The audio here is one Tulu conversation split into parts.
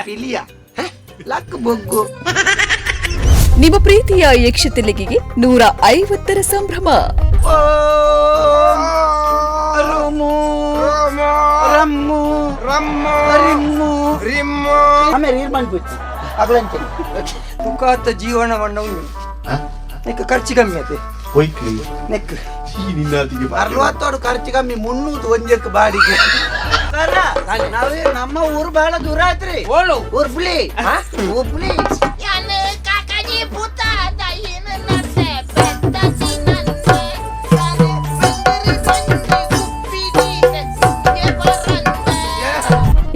ಪಿಲಿಯ ಲಕ್ ಬೊಗ್ಗು. ನಿಮ್ಮ ಪ್ರೀತಿಯ ಯಕ್ಷ ತೆಲಿಗೆಗೆ 150ರ ಸಂಭ್ರಮ. ರೋಮು ರಮ್ಮು ರಮ್ಮು ರಿಮ್ಮು ರಿಮ್ಮು. ಆಮೇಲೆ ಇರ್ಮನ್ ಬಿಟ್ಟು ಅಗಲಂಚೆ ತುಕಾತ ಜೀವನವನ್ನು ನೆಕ್ ಖರ್ಚು ಕಮ್ಮಿ ಆತೆ. ಹೋಯ್ಕ್ಲಿ. ನೆಕ್ ನಿನ್ನಾತಿಗೆ. ಅರವತ್ತೋಡು ಖರ್ಚು ಕಮ್ಮಿ 300 ಒಂಜಕ್ಕೆ ಬಾಡಿಗೆ. ಸರ, ನಾವೇ ನಮ್ಮ ಊರು ಬಹಳ ದೂರ ಆತ್ರಿ. ಓಳು. ಉರ್ಬ್ಲಿ ಉಬ್ಲಿ. ಯಾನು ಕಾಕಾಜಿ ಪುತ್ತ ದಯಿನ ನಸೆ ಪೆತ್ತ ತಿನ್ನನ್ನೆ ಯಾನು ಬಂದರಿ ಬಂದಿ ಉಪ್ಪಿದೀನೆ ಬರಂತೆ.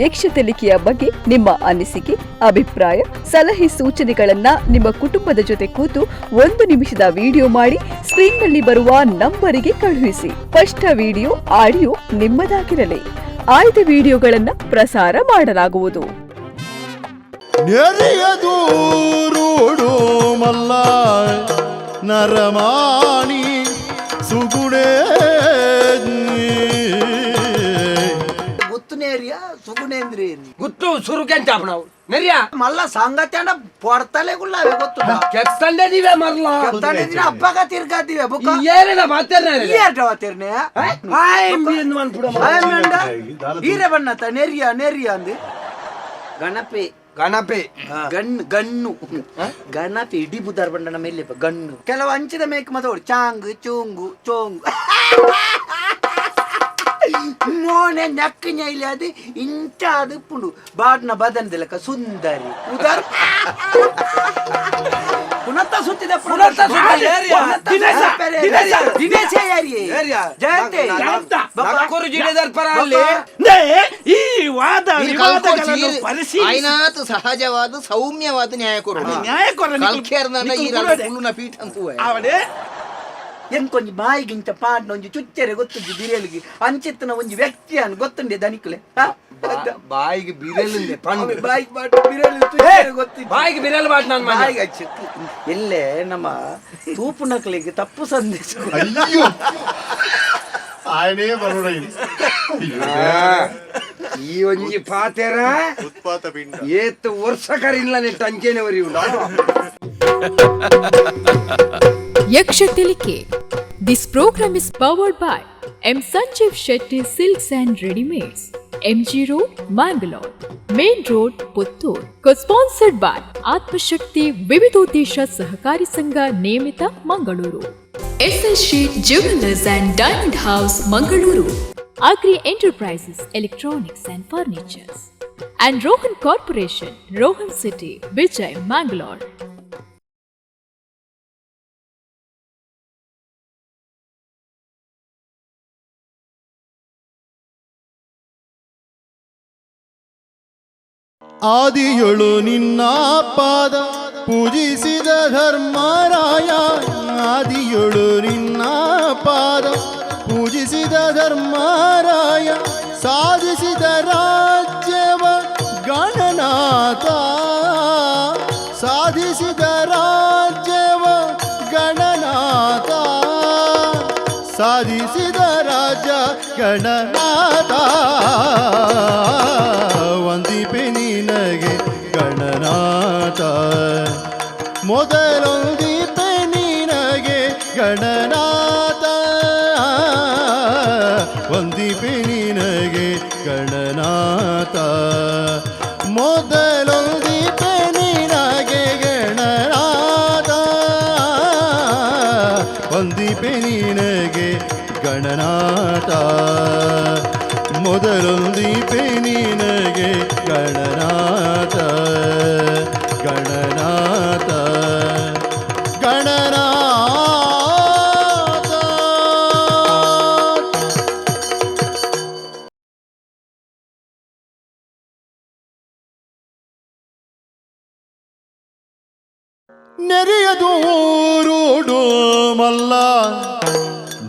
ಯಕ್ಷ ತೆಲಿಕೆಯ ಬಗ್ಗೆ ನಿಮ್ಮ ಅನಿಸಿಕೆ, ಅಭಿಪ್ರಾಯ, ಸಲಹೆ, ಸೂಚನೆಗಳನ್ನ ನಿಮ್ಮ ಕುಟುಂಬದ ಜೊತೆ ಕೂತು 1 ನಿಮಿಷದ ವಿಡಿಯೋ ಮಾಡಿ ಸ್ಕ್ರೀನ್ನಲ್ಲಿ ಬರುವ ನಂಬರಿಗೆ ಕಳುಹಿಸಿ. ಸ್ಪಷ್ಟ ವಿಡಿಯೋ, ಆಡಿಯೋ ನಿಮ್ಮದಾಗಿರಲಿ. ಆಯ್ದ ವಿಡಿಯೋಗಳನ್ನ ಪ್ರಸಾರ ಮಾಡಲಾಗುವುದು. ನೆರೆಯದೂರುಡು ಮಲ್ಲ ನರಮಾಣಿ ಸುಗುಣೇ. ಗುತ್ತನೇರಿಯ ಸುಗುಣೇಂದ್ರಿ. ಗುತ್ತು ಸುರುಕೆಂತ ನಾವು ನೆರಿಯ. ಮಲ್ಲ ಸಂಗತ್ಯಾಂಡ ಪೊಡ್ತಲೆ ಗುಲ್ಲಾವೆ ಗೊತ್ತು. ಕೆತ್ತಂಡೆ ನೀವೇ ಮರ್ಲ. ಕೆತ್ತಂಡೆ ಅಪ್ಪಗ ತಿರ್ಗಾತೀವೆ ಬುಕ್ಕ. ಏನೇನ ಮಾತೇನೆ. ಈ ಆಟವಾತಿರ್ನೆ. ಹೀರೆ ಬಣ್ಣತ ನೆರಿಯ ನೆರಿಯ ಅಂದು ಗಣಪೆ. ಗಣಪೆ. ಗಣ್ಣು ಗಣ್ಣು ಗಣಪೆ ಇಡೀ ಬುದ್ದಾರ್ ಬಂಡನ ಮೇಲೆ ಗಣ್ಣು. ಕೆಲವು ಅಂಚಿದ ಮೇಕ್ ಮದೋಡು ಚಾಂಗ್ ಚೂಂಗು ಚೋಂಗು ಮೋನೆ ನಕ್ಕು ನೈಲಿ ಅದು ಇಂಚ ಅದು ಪುಂಡು ಬಾಡ್ನ ಬದನದಿಲಕ ಸುಂದರಿ ಉದಾರ್ ಪುನತ್ತ ಸುತ್ತಿದ. ಪುನತ್ತ ಸುತ್ತಿದ. ದಿನೇಶ ದಿನೇಶ, ದಿನೇಶ ಯಾರಿಯೇ ಜಯಂತೆ. ನಕ್ಕೂರು ಜಿಲ್ಲೆದರ್ ಪರ ಅಲ್ಲಿ. ಈ ವಾದ ವಿವಾದಗಳನ್ನು ಪರಿಶೀಲಿಸಿ ಆಯ್ನಾತ್ ಸಹಜವಾದ ಸೌಮ್ಯವಾದ ನ್ಯಾಯ ಕೊರಡು. ನ್ಯಾಯ ಕೊರ. ಕಲ್ಕೇರ್ನ ಈ ರಡು ಪೀಠ ಅಂತುವೆ. ಅವನೇ. ಎಂಕೊಂಜಿ ಬಾಯಿಗಿಂತ ಪಾಡ್ನ ಒಂಜಿ ಚುಚ್ಚರೆ ಗೊತ್ತುಂಜಿ ಬಿರೆಲಿಗೆ ಅಂಚಿತ್ತನ ಒಂಜಿ ವ್ಯಕ್ತಿ ಅನ್ ಗೊತ್ತುಂಡೆ ದನಿಕುಲೆ. ಬಾಯಿಗೆ ಬಿರೆಲಿಂದೆ ಪಂಡು. ಬಾಯಿಗೆ ಪಾಡ್ ಬಿರೆಲು ಚುಚ್ಚರೆ ಗೊತ್ತಿತ್ತು. ಬಾಯಿಗೆ ಬಿರೆಲ್ ಬಾಟ್ ನಾನು ಮಾಡ. ಬಾಯಿಗೆ ಹಚ್ಚು. ಎಲ್ಲೇ ನಮ್ಮ ತೂಪು ನಕಲಿಗೆ ತಪ್ಪು ಸಂದೇಶ. ಅಯ್ಯೋ, ಆಯನೇ ಬರೋಣ. ಈ ಒಂಜಿ ಪಾತೆರ ಉತ್ಪಾತ ಪಿಂಡ. ಏತ್ ವರ್ಷ ಕರಿಲ್ಲ ನೆಟ್ಟು ಅಂಚೆನೆ ಒರಿಯುಂಡ. Yaksha Tilike. This program is powered by M. Sanjeev Shetty Silks and Readymades, MG Road, Mangalore, Main Road, Puttur. Co-sponsored by Atmashakti Vividodesha Sahakari Sangha Niyamita, Mangaluru. SL Sheet Jewelers and Diamond House, Mangaluru. Agri Enterprises, Electronics and Furnitures. And Rohan Corporation, Rohan City, Vijay, Mangalore. ಆದಿಯೊಳು ನಿನ್ನ ಪಾದ ಪೂಜಿಸಿದ ಧರ್ಮರಾಯ, ಆದಿಯೊಳು ನಿನ್ನ ಪಾದ ಪೂಜಿಸಿದ ಧರ್ಮರಾಯ, ಸಾಧಿಸಿದ ರಾಜ್ಯವ ಗಣನಾಥ, ಸಾಧಿಸಿದ ರಾಜ್ಯವ ಗಣನಾಥ, ಸಾಧಿಸಿದ ರಾಜ ಗಣನಾಥ, ವಂದಿಪೆ ನಿನಗೆ ಗಣನಾಥ, ಮೊದಲೊಂದಿಪೆ ನಿನಗೆ ಗಣನಾಥ, ವಂದಿಪೆ ನಿನಗೆ ಗಣನಾಥ, ಮೊದಲೊಂದಿಪೆ ನಿನಗೆ ಗಣನಾಥ, ವಂದಿಪೆ ನಿನಗೆ ಗಣನಾಥ, ಮೊದಲೊಂದಿಪೆ ನಿನಗೆ ಗಣನಾಥ, ಗಣನಾಥ, ಗಣನಾಥ. ನೆರೆಯದೂರುಡು ಮಲ್ಲ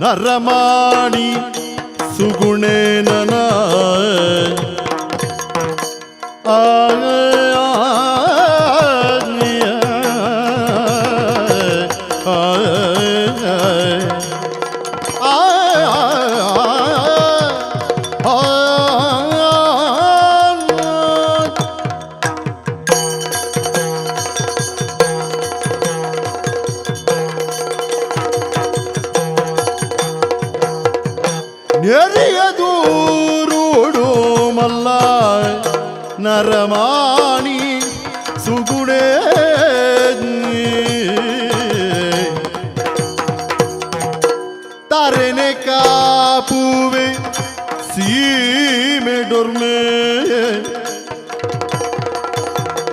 ನರಮಾಣಿ ಸುಗುಣೇನನ ಆ ಆ ಆ ಆ. ನೆರಿಯ ದೂರುಡು ಮಲ್ಲ ನರಮಾಣಿ ಸುಗುಣೆ ತರೆನೆ ಕಾಪುವೆ ಸೀಮೆ ಡೊರ್ಮೆ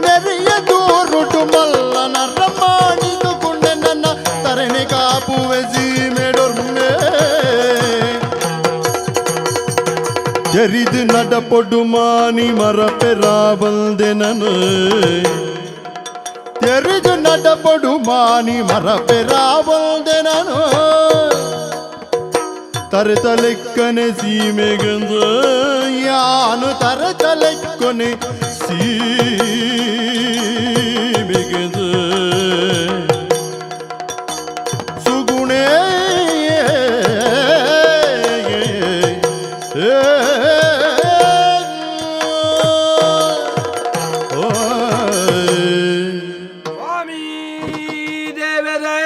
ನೆರೆಯ ದೂರುಟು ಮಲ್ಲ ನರಮಾಣಿ ಸುಗುಣೆ ನನ್ನ ತರೆನೆ ಕಾಪುವೆ ಸೀಮೆ ಡೊರ್ಮೆ ಜರಿದು ನಡಪೊಡು ಮಾನಿ ಮರಪೆರಾ ಬಂದೆ ನನು ತೆರಿದು ನಡಪೊಡು ಮಾನಿ ಮರಪೆರಾ ಬಂದೆ ನಾನು ತರೆತಲೆಕ್ಕನೆ ಸೀಮೆಗಂದು ಯಾನು ತರೆತಲೆಕ್ಕನೆ ಸೀಮೆಗಂದು ಸುಗುಣೇ ಸ್ವಾಮಿ ದೇವರೇ,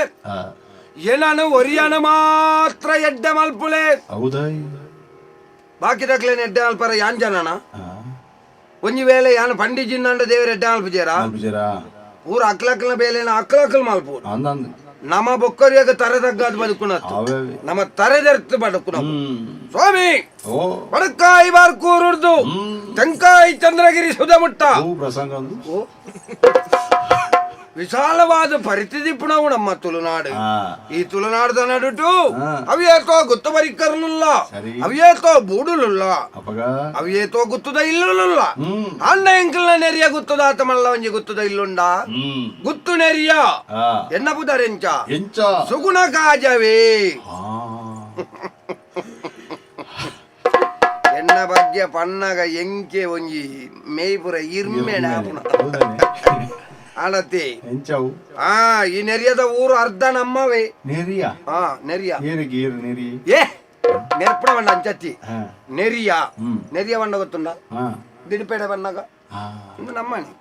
ಏನನು ಒರಿಯನ ಮಾತ್ರ ಎಡ್ಡೆ ಮಲ್ಪುಲೆ. ಹೌದಾ? ಬಾಕಿ ದಕ್ಲೇನ ಎಡ್ಡೆ ಮಲ್ಪರ ಯಾನ್ ಜನನ? ಒಂಜಿ ವೇಳೆ ಯಾನ್ ಪಂಡಿ ಜಿನ್ನಂಡ ದೇವರ ಎಡ್ಡೆ ಮಲ್ಪುಜೇರ? ಊರ ಅಕ್ಲಕ್ಲ ಬೇಲೆನ ಅಕ್ಲಕ್ಲ ಮಲ್ಪು. ನಮ್ಮ ಬೊಕ್ಕರಿಯಾಗ ತರೆ ತಗ್ಗಾದ ಬದುಕುನ, ನಮ್ಮ ತರೆದೆರ್ತು ಬದುಕುನ. ಸ್ವಾಮಿ, ಬಡಕಾಯಿ ಬಾರ್ಕೂರುರ್ದು ತೆಂಕಾಯಿ ಚಂದ್ರಗಿರಿ ಸುಧಮುಟ್ಟ ವಿಶಾಲವಾದ ಪರಿಸ್ಥಿತಿ ಪುಣವು ನಮ್ಮ ತುಳುನಾಡು. ಈ ತುಳುನಾಡದ ನಡುಟು ಅವಿಯೇತೋ ಗುತ್ತು ಬರಿಕರ್ಲುಲ್ಲ, ಅವಿಯೇತೋ ಬೂಡುಲುಲ್ಲ, ಅವಿಯೇತೋ ಗುತ್ತದ ಇಲ್ಲುಲ್ಲ. ಅಣ್ಣ ಎಂಕಲ್ನ ನೆರಿಯ ಗುತ್ತದ ಆತಮಲ್ಲ ಒಂಜಿ ಗುತ್ತದ ಇಲ್ಲುಂಡ ಗುತ್ತು ನೆರಿಯ ಎನ್ನ ಪುದರೆಂಚ? ಎಂಚ? ಸುಗುಣ ಕಾಜವೇ. ಎನ್ನ ಬಗ್ಗೆ ಪನ್ನಗ ಎಂಕೆ ಒಂಜಿ ಮೇಯ್ಪುರ ಇರ್ಮೆಣ ಆಳತಿ. ಎಂಚವು? ಆ ಈ ನೆರಿಯದ ಊರು ಅರ್ಧ ನಮ್ಮವೇ. ನೆರಿಯ? ಹಾ, ನೆರಿಯ. ಏರಿಗೆ ಏರು ನೆರಿ? ಏ, ನೆರ್ಪಣ ಬಣ್ಣ ಅಂಚತ್ತಿ ನೆರಿಯ. ನೆರಿಯ ಬಣ್ಣ ಗೊತ್ತುಂಡ? ದಿನಪೇಡೆ ಬಣ್ಣಗ ಇಂದು ನಮ್ಮನೆ.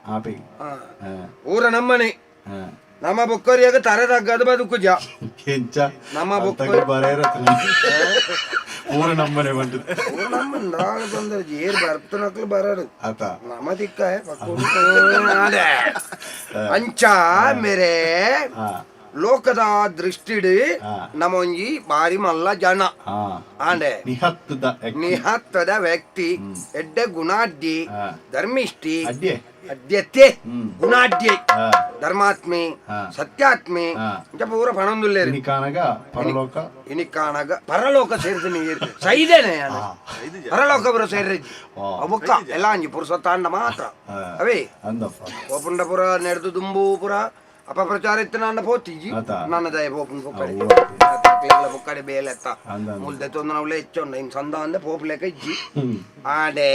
ಊರ ನಮ್ಮನೆ. ನಮ್ಮ ಬೊಕ್ಕರಿಯಾಗ ತರೆದಗ್ಗದ ಬದುಕುಜ. ಎಂಚ? ನಮ್ಮ ಊರ ನಮ್ಮನೆ ಬಂದು. ಊರು ನಮ್ಮನೆ ತೊಂದರೆ ಏರ್ ಬರ್ತನಕ್ಲು ಬರಡು. ಆತ. ನಮ್ಮ ದಿಕ್ಕ ಅದೇ ಅಂಚ ಮೇರೆ ಲೋಕದ ದೃಷ್ಟಿಡ್ ನಮ್ಮ ಒಂಜಿ ಬಾರಿ ಮಲ್ಲ ಜನ ಆಂಡೆ. ನಿಹತ್ತದ. ನಿಹತ್ತದ ವ್ಯಕ್ತಿ, ಎಡ್ಡೆ ಗುಣಾಢ್ಯ, ಧರ್ಮಿಷ್ಠಿ. ಅಡ್ಯೆ. ಅಡ್ಯತೆ ಗುಣಾಢ್ಯ, ಧರ್ಮಾತ್ಮೆ, ಸತ್ಯಾತ್ಮೆ. ಇಂಚ ಪೂರ ಪಣೊಂದುಲ್ಲೇರು. ಇನಿಕಾನಗ ಪರಲೋಕ. ಇನಿಕಾನಗ ಪರಲೋಕ ಸೇರ್ತೀನಿ ಸೈದೇನೆ ಪರಲೋಕ ಪುರ ಸೇರ್ರಿ ಬುಕ್ಕ ಎಲ್ಲ ಅಂಜಿ ಪುರುಷತ್ತಾಂಡ ಮಾತ್ರ ಅವೇ. ಅಂದಪ್ಪ. ಪೋಪುಂಡ ಪುರ ನೆಡ್ದು ದುಂಬು ಪುರ ಅಪಪ್ರಚಾರ ಇತ್ತು. ನನ್ನ ಪೋತಿಜಿ ನನ್ನ ದಯ ಪೋಪುನ್ ಪೊಕ್ಕಡೆ ಬೊಕ್ಕಡೆ ಬೇಲೆತ್ತ ಮುಲ್ದೆ ತೊಂದ ಅವಳೆ ಹೆಚ್ಚೊಂಡ ಇನ್ ಸಂದ ಅಂದೆ ಪೋಪುಲೆಕ ಇಜ್ಜಿ ಆಡೆ.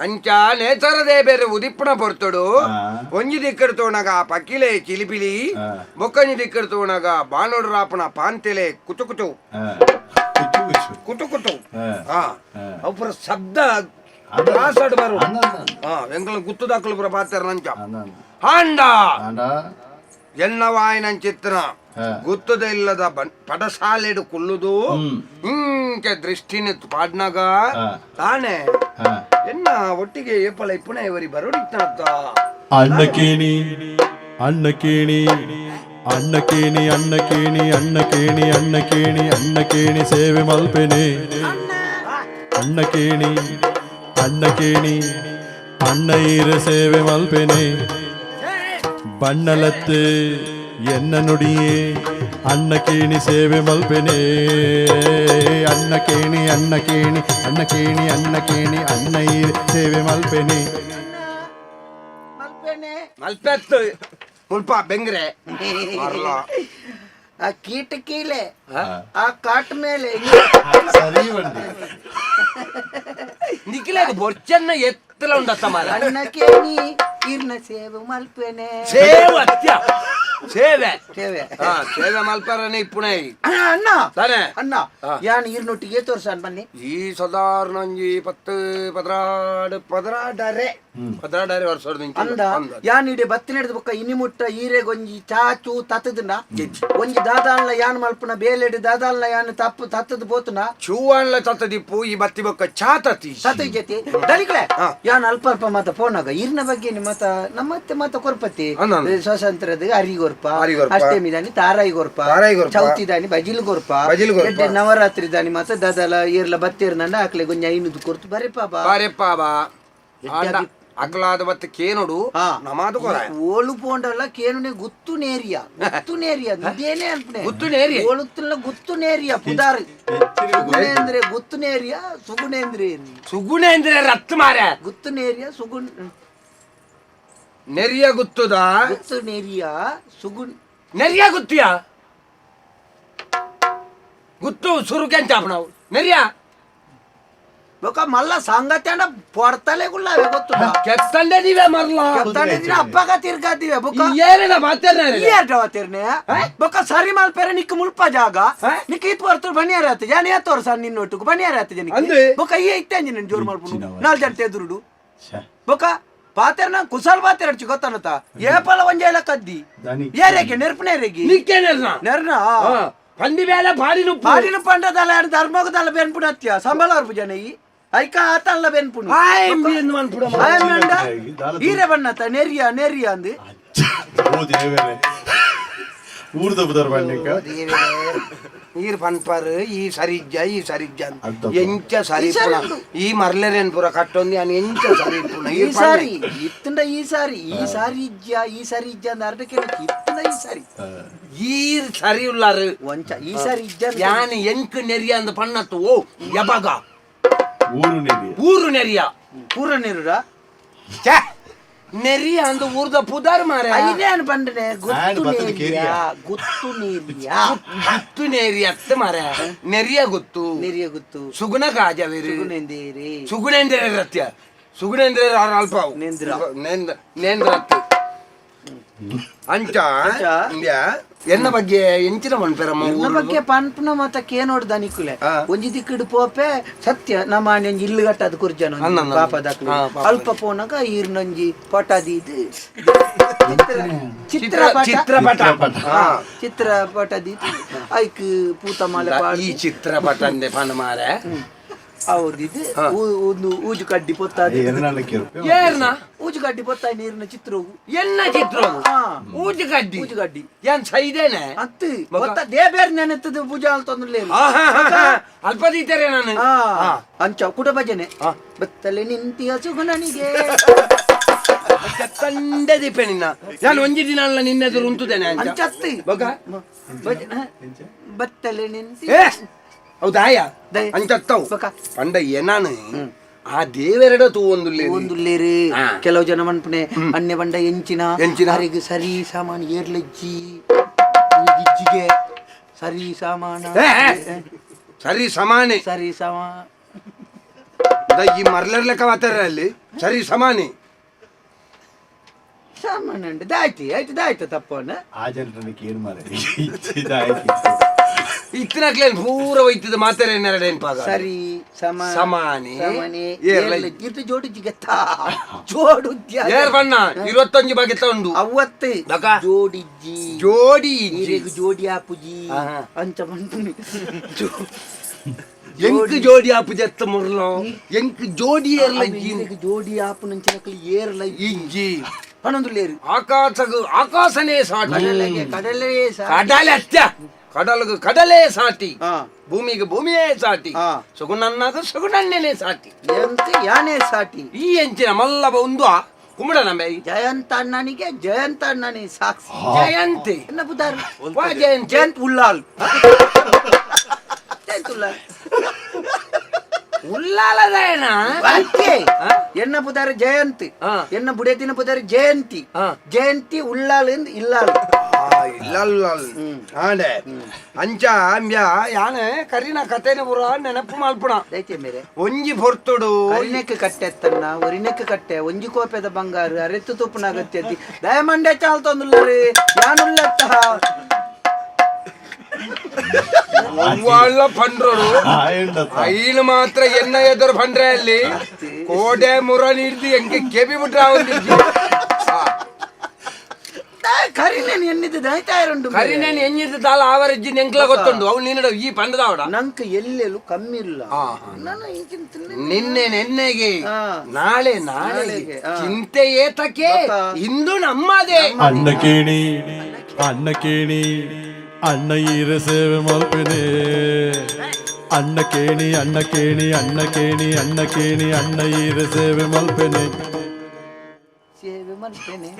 ಅಂಚ ನೇತರದೇ ಬೇರೆ ಉದಿಪ್ಪಣ ಪೊರ್ತುಡು ಒಂಜಿ ದಿಕ್ಕಡ್ ತೋಣಗ ಪಕ್ಕಿಲೆ ಚಿಲಿಪಿಲಿ, ಬೊಕ್ಕಂಜಿ ದಿಕ್ಕಡ್ ತೋಣಗ ಬಾನೋಡು ರಾಪಣ ಪಾಂತೆಲೆ ಕುತು ಕುತು ಕುತು ಕುತು. ಹಾ, ಅವು ಪೂರ ಶಬ್ದ ಕಾಸಡ್ ಬರು. ಹಾ, ಎಂಕಲ ಗುತ್ತುದಾಕಲು ಪೂರ ಪಾತೆರ ನಂಚ. ಹಾಂಡ ಎನ್ನವಾಯಿನಂಚಿತ್ತನ ಗುತ್ತದ ಇಲ್ಲದ ಪಡಸಾಲೆಡು ಕುಲ್ಲುದು ಇಂಕೆ ದೃಷ್ಟಿನ ಪಾಡ್ನಾಗ ತಾನೆ ಎನ್ನ ಒಟ್ಟಿಗೆ ಏಪಲ ಇಪ್ಪುನ ಇವರಿ ಬರೋಡಿತ್ತನತ್ತ. ಅಣ್ಣಕೇಣಿ ಅಣ್ಣಕೇಣಿ ಅಣ್ಣಕೇಣಿ ಅಣ್ಣಕೇಣಿ ಅಣ್ಣಕೇಣಿ ಅಣ್ಣಕೇಣಿ ಅಣ್ಣಕೇಣಿ ಸೇವೆ ಮಲ್ಪೆನೆ. ಅಣ್ಣಕೇಣಿ ಅಣ್ಣಕೇಣಿ ಅಣ್ಣ ಈರ ಸೇವೆ ಮಲ್ಪೆನೆ. ಬಣ್ಣಲತ್ತು ಎನ್ನ ನುಡಿಯೇ ಅಣ್ಣಕೇಣಿ ಸೇವೆ ಮಲ್ಪೆನೆ. ಅಣ್ಣಕೇಣಿ ಅಣ್ಣಕೇಣಿ ಅಣ್ಣಕೇಣಿ ಅಣ್ಣಕೇಣಿ ಅಣ್ಣ ಈರ ಸೇವೆ ಮಲ್ಪೆನೆ. ಮಲ್ಪೆತ್ತು ಮುಲ್ಪ ಬೆಂಗ್ರೆ ಮರ್ಲ. ಆ ಕೀಟ ಕೀಲೆ ಆ ಕಾಟ್ ಮೇಲೆ. ಸರಿ ಬಂಡಿ. ನಿಖಿಲಾಗ ಬೊರ್ಚನ್ನ ಎತ್ತಲ ಉಂಡತ್ತ ಮಾರ. ಅಣ್ಣಕೇಣಿ ಇರ್ನ ಸೇವೆ ಮಲ್ಪೆನೆ. ಸೇವೆ ಅತ್ಯ ಸೇವೆ. ಸೇವೆ. ಹಾ, ಸೇವೆ ಮಲ್ಪರನೆ ಇಪ್ಪುಣೆ. ಅಣ್ಣ. ತಾನೆ. ಅಣ್ಣ, ಯಾನ್ ಇರ್ನೊಟ್ಟಿಗೆ ತೋರ್ಸಾನ್ ಬನ್ನಿ. ಈ ಸಾಧಾರಣ ಒಂಜಿ 10 12 12.5. 12 ವರ್ಷದ ಅಂದ ಯಾನ್ ಇಡೆ ಬತ್ತಿ ನಡೆದ ಬೊಕ್ಕ ಇನಿ ಮುಟ್ಟ ಈರೆಗೊಂಜಿ ಚಾಚು ತತ್ತದನ ಒಂಜಿ ದಾದಾನ್ಲ ಯಾನ್ ಮಲ್ಪುನ ಬೇಲೆಡ್ ದಾದಾನ್ಲ ಯಾನ್ ತಪ್ಪು ತತ್ತದ ಪೋತುನ ಚೂವಾನ್ಲ ತತ್ತದಿಪ್ಪು ಈ ಬತ್ತಿ ಬೊಕ್ಕ ಚಾ ತತ್ತಿ ತತ್ತ ಜೊತೆ ದಳಿಕ್ಲೆ ಯಾನ್ ಅಲ್ಪ ಅಲ್ಪ ಮಾತ ಪೋನಾಗ ಇರ್ನ ಬಗ್ಗೆ ಮಾತ ನಮ್ಮತ್ತೆ ಮಾತ ಕೊರ್ಪತಿ ಸ್ವಾತಂತ್ರ್ಯದ ಅರಿಗೊರ್ಪ ಅಷ್ಟಮಿ ದಾನಿ ತಾರಾಯಿ ಗೊರ್ಪ ಚೌತಿ ದಾನಿ ಬಜಿಲ್ ಗೊರ್ಪ ನವರಾತ್ರಿ ದಾನಿ ಮಾತ ದಾದಾಲ ಏರ್ಲ ಬತ್ತೇರ್ನಂಡ ಆಕ್ಲೆ ಗೊಂಜ 5 ಕೊರ್ತು ಬರೆ ಪಾಪ ಬರೆ ಪಾಪ ಅಗ್ಲಾದ ಬತ್ತ ಕೇನುಡು ನಮಾದು ಕೊರ ಓಳು ಪೋಂಡಲ್ಲ ಕೇನುನೆ ಗುತ್ತು ನೇರಿಯ ಗುತ್ತು ನೇರಿಯ ಇದೇನೆ ಅನ್ಪನೆ ಗುತ್ತು ನೇರಿಯ ಓಳುತ್ತಲ್ಲ ಗುತ್ತು ನೇರಿಯ ಪುದಾರ್ ಸುಗುಣೇಂದ್ರೆ ಗುತ್ತು ನೇರಿಯ ಸುಗುಣೇಂದ್ರೆ ಸುಗುಣೇಂದ್ರೆ ರತ್ತು ಮಾರ ಗುತ್ತು ನೇರಿಯ ಸುಗುಣ್ ನೆರಿಯ ಗುತ್ತುದ ಗುತ್ತು ನೇರಿಯ ಸುಗುಣ್ ನೆರಿಯ ಗುತ್ತಿಯ ಗುತ್ತು ಸುರುಕೆಂಚಾಪ ನಾವು ನೆರಿಯ ಬೊಕ ಮಲ್ಲ ಸಂಗತಿಯನ್ನ ಪೊಡ್ತಲೇ ಗುಲ್ಲಾವೆ ಗೊತ್ತುಂಡ ಕೆತ್ತಂಡೆ ನೀವೇ ಮರ್ಲ ಕೆತ್ತಂಡೆ ದಿನ ಅಪ್ಪಗ ತಿರ್ಗಾದಿವೆ ಬೊಕ ಏನೇನ ಮಾತೇರ್ನೆ ಏರ್ಡ ಮಾತೇರ್ನೆ ಬೊಕ ಸರಿ ಮಲ್ಪೆರೆ ನಿಕ್ ಮುಲ್ಪ ಜಾಗ ನಿಕ್ ಈತ್ ಬರ್ತರು ಬನಿಯಾರ ಆತ ಜಾನ ಏತೋರ್ ಸರ್ ನಿನ್ನ ಒಟ್ಟುಗು ಬನಿಯಾರ ಆತ ಜನಕ್ಕೆ ಬೊಕ ಈ ಇತ್ತಂಜಿ ನಿನ್ನ ಜೋರು ಮಲ್ಪುನು 4 ಜನ ತೆದುರುಡು ಬೊಕ ಪಾತೆರ್ನ ಕುಸಲ್ ಪಾತೆರ್ ಅಡ್ಚಿ ಗೊತ್ತನತ ಏಪಲ ಒಂಜೆಲ ಕದ್ದಿ ಏರೇಗೆ ನೆರ್ಪನೇರೆಗೆ ನಿಕ್ಕೆ ನೆರ್ನ ನೆರ್ನ ಪಂದಿ ಬೇಲೆ ಪಾಡಿನು ಪಾಡಿನು ಪಂಡದಲ್ಲ ಧರ್ಮಗದಲ್ಲ ಬೆನ್ಪುಣತ್ಯ ಸಂಬಳ ಜನ ಈ ಐಕ ಆತಲ್ಲ ಬೆನ್ಪುಣು ಈರೆ ಬಣ್ಣತ ನೆರಿಯ ನೆರಿಯ ಅಂದು ನೀರು ಪನ್ಪರ್ ಈ ಸರಿಜ್ಜ ಈ ಸರಿಜ್ಜ ಎಂಚ ಸರಿ ಈ ಮರ್ಲೆರೇನ್ ಪೂರ ಕಟ್ಟೊಂದು ಯಾನ್ ಎಂಚ ಸರಿ ಈ ಸಾರಿ ಇತ್ತಂಡ ಈ ಸಾರಿ ಈ ಸಾರಿ ಇಜ್ಜ ಈ ಸಾರಿ ಇಜ್ಜ ಅಂದ ಅರ್ಧಕ್ಕೆ ಇತ್ತಂಡ ಈ ಸಾರಿ ಈ ಸರಿ ಉಲ್ಲಾರು ಒಂಚ ಈ ಸಾರಿ ಇಜ್ಜ ಯಾನ್ ಎಂಕ್ ನೆರಿಯ ಅಂದ ಪಣ್ಣತ್ತು ಓ ಯಬಗ ಊರು ನೆರಿಯ ಊರು ನೆರಿಯ ಪೂರ ನೆರುಡ ಛೇ ನೆರಿಯ ಅಂದ ಊರ್ದ ಪುದಾರ್ ಮಾರೆ ಐದೇನು ಬಂದನೆ ಗುತ್ತು ನೆರಿಯ ಗುತ್ತು ನೆರಿಯ ಗುತ್ತು ನೆರಿಯ ಅತ್ತ ಮಾರೆ ನೆರಿಯ ಗುತ್ತು ನೆರಿಯ ಗುತ್ತು ಸುಗುಣ ಕಾಜವೇರಿ ಸುಗುಣೇಂದೇರಿ ಸುಗುಣೇಂದ್ರ ರತ್ಯ ಸುಗುಣೇಂದ್ರ ಅಲ್ಪ ನೇಂದ್ರ ನೇಂದ್ರ ಅಂಚ ಎನ್ನ ಬಗ್ಗೆ ಎಂಚಿನ ಮನ್ಪೆರಮ್ಮ ಎನ್ನ ಬಗ್ಗೆ ಪನ್ಪುನ ಮತ ಕೇನೋಡ್ದ ನಿಕ್ಕುಲೆ ಒಂಜಿ ದಿಕ್ಕಿಡು ಪೋಪೆ ಸತ್ಯ ನಮ್ಮ ಒಂಜಿ ಇಲ್ಲು ಗಟ್ಟದ ಕುರ್ಜನ ಪಾಪ ದಾಖಲೆ ಅಲ್ಪ ಪೋನಾಗ ಈರ್ನೊಂಜಿ ಪಟ ದೀದು ಚಿತ್ರಪಟ ಚಿತ್ರಪಟ ಚಿತ್ರಪಟ ದೀದು ಐಕ್ ಪೂತ ಮಾಲೆ ಈ ಚಿತ್ರಪಟ ಅಂದೆ ಪನ ಮಾರೆ ಹೌದಿದು ಒಂದು ಊಜು ಕಡ್ಡಿ ಪೊತ್ತಾದ ಏರ್ನ ಊಜು ಕಡ್ಡಿ ಪೊತ್ತಾಯಿ ನೀರಿನ ಚಿತ್ರವು ಎನ್ನ ಚಿತ್ರವು ಊಜು ಕಡ್ಡಿ ಊಜು ಕಡ್ಡಿ ಏನ್ ಸೈದೇನೆ ಅತ್ತು ಗೊತ್ತ ದೇಬೇರ್ ನೆನೆತ್ತದ ಪೂಜಾ ಅಂತಂದ್ರೆ ಅಲ್ಪ ದೀತಾರೆ ನಾನು ಅಂಚ ಕುಟ ಭಜನೆ ಬತ್ತಲೆ ನಿಂತಿಯ ಸುಗುಣನಿಗೆ ತಂದೆ ದೀಪೆ ನಿನ್ನ ನಾನು ಒಂಜಿ ದಿನ ಅಲ್ಲ ನಿನ್ನ ಎದುರು ಉಂಟುದೇನೆ ಅಂಚತ್ತಿ ಬತ್ತಲೆ ನಿಂತಿ ಹೌದಾಯ ಅಂಚತ್ತವು ಪಂಡ ಏನಾನು ಆ ದೇವರೆಡ ತೂ ಒಂದುಲ್ಲೇರಿ ಒಂದುಲ್ಲೇರಿ ಕೆಲವು ಜನ ಮನ್ಪುನೆ ಅನ್ಯ ಬಂಡ ಎಂಚಿನ ಎಂಚಿನ ಅರೆಗ್ ಸರಿ ಸಾಮಾನು ಏರ್ಲಜ್ಜಿ ಗಿಜ್ಜಿಗೆ ಸರಿ ಸಾಮಾನ ಸರಿ ಸಮಾನೆ ಸರಿ ಸಮಾ ಈ ಮರ್ಲರ್ ಲೆಕ್ಕ ಮಾತಾರ ಅಲ್ಲಿ ಸರಿ ಸಮಾನೆ ಸಾಮಾನ್ಯ ಉಂಟು ದಾಯ್ತಿ ಆಯ್ತು ದಾಯ್ತು ತಪ್ಪವನ್ನ ಆ ಜನರನ್ನ ಏನು ಮಾರೆ ಇತ್ತಿನಕ್ಲೇನ್ ಪೂರ ಒಯ್ತದ ಮಾತಾರೆ ನೆರಡೇನ್ ಪಾಗ ಸರಿ ಸಮ ಸಮಾನೆ ಸಮಾನೆ ಇರ್ತು ಜೋಡು ಜಿಗತ್ತಾ ಜೋಡು ಏರ್ ಬಣ್ಣ 21 ಬಗೆ ಉಂಡು ಅವತ್ತು ಜೋಡಿಜ್ಜಿ ಜೋಡಿ ಈರೆಗ್ ಜೋಡಿ ಆಪುಜಿ ಅಂಚ ಬಂದು ಎಂಕ್ ಜೋಡಿ ಆಪುಜಿ ಎತ್ತ ಮುರ್ಲೋ ಎಂಕ್ ಜೋಡಿ ಏರ್ಲ ಜೋಡಿ ಆಪು ನಂಚಿನಕ್ಲಿ ಏರ್ಲ ಇಜ್ಜಿ ಪನೊಂದುಲ್ಲೇರು ಆಕಾಶಗು ಆಕಾಶನೇ ಸಾಟಿ ಕಡಲೆಗೆ ಕಡಲೇ ಸಾಟಿ ಕಡಲೆ ಅತ್ಯ ಕಡಲಗು ಕಡಲೇ ಸಾಟಿ ಭೂಮಿಗೆ ಭೂಮಿಯೇ ಸಾಟಿ ಸುಗುಣನ್ನಾಗ ಸುಗುಣನ್ನೇ ಸಾಟಿ ಎಂತ ಯಾನೇ ಸಾಟಿ ಈ ಎಂಚಿನ ಮಲ್ಲಬ ಒಂದು ಕುಮಡ ನಂಬೆ ಜಯಂತ ಅಣ್ಣನಿಗೆ ಜಯಂತ ಅಣ್ಣನೇ ಸಾಕ್ಷಿ ಜಯಂತಿ ಎನ್ನ ಬುದಾರ್ ವಾ ಜಯಂತ್ ಜಯಂತ್ ಉಲ್ಲಾಲ್ ಜಯಂತ್ ಉಲ್ಲಾಲ್ ಉಲ್ಲಾಲದೇನ ಎನ್ನ ಬುದಾರ ಜಯಂತಿ ಎನ್ನ ಬುಡೇತಿನ ಬುದಾರ ಜಯಂತಿ ಜಯಂತಿ ಉಲ್ಲಾಲ್ ಎಂದು ಇಲ್ಲಾಲ್ ಇಲ್ಲಾಲ್ ಆಂಡೆ ಅಂಚ ಅಂಬ್ಯ ಯಾನೆ ಕರಿನ ಕಥೆನ ಪುರ ನೆನಪು ಮಲ್ಪುಣ ದೈತ್ಯ ಮೇರೆ ಒಂಜಿ ಪೊರ್ತುಡು ಒರಿನೆಕ್ ಕಟ್ಟೆತ್ತನ್ನ ಒರಿನೆಕ್ ಕಟ್ಟೆ ಒಂಜಿ ಕೋಪೆದ ಬಂಗಾರು ಅರೆತ್ತು ತುಪ್ಪುನ ಅಗತ್ಯತಿ ದಯಮಂಡೆ ಚಾಲ್ತೊಂದುಲ್ಲರಿ ಯಾನುಲ್ಲತ್ತ ಅವ್ವಾಳ ಪಂಡ್ರೋಡು ಐನು ಮಾತ್ರ ಎನ್ನ ಎದುರು ಪಂಡ್ರೆ ಅಲ್ಲಿ ಕೋಡೆ ಮುರ ಹಿಡ್ದು ಎಂಕೆ ಕೆಬಿ ಬಿಟ್ರೆ ಕರಿನೇನು ಎನ್ನಿದ್ದು ದೈತಾಯರುಂಡು. ಕರಿನೇನು ಎಂಜಿದ್ದು ದಾಲ ಆವರೆಜ್ಜಿ ನೆಂಕ್ಲ ಗೊತ್ತುಂಡು ಅವು ನಿನ್ನಡ ಈ ಪಂಡದಾವಡ. ನಂಕ್ ಎಲ್ಲೆಲ್ಲೂ ಕಮ್ಮಿ ಇಲ್ಲ. ನಾನು ಇಂಚಿನ ತಿನ್ನೆ. ನಿನ್ನೆ ನೆನ್ನೆಗೆ, ನಾಳೆ ನಾಳೆಗೆ, ಚಿಂತೆ ಏತಕ್ಕೆ, ಇಂದು ನಮ್ಮದೇ. ಅಣ್ಣ ಕೇಣಿ ಅಣ್ಣ ಕೇಣಿ ಅಣ್ಣ ಈರ ಸೇವೆ ಮಲ್ಪೆನೆ. ಅಣ್ಣ ಕೇಣಿ ಅಣ್ಣ ಕೇಣಿ ಅಣ್ಣ ಕೇಣಿ ಅಣ್ಣ ಕೇಣಿ ಅಣ್ಣ ಈರ ಸೇವೆ ಮಲ್ಪೆನೆ. ಸೇವೆ ಮಲ್ಪೆನೆ.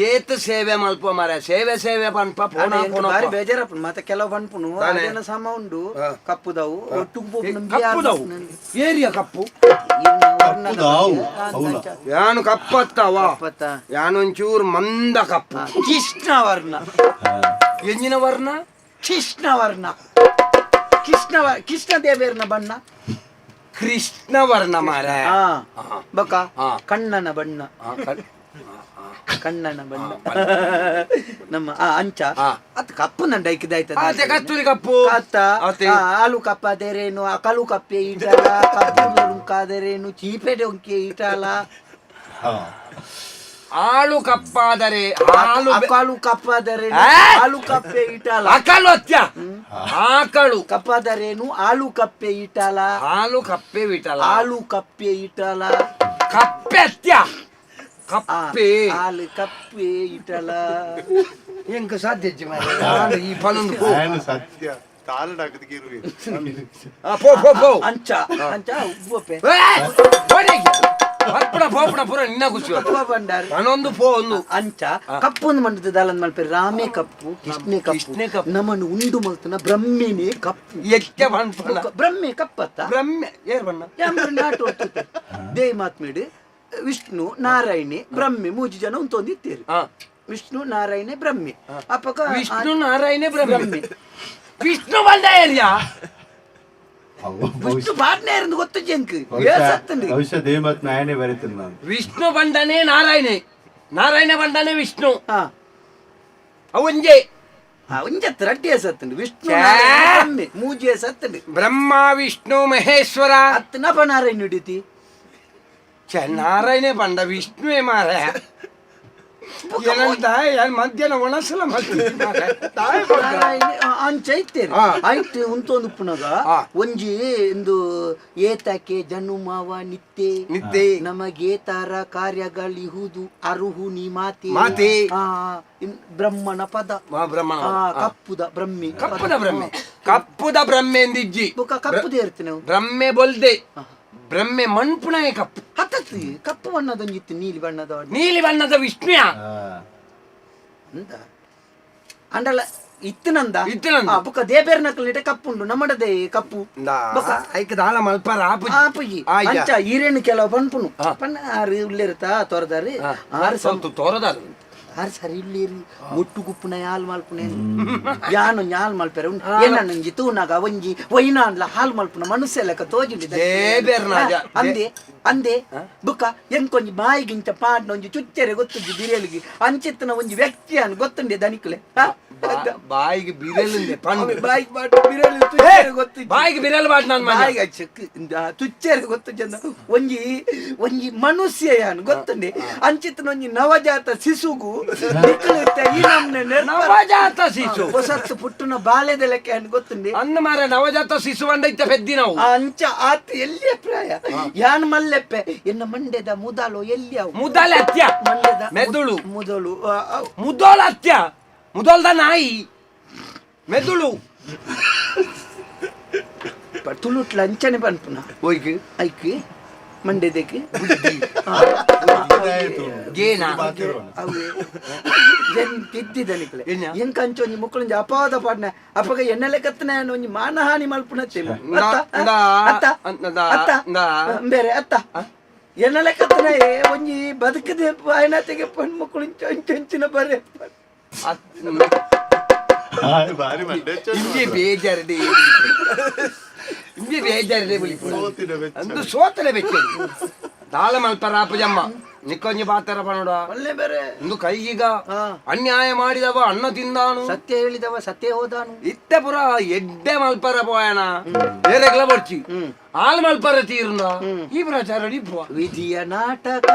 ಏತ್ ಸೇವೆ ಮಲ್ಪ ಮಾರ, ಸೇವೆ ಸೇವೆ ಪನ್ಪ ಪೋಣ ಪೋಣ. ಬಾರಿ ಬೇಜಾರಪ್ಪನು ಮತ್ತೆ ಕೆಲವು ಪನ್ಪುನು ಅದೇನ ಸಮ ಉಂಡು ಕಪ್ಪುದವು ಒಟ್ಟುಗು ಪೋಪುನ. ಕಪ್ಪುದವು ಏರಿಯ ಕಪ್ಪು. ಕಪ್ಪುದಾವು, ಹೌದಾ? ಯಾನು ಕಪ್ಪತ್ತವ, ಯಾನೊಂಚೂರು ಮಂದ ಕಪ್ಪು. ಕೃಷ್ಣವರ್ಣ. ಎಂಜಿನ ವರ್ಣ? ಕೃಷ್ಣವರ್ಣ, ಕೃಷ್ಣ ಕೃಷ್ಣ ದೇವೇರ್ನ ಬಣ್ಣ. ಕೃಷ್ಣ ವರ್ಣ ಮಾರ. ಬಕ ಕಣ್ಣನ ಬಣ್ಣ, ಕಣ್ಣನ ಬಣ್ಣ ನಮ್ಮ ಅಂಚ ಅತ್ ಕಪ್ಪು ನಂಡ ಐಕಿದಾಯ್ತದ. ಕಸ್ತೂರಿ ಕಪ್ಪು. ಅತ್ತ ಆಲು ಕಪ್ಪಾದರೇನು, ಅಕಲು ಕಪ್ಪೆ ಇಟಲ, ಕಪ್ಪು ಉಂಕಾದರೇನು, ಚೀಪೆಡೆ ಉಂಕೆ ಇಟಲ. ಆಳು ಕಪ್ಪಾದರೆ ಹಾಲು ಅಕಾಲು ಕಪ್ಪಾದರೇನು, ಆಲು ಕಪ್ಪೆ ಇಟಲ. ಅಕಲು ಅತ್ಯ ಆಕಳು ಕಪ್ಪಾದರೇನು, ಆಲು ಕಪ್ಪೆ ಇಟಲ. ಹಾಲು ಕಪ್ಪೆ ವಿಟಲ. ಆಲು ಕಪ್ಪೆ ಇಟಲ. ಕಪ್ಪೆ ಅತ್ಯ ಕಪ್ಪೆ. ಹಾಲು ಕಪ್ಪೆ ಇಟಲ. ಎಂಕ ಸಾಧ್ಯ ಈ ಪನೊಂದು ಸತ್ಯ ಪೋ ಪೋ ಪೋ. ಅಂಚ ಅಂಚ ಉಪ್ಪೆ. ಪರ್ಪಣ ಪೋಪಣ ಪೂರ ನಿನ್ನ ಖುಷಿ. ಪನೊಂದು ಪೋ ಒಂದು. ಅಂಚ ಕಪ್ಪು ಮಂಡದ ದಾಲನ್ ಮಲ್ಪೆ ರಾಮೇ ಕಪ್ಪು, ಕೃಷ್ಣೆ ಕಪ್ಪು, ನಮನು ಉಂಡು ಮಲ್ತನ ಬ್ರಹ್ಮಿನೇ ಕಪ್ಪು. ಎಚ್ಚ ಪನ್ಪಣ ಬ್ರಹ್ಮೆ ಕಪ್ಪತ್ತ. ಬ್ರಹ್ಮೆ ಏರ್ ಬಣ್ಣ ನಾಟು ದೇವಿ ಮಾತ್ಮೇಡು ವಿಷ್ಣು ನಾರಾಯಣಿ ಬ್ರಹ್ಮೆ ಮೂಜಿ ಜನ ಉಂತೊಂದಿತ್ತೇರು. ವಿಷ್ಣು ನಾರಾಯಣೆ ಬ್ರಹ್ಮೆ ಅಪ್ಪಕ ವಿಷ್ಣು ನಾರಾಯಣೆ ಬ್ರಹ್ಮೆ ವಿಷ್ಣು ಬಂದ ಏರಿಯಾ ವಿಷ್ಣು ಪಾಟ್ನೆ ಗೊತ್ತು ಜಂಕ್. ಬಹುಶಃ ದೇವಮತ್ ನಾಯನೇ ಬರೀತೀನಿ ನಾನು. ವಿಷ್ಣು ಬಂದನೆ ನಾರಾಯಣೆ, ನಾರಾಯಣ ಬಂದನೆ ವಿಷ್ಣು. ಅವಂಜೆ ಒಂಜತ್ ರಡ್ಡಿ ಸತ್ತುಂಡು ವಿಷ್ಣು ಬ್ರಹ್ಮೆ ಮೂಜಿ ಸತ್ತುಂಡು. ಬ್ರಹ್ಮ ವಿಷ್ಣು ಮಹೇಶ್ವರ ಅತ್ ನಪ ನಾರಾಯಣ ಹಿಡಿತಿ. ನಾರಾಯಣೆ ಬಂದ ವಿಷ್ಣುವೇ ಮಾರ. ಮಧ್ಯಾಹ್ನ ಒಣಸಲ ಅಂಚ ಇತ್ತೇನೆ ಆಯ್ತು ಉಂತೊಂದು ಉಪ್ಪುನಗ ಒಂಜಿ ಇಂದು ಏತಕ್ಕೆ ಜನುಮವ ನಿತ್ಯ ನಿತ್ಯ ನಮಗೆ ತಾರ ಕಾರ್ಯಗಳಿಹುದು ಅರುಹು ನೀ ಮಾತೆ ಮಾತೆ ಬ್ರಹ್ಮನ ಪದ. ಬ್ರಹ್ಮನ ಕಪ್ಪುದ ಬ್ರಹ್ಮೆ, ಕಪ್ಪುದ ಬ್ರಹ್ಮೆ, ಕಪ್ಪುದ ಬ್ರಹ್ಮೆ ಎಂದಿಜ್ಜಿ. ಕಪ್ಪುದೇ ಇರ್ತೇನೆ ಬ್ರಹ್ಮೆ ಬೊಲ್ದೆ ಬ್ರಹ್ಮೆ ಮಣ್ಪುಣೆ ಕಪ್ಪು. ಹತ್ತತ್ತಿ ಕಪ್ಪು ಬಣ್ಣದೊಂಜಿತ್ತು, ನೀಲಿ ಬಣ್ಣದ ನೀಲಿ ಬಣ್ಣದ ವಿಷ್ಣುಯ ಅಂತ ಅಂಡಲ ಇತ್ತು ನಂದ ಇತ್ತು ನಂದ. ಬುಕ್ಕ ದೇಬೇರ್ ನಕಲಿಟ ಕಪ್ಪುಂಡು ನಮ್ಮಡದೆ ಕಪ್ಪು. ಐಕ್ ದಾಲ ಮಲ್ಪರ ಆಪುಜಿ ಅಂಚ ಈರೇನು ಕೆಲವು ಪನ್ಪುನು ಪನ್ನ ಆರು ಉಲ್ಲೇರುತ್ತಾ ತೋರದಾರಿ ಆರು ಸ್ವಲ್ಪ ತೋರದಾರು ಆರು ಸರಿ ಇಲ್ಲೇರಿ ಒಟ್ಟು ಗುಪ್ಪುನ ಯಾಲ್ ಮಲ್ಪುನೆ ಯಾನು ಯಾಲ್ ಮಲ್ಪೆರೆ ಉಂಡು ಏನನ್ನೊಂಜಿ ತೂನಾಗ ಒಂಜಿ ಒಯ್ನಾನ್ಲ ಹಾಲ್ ಮಲ್ಪುನ ಮನುಷ್ಯ ಲೆಕ್ಕ ತೋಜುಂಡಿ. ಅಂದೆ ಅಂದೆ ಬುಕ್ಕ ಎಂಕೊಂಜಿ ಬಾಯಿಗಿಂತ ಪಾಡ್ನ ಒಂಜಿ ಚುಚ್ಚೆರೆ ಗೊತ್ತುಂಜಿ ಬಿರಿಯಲಿಗೆ ಅಂಚಿತ್ತನ ಒಂಜಿ ವ್ಯಕ್ತಿ ಅನ್ ಗೊತ್ತುಂಡೆ ದನಿಕುಲೆ. ಬಾಯಿಗೆ ಬಿರಲಿಂದೆ ಪಂಡು ಬಾಯಿಗೆ ಬಾಟ್ ಬಿರಲು ತುಚ್ಚೆರೆ ಗೊತ್ತು. ಬಾಯಿಗೆ ಬಿರಲು ಬಾಟ್ ನಾನು ಬಾಯಿಗೆ ಚೆಕ್ ತುಚ್ಚೆರೆ ಗೊತ್ತು ಜನ ಒಂಜಿ ಒಂಜಿ ಮನುಷ್ಯ ಯಾನ್ ಗೊತ್ತುಂಡೆ ಅಂಚಿತ್ತನ ಒಂಜಿ ನವಜಾತ ಶಿಶುಗು ಈ ನಮ್ನೆ ನವಜಾತ ಶಿಶು ಹೊಸತ್ತು ಪುಟ್ಟುನ ಬಾಲ್ಯದ ಲೆಕ್ಕ ಅನ್ ಗೊತ್ತುಂಡೆ. ಅನ್ನ ಮಾರ ನವಜಾತ ಶಿಶು ಅಂಡೈತ ಪೆದ್ದಿ ನಾವು ಅಂಚ ಆತ ಎಲ್ಲಿಯ ಪ್ರಾಯ ಯಾನ್ ಮಲ್ಲೆಪ್ಪೆ ಎನ್ನ ಮಂಡ್ಯದ ಮುದಾಲು ಎಲ್ಲಿ ಅವು ಮುದಾಲೆ ಅತ್ಯ ಮಂಡ್ಯದ ಮೆದುಳು ಮುದಲು ಮುದೋಳ ಅತ್ಯ ಮುದೋಲ್ದ ನಾಯಿ ಮೆದುಳು ತುಳುಟ್ಲ ಅಂಚನೆ ಪನ್ಪುನ ಒಯ್ಕ್ ಐಕ್ ಮಂಡ್ಯದಕ್ಕೆ ಗೇನ ತಿದ್ದಿದನಿಕ್ಲೆ ಎಂಕ ಅಂಚ ಒಂಜಿ ಮುಕ್ಕಳೊಂಜಿ ಅಪವಾದ ಪಾಡ್ನ ಅಪಗ ಎಣ್ಣೆಲೆ ಕತ್ತನ ಒಂಜಿ ಮಾನಹಾನಿ ಮಲ್ಪುನ ಅತ್ತ ಬೇರೆ ಅತ್ತ ಎಣ್ಣೆಲೆ ಕತ್ತನ ಒಂಜಿ ಬದುಕದೆ ಬಾಯನತೆಗೆ ಪಣ್ ಮಕ್ಕಳು ಅಂಚಂಚಿನ ಬರೆ ಇಂಜೆ ಬೇಜಾರಡೆ ಇಂಜೆ ಬೇಜಾರಡೆ ಅಂದು ಸೋತಲೆ ಬೆಚ್ಚ ದಾಳ ಮಲ್ಪರ ಆಪುಜಮ್ಮ ನಿಕ್ಕೊಂಜಿ ಪಾತ್ರ ಪನೋಡ ಒಳ್ಳೆ ಬೇರೆ ಒಂದು ಕೈಗೀಗ ಅನ್ಯಾಯ ಮಾಡಿದವ ಅನ್ನ ತಿಂದಾನು ಸತ್ಯ ಹೇಳಿದವ ಸತ್ಯ ಹೋದಾನು ಇತ್ತೆ ಪುರ ಎಡ್ಡೆ ಮಲ್ಪರ ಪೋಯಣ ಬೇರೆಗ್ಲ ಬರ್ಚಿ. ಆಲ್ ಮಲ್ಪರ ತೀರ್ನ ಈ ಪ್ರಚಾರ ಇಪ್ಪು ವಿಧಿಯ ನಾಟಕ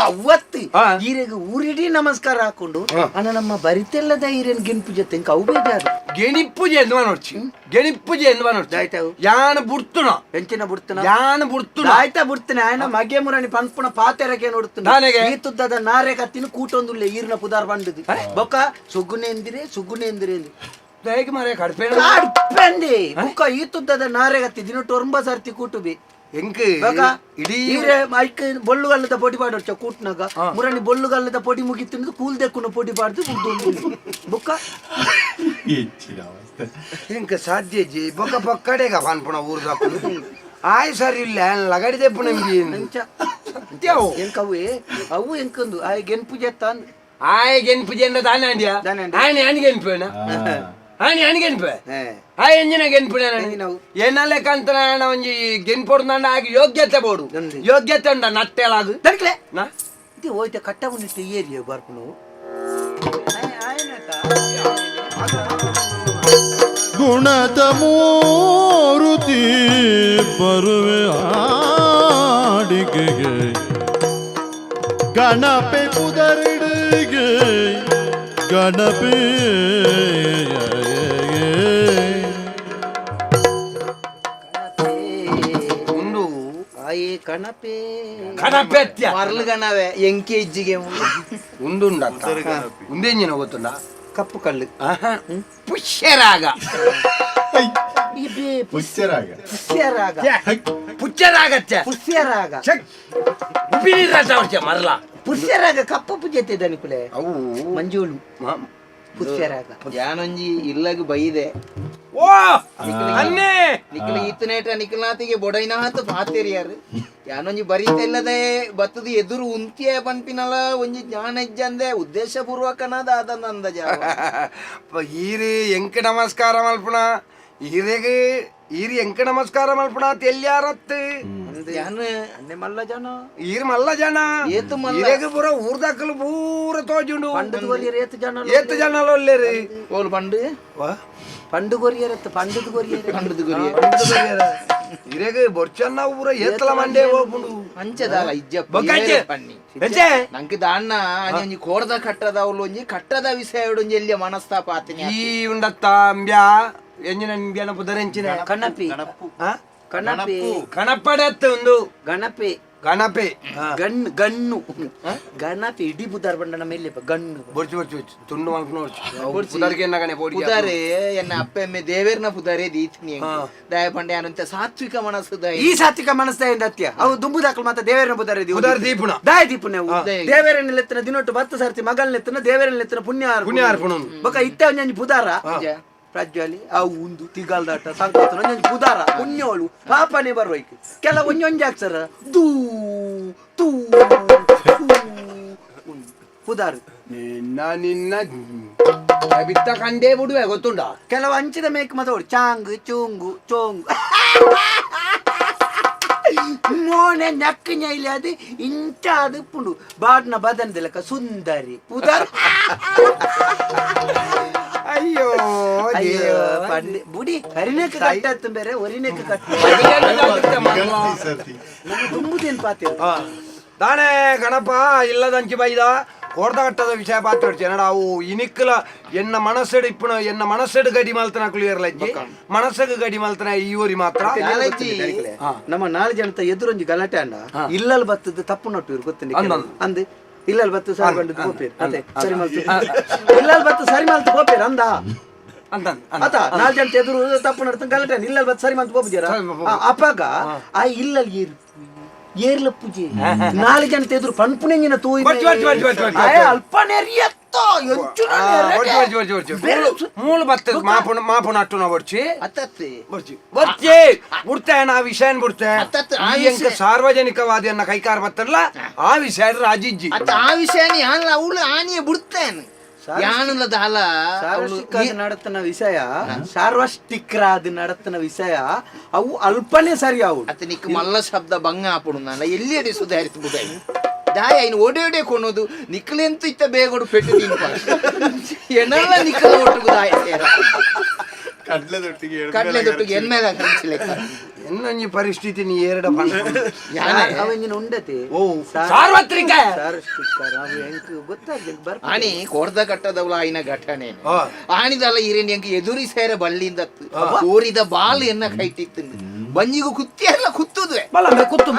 ಅವತ್ತು ಈರೆಗ್ ಊರಿಡೀ ನಮಸ್ಕಾರ ಹಾಕೊಂಡು ಅಣ್ಣ ನಮ್ಮ ಬರಿತೆಲ್ಲದ ಈರೇನ್ ಗೆಣಪು ಜೊತೆ ಇಂಕ ಅವು ಬೇಜಾರು. ಗೆಣಿಪ್ಪು ಎಂದು ನೋಡ್ಚಿ, ಗೆಣಿಪ್ಪು ಎಂದು ನೋಡ್ಚಿ. ಆಯ್ತಾ? ಯಾನ ಬುಡ್ತುನ. ಎಂಚಿನ ಬುಡ್ತನ? ಯಾನ ಬುಡ್ತುನ. ಆಯ್ತಾ ಬುಡ್ತನೆ. ಆಯನ ಮಗೆ ಮುರಣಿ ಪನ್ಪುನ ಪಾತೆರಕ್ಕೆ ನೋಡ್ತುನ. ದಾನೆಗೆ? ಈ ತುದ್ದದ ನಾರೆ ಕತ್ತಿನ ಕೂಟೊಂದುಲ್ಲೆ ಈರ್ನ ಪುದಾರ್ ಬಂಡದು ಬೊಕ್ಕ ಸುಗುನೇಂದಿರೆ ಸುಗುನೇಂದಿರೆ ಹೇಗೆ ಮಾರೆ ಕಡ್ಪೇಣ. ಕಡ್ಪೆಂದಿ ಬೊಕ್ಕ ಈ ತುದ್ದದ ನಾರೆ ಕತ್ತಿ ದಿನ ಟೊರ್ಂಬ ಸರ್ತಿ ಕೂಟುಬಿ. ಎಂಕ್ ಬೊಕ್ಕ ಇಡೀ ಈರೆ ಐಕ್ ಬೊಳ್ಳುಗಲ್ಲದ ಪೊಡಿ ಪಾಡೊರ್ಚ ಕೂಟ್ನಾಗ ಮುರಣಿ ಬೊಳ್ಳುಗಲ್ಲದ ಪೊಡಿ ಮುಗಿತಿಂದು ಕೂಲ್ ದೆಕ್ಕುನ ಪೊಡಿ ಪಾಡ್ದು ಬುಡ್ದು ಬೊಕ್ಕ ಎಂಚಿನ ಅವಸ್ಥೆ. ಎಂಕ್ ಸಾಧ್ಯ ಜಿ ಬೊಕ್ಕ ಪೊಕ್ಕಡೆಗ ಪನ್ಪುಣ ಊರ್ದಾಕುಲು ಆಯ್ ಸರಿ ಇಲ್ಲ ಲಗಡಿ ದೆಪ್ಪುನ ಅಂಚ ಸತ್ಯವು. ಎಂಕ್ ಅವು ಅವು ಎಂಕೊಂದು ಆಯ್ ಗೆನ್ಪು ಜೆತ್ತಾನ್. ಆಯ್ ಗೆನ್ಪು ಜೆಂಡ ತಾನೆ ಅಂಡ್ಯಾ. ದಾನೆ ಅಂಡ್ಯಾ. ಆಣಿ ಆಣಿ ಗೆನ್ಪುನ, ಆಣಿ ಆಣಿ ಗೆನ್ಪೆ ಆಯ್ ಎಂಜಿನ ಗೆನ್ಪುನ. ಎಂಜಿನವು? ಏನಲ್ಲೇ ಕಂತನ ಒಂಜಿ ಗೆನ್ಪೊಡ್ದಂಡ ಆಗಿ ಯೋಗ್ಯತೆ ಬೋಡು. ಅಂದೆ. ಯೋಗ್ಯತೆ ಉಂಡ ನಟ್ಟೆಲಾಗು. ದರ್ಕ್ಲೆ. ನಾ ಇದು ಹೋಯ್ತ ಕಟ್ಟ ಉಂಡಿಟ್ಟು ಏರಿಯ ಬರ್ಪುನು. ಗುಣದ ಮೂರುತಿ ಬರುವೆ ಆಡಿಗೆಗೆ ಗಣಪೆ ಪುದರಿಡಿಗೆ ಗಣಪೆ. ಉಂಡು. ಆಯೇ ಕಣಪೆ. ಕಣಪೆತ್ಯ. ಮರ್ಲು ಗಣವೆ ಎಂಕೆ ಇಜ್ಜಿಗೆ. ಉಂಡುಂಡತ್ತ ಉಂದೆಂಜಿನ ಗೊತ್ತುಂಡ? ಕಪ್ಪು ಕಲ್ಲು. ಆಹಾ. ಪುಷ್ಯರಾಗ. ಇಬೇ. ಪುಷ್ಯರಾಗ. ಪುಷ್ಯರಾಗ. ಪುಚ್ಚರಾಗತ್ಯ. ಪುಷ್ಯರಾಗ. ಚೆಕ್ ಉಪ್ಪಿನೀರ್ ರಸ ಮರಲ. ಪುಷ್ಯರಾಗ ಕಪ್ಪು ಪೂಜೆ ದನಿಕುಲೆ. ಅವು ಮಂಜೂಳು ಪುಷ್ಯರಾಗ. ಯಾನೊಂಜಿ ಇಲ್ಲಗ್ ಬೈದೆ. ಓ ಅನ್ನೇ. ನಿಕ್ಲ ಈತನೇಟ ನಿಕ್ಲನಾತಿಗೆ ಬೊಡೈನಾತ್ ಪಾತೆರಿಯಾರು. ಯಾನೊಂಜಿ ಬರೀತೆಲ್ಲದೆ ಬತ್ತದ ಎದುರು ಉಂತಿಯ ಪನ್ಪಿನಲ ಒಂಜಿ ಜ್ಞಾನ ಇಜ್ಜಂದೆ ಉದ್ದೇಶ ಪೂರ್ವಕನಾದ ಆದಂದ ಅಂದಾಜ. ಈರಿ ಎಂಕ್ ನಮಸ್ಕಾರ ಮಲ್ಪುಣ, ಈರೆಗ್ ಈರಿ ಎಂಕ್ ನಮಸ್ಕಾರ ಮಲ್ಪುಣ ತೆಲ್ಯಾರತ್. ಯಾನ್ ಅನ್ನೆ ಮಲ್ಲ ಜನ. ಈರ್ ಮಲ್ಲ ಜನ. ಏತ್ ಮಲ್ಲ? ಈರೆಗ್ ಪೂರ ಊರ್ದಕ್ಕಲು ಪೂರ ತೋಜುಂಡು. ಪಂಡದ ಕೊರಿಯರ್ ಏತ್ ಜನ? ಏತ್ ಜನ ಒಲ್ಲೇರಿ? ಓಲ್ ಪಂಡು? ಪಂಡು ಕೊರಿಯರ್ ಎತ್ತ ಪಂಡದ ಕೊರಿಯರ್. ಪಂಡದ ಕೊರಿಯರ್. ಈರೆಗ್ ಬೊರ್ಚನ್ನ ಊರ ಏತ್ಲ ಮಂಡೆ ಹೋಗ್ಬುಂಡು. ಅಂಚದಾಲ ಇಜ್ಜಪ್ಪ. ಬೊಕ್ಕಂಚೆ. ಏರೆ ಪನ್ನಿ. ಎಂಚೆ? ನಂಗೆ ದಾನ್ನ ಅನಿ ಒಂಜಿ ಕೋರ್ದ ಕಟ್ಟದ ಅವ್ಲು ಒಂಜಿ ಕಟ್ಟದ ವಿಷಯ ಒಂಜಿ ಎಲ್ಲಿಯ ಮನಸ್ತಾಪ ಆತಿನಿ. ಈ ಉಂಡತ್ತ ಅಂಬ್ಯಾ ಎಂಜಿನ ಇಂಬ್ಯಾನ ಪುದರೆಂಚಿನ? ಕಣಪಿ. ಆ? ಕಣಪಿ. ಕಣಪಡತ್ತ ಒಂದು. ಗಣಪೆ. ಗಣಪೆ. ಗಣ್ಣು ಗಣ್ಣು ಗಣಪಿ ಇಡೀ ಬುದಾರ್ ಬಂಡನ ಮೇಲೆ ಗಣ್ಣು. ಬೊರ್ಚು ಬೊರ್ಚು ಬೊರ್ಚು ತುಂಡು ಮಲ್ಪುನ ಬೊರ್ಚು ಪುದರ್ಗೆ ಎನ್ನಗನೆ ಪೋಡಿ. ಪುದಾರೆ ಎನ್ನ ಅಪ್ಪೆಮ್ಮೆ ದೇವೇರ್ನ ಪುದಾರೆ ದೀತ್ನಿ ದಯ ಪಂಡೆ ಅನಂತ ಸಾತ್ವಿಕ ಮನಸ್ಸು ದಯ. ಈ ಸಾತ್ವಿಕ ಮನಸ್ಸ ಅತ್ಯ ಅವು ದುಂಬುದಾಕಲು ಮಾತ ದೇವೇರನ ಬುದಾರ. ಪುದಾರ್ ದೀಪುನ. ದಾಯ ದೀಪುನ. ದೇವೇರನ ಲೆತ್ತನ ದಿನೊಟ್ಟು 10 ಸರ್ತಿ ಮಗಲ್ ಲೆತ್ತನ ದೇವೇರನ ಲೆತ್ತನ ಪುಣ್ಯ. ಪುಣ್ಯ ಅರ್ಪುಣ. ಬೊಕ ಇತ್ತೆ ಒಂಜಿ ಬುದಾರ ಪ್ರಜ್ವಲಿ ಅವು ಉಂದು ತಿಗಲ್ದಾಟ ಸಂಕಲ್ತನ ಒಂಜೊಂಜಿ ಬುದಾರ ಪುಣ್ಯೋಳು ಪಾಪನೆ ಬರುವೈಕ್ ಕೆಲ ಒಂಜೊಂಜಿ ಅಕ್ಷರ ದೂ ತೂ ತೂ ಉಂದು ಪುದಾರು. ನಿನ್ನ ನಿನ್ನ ಬಿತ್ತ ಕಂಡೇ ಬಿಡುವೆ ಗೊತ್ತುಂಡ. ಕೆಲವು ಅಂಚಿದ ಮೇಕ್ ಮಾತಾಡು ಚಾಂಗ್ ಚೂಂಗು ಚೋಂಗು ಮೋನೆ ನಕ್ಕು ನೈಲಿ ಅದು ಇಂಚ ಅದು ಪುಂಡು ಬಾಡ್ನ ಬದನ್ದಿಲಕ ಸುಂದರಿ ಪುದಾರ್. ಅಯ್ಯೋ. ಅಯ್ಯೋ ಪಂಡಿ ಬುಡಿ ಹರಿನೆಕ್ ಕಟ್ಟತ್ತು ಬೇರೆ ಒರಿನೆಕ್ ಕಟ್ಟ. ಸರ್ತಿ. ನಮ್ಮ ತುಂಬುದೇನು ಪಾತೆ. ದಾನೆ ಗಣಪ ಇಲ್ಲದಂಚಿ ಬೈದ ಕೋರ್ದ ಕಟ್ಟದ ವಿಷಯ ಪಾತ್ರ ಎನ್ನಡ ಅವು ಇನಿಕ್ಕಲ ಎನ್ನ ಮನಸ್ಸೆಡು ಇಪ್ಪುನ ಎನ್ನ ಮನಸ್ಸೆಡು ಗಡಿ ಮಲ್ತನ ಕುಳಿಯರ್ಲಜ್ಜಿ ಮನಸ್ಸಿಗೆ ಗಡಿ ಮಲ್ತನ ಈ ಊರಿ ಮಾತ್ರ. ನಮ್ಮ ನಾಲ್ ಜನತ ಎದುರೊಂಜಿ ಗಲಾಟೆ ಅಣ್ಣ ಇಲ್ಲಲ್ ಬತ್ತದ ತಪ್ಪು ನಟ್ಟು ಇವ್ರು ಗೊತ್ತುಂಡಿ. ಅಂದ್. ಅಂದ್ ಇಲ್ಲಲ್ ಬತ್ತು ಸರಿ ಬಂದು ಪೋಪೇರ್ ಅದೇ ಸರಿ ಮಲ್ತು ಇಲ್ಲಲ್ ಬತ್ತು ಸರಿ ಮಲ್ತು ಪೋಪೇರ್ ಅಂದ. ಅಂತ. ಆತ ನಾಲ್ ಜನ ಎದುರು ತಪ್ಪು ನಡ್ತ ಗಲಾಟೆ ಅಣ್ಣ ಇಲ್ಲಲ್ ಬತ್ತು ಸರಿ ಮಲ್ತು ಪೋಪುಜಾರ ಅಪ್ಪಾಗ ಆ ಇಲ್ಲಲ್ ಏರು ಏರ್ಲ ಪೂಜೆ ನಾಲ್ ಜನ ಎದುರು ಪನ್ಪುನೆಂಜಿನ ತೂಯಿ. ಬರ್ಚು, ಬರ್ಚು, ಬರ್ಚು, ಬರ್ಚು, ಬರ್ಚು. ಆಯ್ ಅಲ್ಪ ನೆರಿಯತ್ತ ಎಂಚುನ ನೆರಡೆ. ಬರ್ಚು ಬರ್ಚು ಬರ್ಚು. ಬೇರೆ ಮೂಲು ಬತ್ತದ ಮಾಪುನ ಮಾಪುನ ಅಟ್ಟುನ ಬರ್ಚಿ. ಅತ್ತತ್ತೆ. ಬರ್ಚಿ ಬರ್ಚಿ ಬಿಡ್ತೆ ನಾ ವಿಷಯನ್ ಬಿಡ್ತೆ. ಅತ್ತತ್ತು, ಆ ಈ ಎಂಕ ಸಾರ್ವಜನಿಕವಾದಿಯನ್ನ ಕೈಕಾರ ಬತ್ತಲ್ಲ ಆ ವಿಷಯ ರಾಜಿಜ್ಜಿ. ಅತ್ತ ಆ ವಿಷಯ ಯಾನ್ ಅವಳು ಆನಿಯ ಬಿಡ್ತೇನೆ ಯಾನಲ್ಲ ದಾಲ. ಸಾರ್ವಜನಿಕ ನಡತನ ವಿಷಯ ಸಾರ್ವಷ್ಟಿಕರಾದ ನಡತನ ವಿಷಯ ಅವು ಅಲ್ಪನೇ ಸರಿ ಅವು. ಅತ್ತ ನಿಕ್ ಮಲ್ಲ ಶಬ್ದ ಬಂಗ ಆಪುಡು ನಾನ ಎಲ್ಲಿ ಅಡಿ ಸುಧಾರಿಸಿ ಬುಡೈ ದಾಯ ಇನ್ನು ಓಡೆ ಓಡೆ ಕೊನೋದು ನಿಕ್ಲೆಂತು ಇತ್ತ ಬೇಗೋಡು ಪೆಟ್ಟು ತಿನ್ಪ ಎನ್ನಲ್ಲ ನಿಕ್ಕಲ ಒಟ್ಟುಗು ದಾಯ ಸೇರ. ಕಡ್ಲೆ ದೊಟ್ಟಿಗೆ ಎನ್ಮೇಲ ಖರ್ಚಿಲೆಕ್ಕ ಎನ್ನೊಂಜಿ ಪರಿಸ್ಥಿತಿ ನೀ ಏರಡ ಅವಂಜಿನ ಉಂಡತೆ ಓ ಸಾರ್ವತ್ರಿಕ ಗೊತ್ತಾಗ್ತದೆ. ಆಣಿ ಕೋರ್ದ ಕಟ್ಟದವಳ ಆಯ್ನ ಘಟನೆ ಆಣಿದಲ್ಲ ಈರೇನ್ ಎಂಕ್ ಎದುರಿ ಸೇರ ಬಳ್ಳಿಂದ ಕೋರಿದ ಬಾಲ್ ಎನ್ನ ಕೈಟಿತ್ತು ಬಂಜಿಗೂ ಕುತ್ತಿ ಅಲ್ಲ ಕುತ್ತುದುವೆ. ಬಲ ಕುತ್ತು.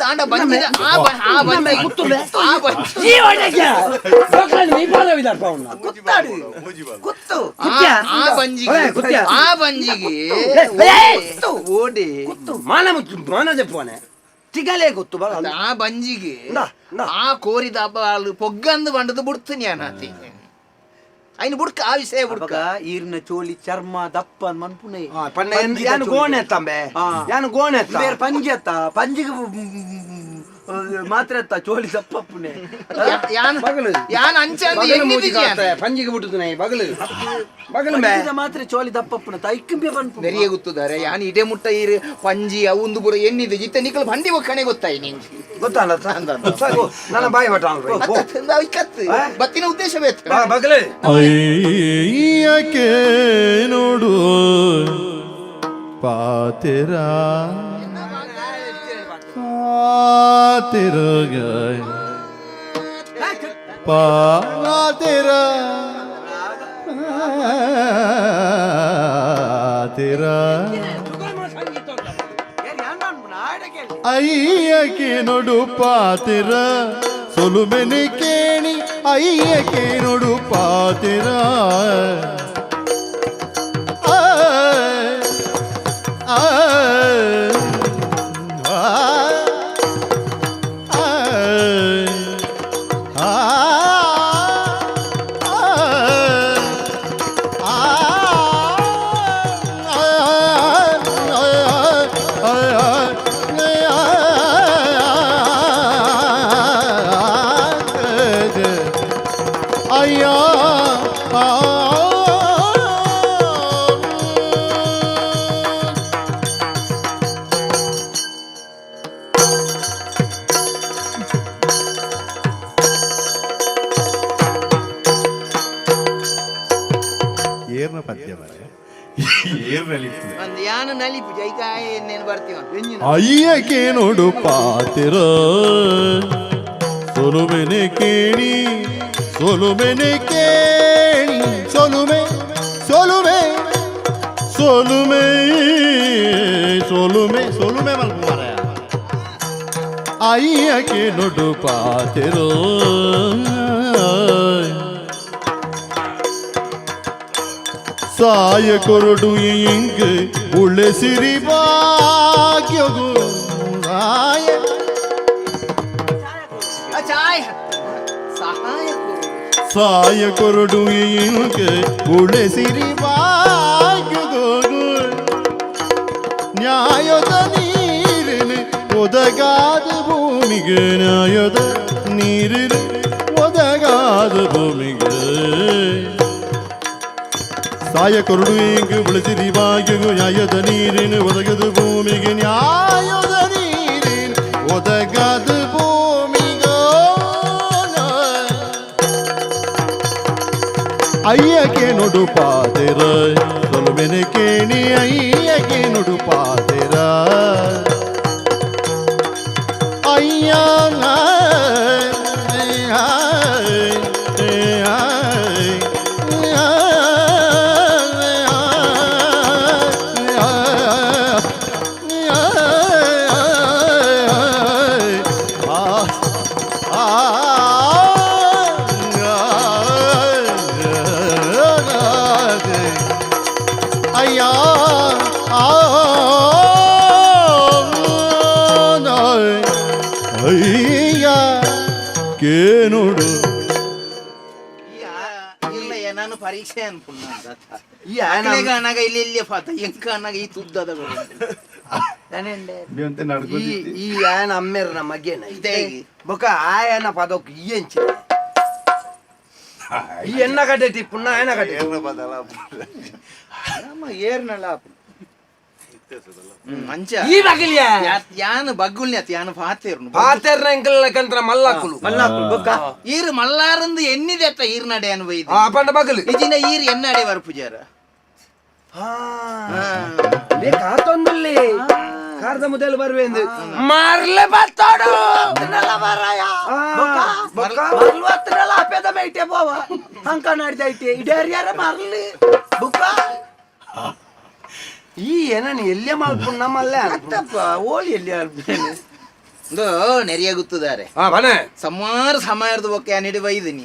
ತಾಂಡ ಬಂಜಿದ ಆ ಆ ಬಂಜಿ ಕುತ್ತುವೆ. ಆ ಬಂಜಿ ಕುತ್ತಾಡು ಕುತ್ತು. ಆ ಬಂಜಿಗೆ ಆ ಬಂಜಿಗೆ ಓಡಿ ಮಾನ ಮಾನ ದೆಪ್ಪುವನೆ ತಿಗಲೇ ಗೊತ್ತು ಬಲ. ಆ ಬಂಜಿಗೆ ಆ ಕೋರಿದ ಬಾಲ್ ಪೊಗ್ಗಂದು ಬಂಡದು ಬುಡ್ತೀನಿ ಅನಾತಿ ಐನು ಬುಡ್ಕ ಆ ವಿಷಯ ಬುಡ್ಕ. ಈರ್ನ ಚೋಲಿ ಚರ್ಮ ದಪ್ಪ ಮನ್ಪುನೆ. ಪಂಡ ಯಾನು ಗೋಣೆ ತಂಬೆ ಯಾನು ಗೋಣೆ. ಬೇರೆ ಪಂಜಿ ಅತ್ತ ಪಂಜಿಗೆ ಮಾತ್ರ ಅತ್ತ ಚೋಲಿ ದಪ್ಪಪ್ಪುನೆ. ಯಾನ್ ಯಾನ್ ಅಂಚ ಪಂಜಿಗೆ ಬಿಟ್ಟುದು ನೈ ಬಗಲು ಬಗಲು ಮಾತ್ರ ಚೋಲಿ ದಪ್ಪಪ್ಪುನ ತೈಕ್ಕಂಬೆ ಪನ್ಪು ನೆರಿಯ ಗೊತ್ತುದಾರೆ ಯಾನ್ ಇಡೆ ಮುಟ್ಟ ಈರು ಪಂಜಿ ಅವು ಪೂರ ಎನ್ನಿದೆ ಜಿತ್ತ ನಿಕಲ್ ಬಂಡಿ ಒಕ್ಕಣೆ ಗೊತ್ತಾಯಿ ನಿಂಗೆ. ಗೊತ್ತಲ್ಲ ನನ್ನ ಬಾಯಿ ಬಟ ಇಕ್ಕತ್ತು ಬತ್ತಿನ ಉದ್ದೇಶ ಬೇಕು ಬಗಲು. ಅಯ್ಯಕ್ಕೆ ನೋಡು ಪಾತೆರ ಪಾತೆರ ಪಾತೆರ ಪಾತೆರ ಅಯ್ಯಕ್ಕೆ ನೋಡು ಪಾತೆರ ಸೊಲುಮೆನೆ ಕೇಣಿ ಅಯ್ಯಕ್ಕೆ ನೋಡು ಪಾತೆರ ಆ ಆ ಆ ಅಯ್ಯಾ ಏರ್ನ ಪದ್ಯ ಮಾರ್ರೆ. ಏರ್ನಲ್ಲಿ ಒಂದು ಯಾನು ನಲಿಪು ಜೈಕಾಯ ಎನ್ನೇನು ಬರ್ತೀವ. ಅಯ್ಯಕ್ಕೆ ನೋಡು ಪಾತಿರ ಸೊಲುಮೆನೆ ಕೇಣಿ ಸೊಲುಮೆನೆ ಕೇಣಿ ಸೊಲುಮೆ ಸೊಲುಮೆ ಸೊಲುಮೆ ಸೊಲುಮೆ ಸೊಲುಮೆ ಮಲ್ಪ ಮಾರಾಯ. ಅಯ್ಯಕ್ಕೆ ನೋಡು ಪಾತಿರೋ ಸಾಯ ಕೊರಡು ಇಂಗ್ ಉಳೆಸಿರಿ ಭಾಗ್ಯಗು ಸಾಯ ಚಾಯ್ ಸಹಾಯ ಸಾಯ ಕೊರಡು ಇಂಗ್ ಉಳೆಸಿರಿ ಭಾಗ್ಯಗು ನ್ಯಾಯದ ನೀರಿನ ಒದಗಾದ ಭೂಮಿಗೆ ನ್ಯಾಯದ ನೀರಿನ ಒದಗಾದ ಭೂಮಿಗೆ ಸಾಯ ಕೊರಡು ಇಂಗು ಉಳಿಸಿರಿ ಭಾಗ್ಯಗು ನ್ಯಾಯದ ನೀರಿನ ಒದಗದ ಭೂಮಿಗೆ ನ್ಯಾಯದ ನೀರಿನ ಒದಗದ ಭೂಮಿಗೋ ಅಯ್ಯಕ್ಕೆ ನೋಡು ಪಾದೆರ ಸೊಲುಮೆನೆ ಕೇಣಿ ಅಯ್ಯಕ್ಕೆ ನೋಡು ಪಾದೆರ ಅಯ್ಯ ಅಯ್ಯ ಅಯ್ಯ ಕೇನುಡು ಇಲ್ಲ ನಾನು ಪರೀಕ್ಷೆ ಅನ್ಪುಣ್ಣ ಈ ಆಯನ ಅನಾಗ ಇಲ್ಲಿ ಇಲ್ಲಿ ಫಾತ ಎಂಕ ಅನ್ನಾಗ ಈ ತುದ್ದದ ಈ ಈ ಆಯನ ಅಮ್ಮೇರ್ನ ಮಗೇನ ಇದೇ. ಬೊಕ ಆಯನ ಪದಕ್ಕೆ ಈ ಎಂಚಿ ಈ ಎನ್ನ ಕಡೆ ಟಿಪ್ಪುಣ್ಣ ಆಯನ ಕಡೆ. ನಮ್ಮ ಏರ್ನಲ್ಲ ಮಂಚ ಈ ಬಗಲಿಯ ಯಾನ್ ಬಗ್ಗುಲ್ನಿ ಅತ್ ಯಾನ್ ಫಾತೇರ್ನು. ಪಾತೆರ್ನ ಎಂಕಲ್ ಕಂತ್ರ ಮಲ್ಲಾಕುಲು. ಮಲ್ಲಾಕುಲು ಬೊಕ್ಕ ಈರ್ ಮಲ್ಲಾರಂದು ಎನ್ನಿದೆ ಅತ್ತ ಈರ್ ನಡೆ ಅನ್ಬೈದು. ಆ ಪಂಡ ಬಗಲು. ಇಜಿನ ಈರ್ ಎನ್ನಡೆ ವರ್ ಪೂಜಾರ. ಕಾತೊಂದುಲ್ಲಿ ಕಾರ್ದ ಮೊದಲು ಬರುವೆಂದು ಮಾರ್ಲೆ ಬತ್ತಾಡು ಮಾರ್ಲಿ ಬುಕ್ಕ ಈ ಏನನ್ ಎಲ್ಲಿಯ ಮಲ್ಪುಣ್ಣ ಮಲ್ಲೆ ಅತ್ತಪ್ಪ ಓಲಿ ಎಲ್ಲಿ ಇಂದು ನೆರಿಯ ಗುತ್ತುದಾರೆ ಸಮಾರು ಸಮಯದ ಬೊಕ್ಕೆ ಅನಿಡಿ ಬೈದಿನಿ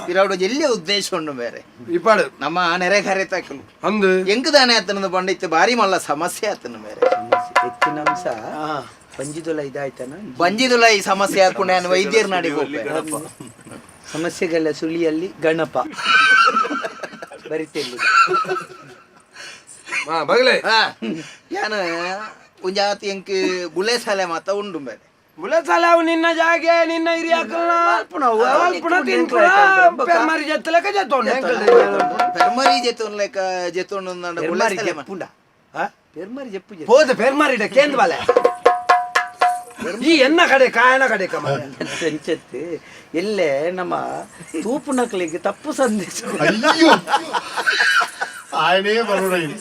ಪಿರಾಡು ಎಲ್ಲಿ ಉದ್ದೇಶ ಉಂಡು ಬೇರೆ ಇಪ್ಪಾಡು ನಮ್ಮ ನೆರೆ ಖರೆ ತಾಕಲು ಅಂದು ಎಂಕ್ ದಾನೆ ಆತನದು ಬಂಡಿತ್ತು ಬಾರಿ ಮಲ್ಲ ಸಮಸ್ಯೆ ಆತನ ಬೇರೆ ಹೆಚ್ಚಿನ ಅಂಶ ಪಂಜಿದೊಲ ಇದಾಯ್ತಾನ ಬಂಜಿದುಲ ಈ ಸಮಸ್ಯೆ ಹಾಕೊಂಡು ನಾನು ವೈದ್ಯರ ನಾಡಿ ಹೋಗ್ಬೇಕು ಸಮಸ್ಯೆಗಳ ಸುಳಿಯಲ್ಲಿ ಗಣಪ ಬರಿತೇನೆ ಬಗಲೆ ಯಾನು ಒಂಜಾತಿ ಎಂಕ್ ಬುಲೆ ಸಾಲೆ ಮಾತ ಉಂಡು ಬೇರೆ ಬುಲೆ ಸಾಲೆ ಅವು ನಿನ್ನ ಜಾಗೆ ನಿನ್ನ ಹಿರಿಯಾಕಲ್ನ ಅಲ್ಪುಣ ತಿನ್ಪುಣ ಪೆರ್ಮರಿ ಜತ್ತಲೆಕ ಜತ್ತೋಂಡು ಪೆರ್ಮರಿ ಜೆತ್ತೋನ್ ಲೆಕ್ಕ ಜೆತ್ತೋಂಡು ಬುಲೆ ಸಾಲೆ ಜೆಪ್ಪುಂಡ ಪೆರ್ಮರಿ ಜೆಪ್ಪು ಪೋದ ಪೆರ್ಮರಿಡ ಕೇಂದ್ರ ಬಾಲೆ ಈ ಎನ್ನ ಕಡೆ ಕಾಯನ ಕಡೆ ಕಮ ಸಂಚತ್ತು ಎಲ್ಲೇ ನಮ್ಮ ತೂಪು ನಕಲಿಗೆ ತಪ್ಪು ಸಂದೇಶ ಅಯ್ಯೋ ఆయనే బరుడైంది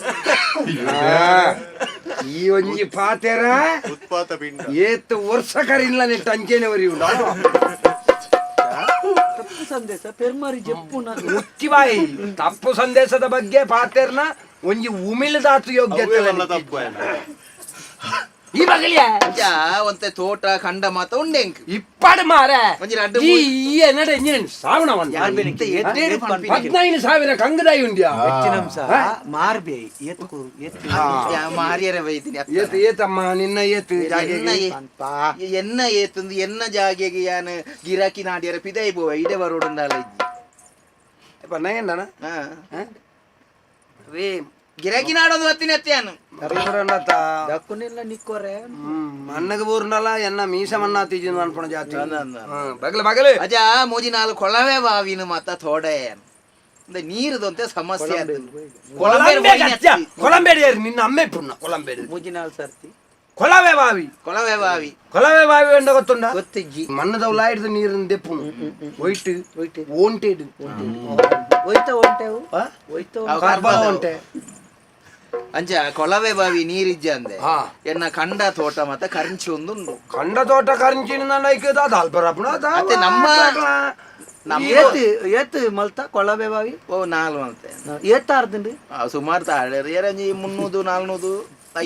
ಈ ಒಂಜಿ ಪಾತೆರ ఉత్పాత పిండ ಏತ್ ವರ್ಷ ಕರಿಲ್ಲ ನೆಟ್ಟು ಅಂಚೆನೆ ವರಿ ಉಂಡು ತಪ್ಪು ಸಂದೇಶ ಪೆರ್ಮರಿ ಜೆಪ್ಪು ಮುಚ್ಚಿ ಬಾಯಿ ತಪ್ಪು ಸಂದೇಶದ ಬಗ್ಗೆ ಪಾತೆರ್ನ ಒಂಜಿ ಉಮಿಲ್ದಾತು ಯೋಗ್ಯತೆ ತಪ್ಪು ಈ ಬಗಲಿಯ ಒಂತೆ ತೋಟ ಕಂಡ ಮಾತ ಉಂಡೆ ಇಪ್ಪಾಡು ಮಾರೆ ಒಂಜಿ ರಡ್ಡು ಈ ಎನ್ನಡ ಇಂಜಿನ ಸಾವಣ 15,000 ಕಂಗದಾಯಿ ಉಂಡ್ಯಾ ಹೆಚ್ಚಿನಂಶ ಮಾರ್ಬೆ ಏತ್ಕು ಏತ್ ಮಾರಿಯರ ಬೈತೀನಿ ಏತ್ ಏತಮ್ಮ ನಿನ್ನ ಏತ್ ಜಾಗೆಗೆ ಎನ್ನ ಏತಂದು ಎನ್ನ ಜಾಗೆಗೆ ಯಾನ್ ಗಿರಾಕಿ ನಾಡಿಯರ ಪಿದೈ ಬೋವ ಇಡೆ ಬರೋಡುಂದಾಲ ಇಜ್ಜಿ ಪನ್ನಯ್ಯಣ್ಣ ರೇ ಗಿರಾಕಿ ನಾಡೊಂದು ಬತ್ತೀನಿ ಅತ್ಯಾನು ದಕ್ಕುನೆಲ್ಲ ನಿಕ್ಕೋರೆ ಮಣ್ಣಗೆ ಊರ್ನಲ್ಲ ಎನ್ನ ಮೀಸ ಮಣ್ಣ ತೀಜಿನ ಅನ್ಪಣ ಜಾತಿ ಬಗಲ ಬಗಲ ಅಜ ಮೂಜಿ ನಾಲ್ ಕೊಳವೆ ಬಾವಿನ ಮಾತ ಥೋಡೆ ನೀರುದಂತೆ ಸಮಸ್ಯೆ ಕೊಳಂಬೇಡಿ ನಿನ್ನ ಅಮ್ಮೆ ಪುಣ್ಣ ಕೊಳಂಬೇಡಿ ಮೂಜಿ ನಾಲ್ ಸರ್ತಿ ಕೊಳವೆ ಬಾವಿ ಕೊಳವೆ ಬಾವಿ ಕೊಳವೆ ಬಾವಿ ಎಂಡ ಗೊತ್ತುಂಡ ಗೊತ್ತಿಜ್ಜಿ ಮಣ್ಣದವ್ಲ ಹಿಡಿದು ನೀರನ್ನು ದೆಪ್ಪುನು ಒಯ್ಟ್ ಒಯ್ಟ್ ಓಂಟೆಡ್ ಒಯ್ತ ಒಂಟೆವು ಒಯ್ತ ಒಂಟೆ ಅಂಚ ಕೊಳವೆ ಬಾವಿ ನೀರಿಜ್ಜ ಅಂದೆ ಎನ್ನ ಕಂಡ ತೋಟ ಮತ್ತ ಕರಿಂಚಿ ಒಂದುಂಡು ಕಂಡ ತೋಟ ಕರಿಂಚಿ ಅತ್ತೆ ನಮ್ಮ ಏತ್ ಏತ್ ಮಲ್ತ ಕೊಳವೆ ಬಾವಿ ಓ ನಾಲ್ ಮಲ್ತೆ ಏತಾರ್ದುಂಡು ಸುಮಾರು ತಾಳೆ ಏರಂಜಿ 300 400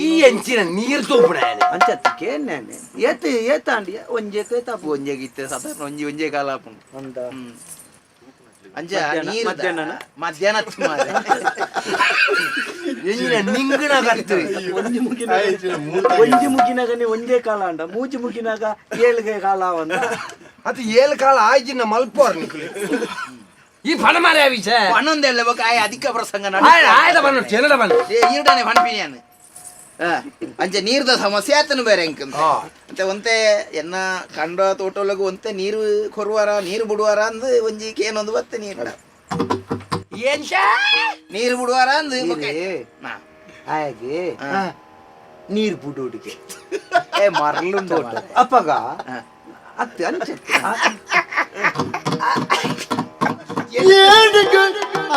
ಈ ಎಂಚಿನ ನೀರು ತೋಪುಣ ಅಂಚತ್ತಕ್ಕೆ ಏನೇನೆ ಏತ್ ಏತಾಂಡಿಯ ಒಂಜೆಕ್ ಏತಾಪು ಒಂಜೆಗೆ ಇತ್ತೆ ಸಾಧಾರಣ ಒಂಜಿ ಒಂಜೆ ಕಾಲ ಆಪುಂಡು ಒಂದ ಅಂಚ ನೀರು ಮಧ್ಯಾಹ್ನ ನಿಂಗಣ ಕತ್ತು ಒಂಜಿ ಮುಗಿನಾಗ ಒಂಜಿ ಮುಗಿನಾಗನೆ ಒಂಜೇ ಕಾಲ ಅಂಡ ಮೂಜಿ ಮುಗಿನಾಗ ಏಳ್ಗೆ ಕಾಲ ಅಂದ ಅದು ಏಳು ಕಾಲ ಆಯ್ಜಿನ ಮಲ್ಪೋರ್ ನಿಕ್ಕುಲಿ ಈ ಪಣ ಮಾರೆ ವಿಷಯ ಪಣೊಂದೆಲ್ಲ ಬೊಕ ಆಯ್ ಅಧಿಕ ಪ್ರಸಂಗ ಆಯ್ದ ಬಣ್ಣ ಚೆನ್ನಡ ಬಣ್ಣ ಈರ್ಡನೆ ಪನ್ಪಿನಿಯಾನು ಅಂಚ ನೀರ್ದ ಸಮಸ್ಯೆ ಆತನು ಬೇರೆ ಎಂಕಂತ ಅಂತೆ ಒಂತೆ ಎನ್ನ ಕಂಡ ತೋಟೊಳಗು ಒಂತೆ ನೀರು ಕೊರುವಾರ ನೀರು ಬಿಡುವಾರ ಅಂದ್ ಒಂಜಿ ಕೇನೊಂದು ಬತ್ತೆ ನೀರು ನೀರು ಬಿಡುವಾರ ಅಂದ್ ಹಾಗೆ ನೀರು ಬಿಡುಡಿಗೆ ಏ ಮರಳುಂಡು ಅಪ್ಪಗ ಅತ್ತೆ ಅಂಚೆ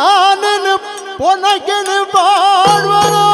ಆನನ ಪೊನಗೆನ ಬಾಡ್ವರೋ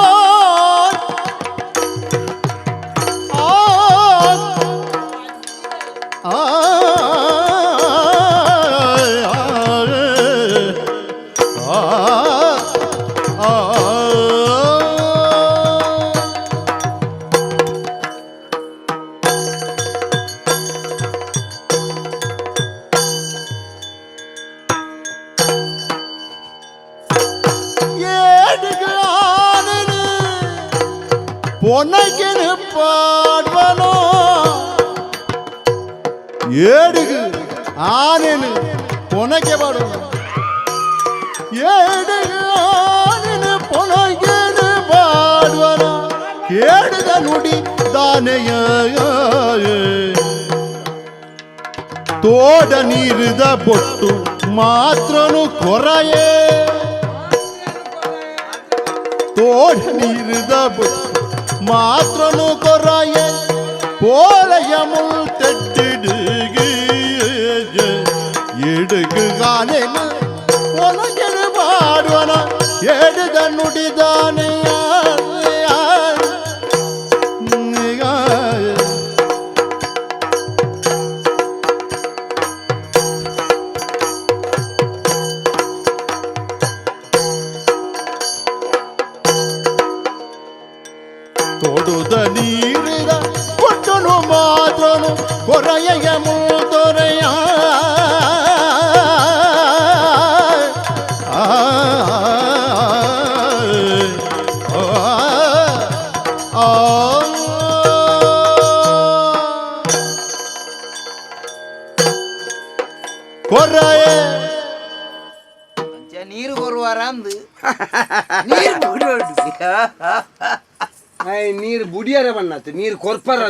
பொனகெனு பாடுவனோ ಏಡಿಗು ಆನೆನು ಪೊನಗೆ ಪಾಡುವನು ಏಡಿಗು ಆನೆನು ಪೊನಗೆನು ಪಾಡುವನು ಕೇಳಿದ ನುಡಿ ದಾನೆಯ ತೋಡ ನೀರಿದ ಬೊಟ್ಟು ಮಾತ್ರನು ಕೊರಯೇ ತೋಡ ನೀರಿದ ಬೊಟ್ಟು ಮಾತ್ರನು ಕೊರಯೇ போலைய முள் தெட்டிடுகு இடுகு கானேன உலகெடு பாடுவன எடுத நுடிதானே. ತೋಡುದ ನೀರಿನ ಕೊಟ್ಟನು ಮಾತ್ರನು ಕೊರಯ ಮುದೊರೆಯ ಆ ಆ ಕೊರಯ ಅಂಚ ನೀರು ಕೊರುವಾರ ಅಂದು ನೀರು ಬಿಡೋಡು. ನೀರು ಬುಡಿಯರ ಬಣ್ಣತ್ತು ನೀರು ಕೊರ್ಪರ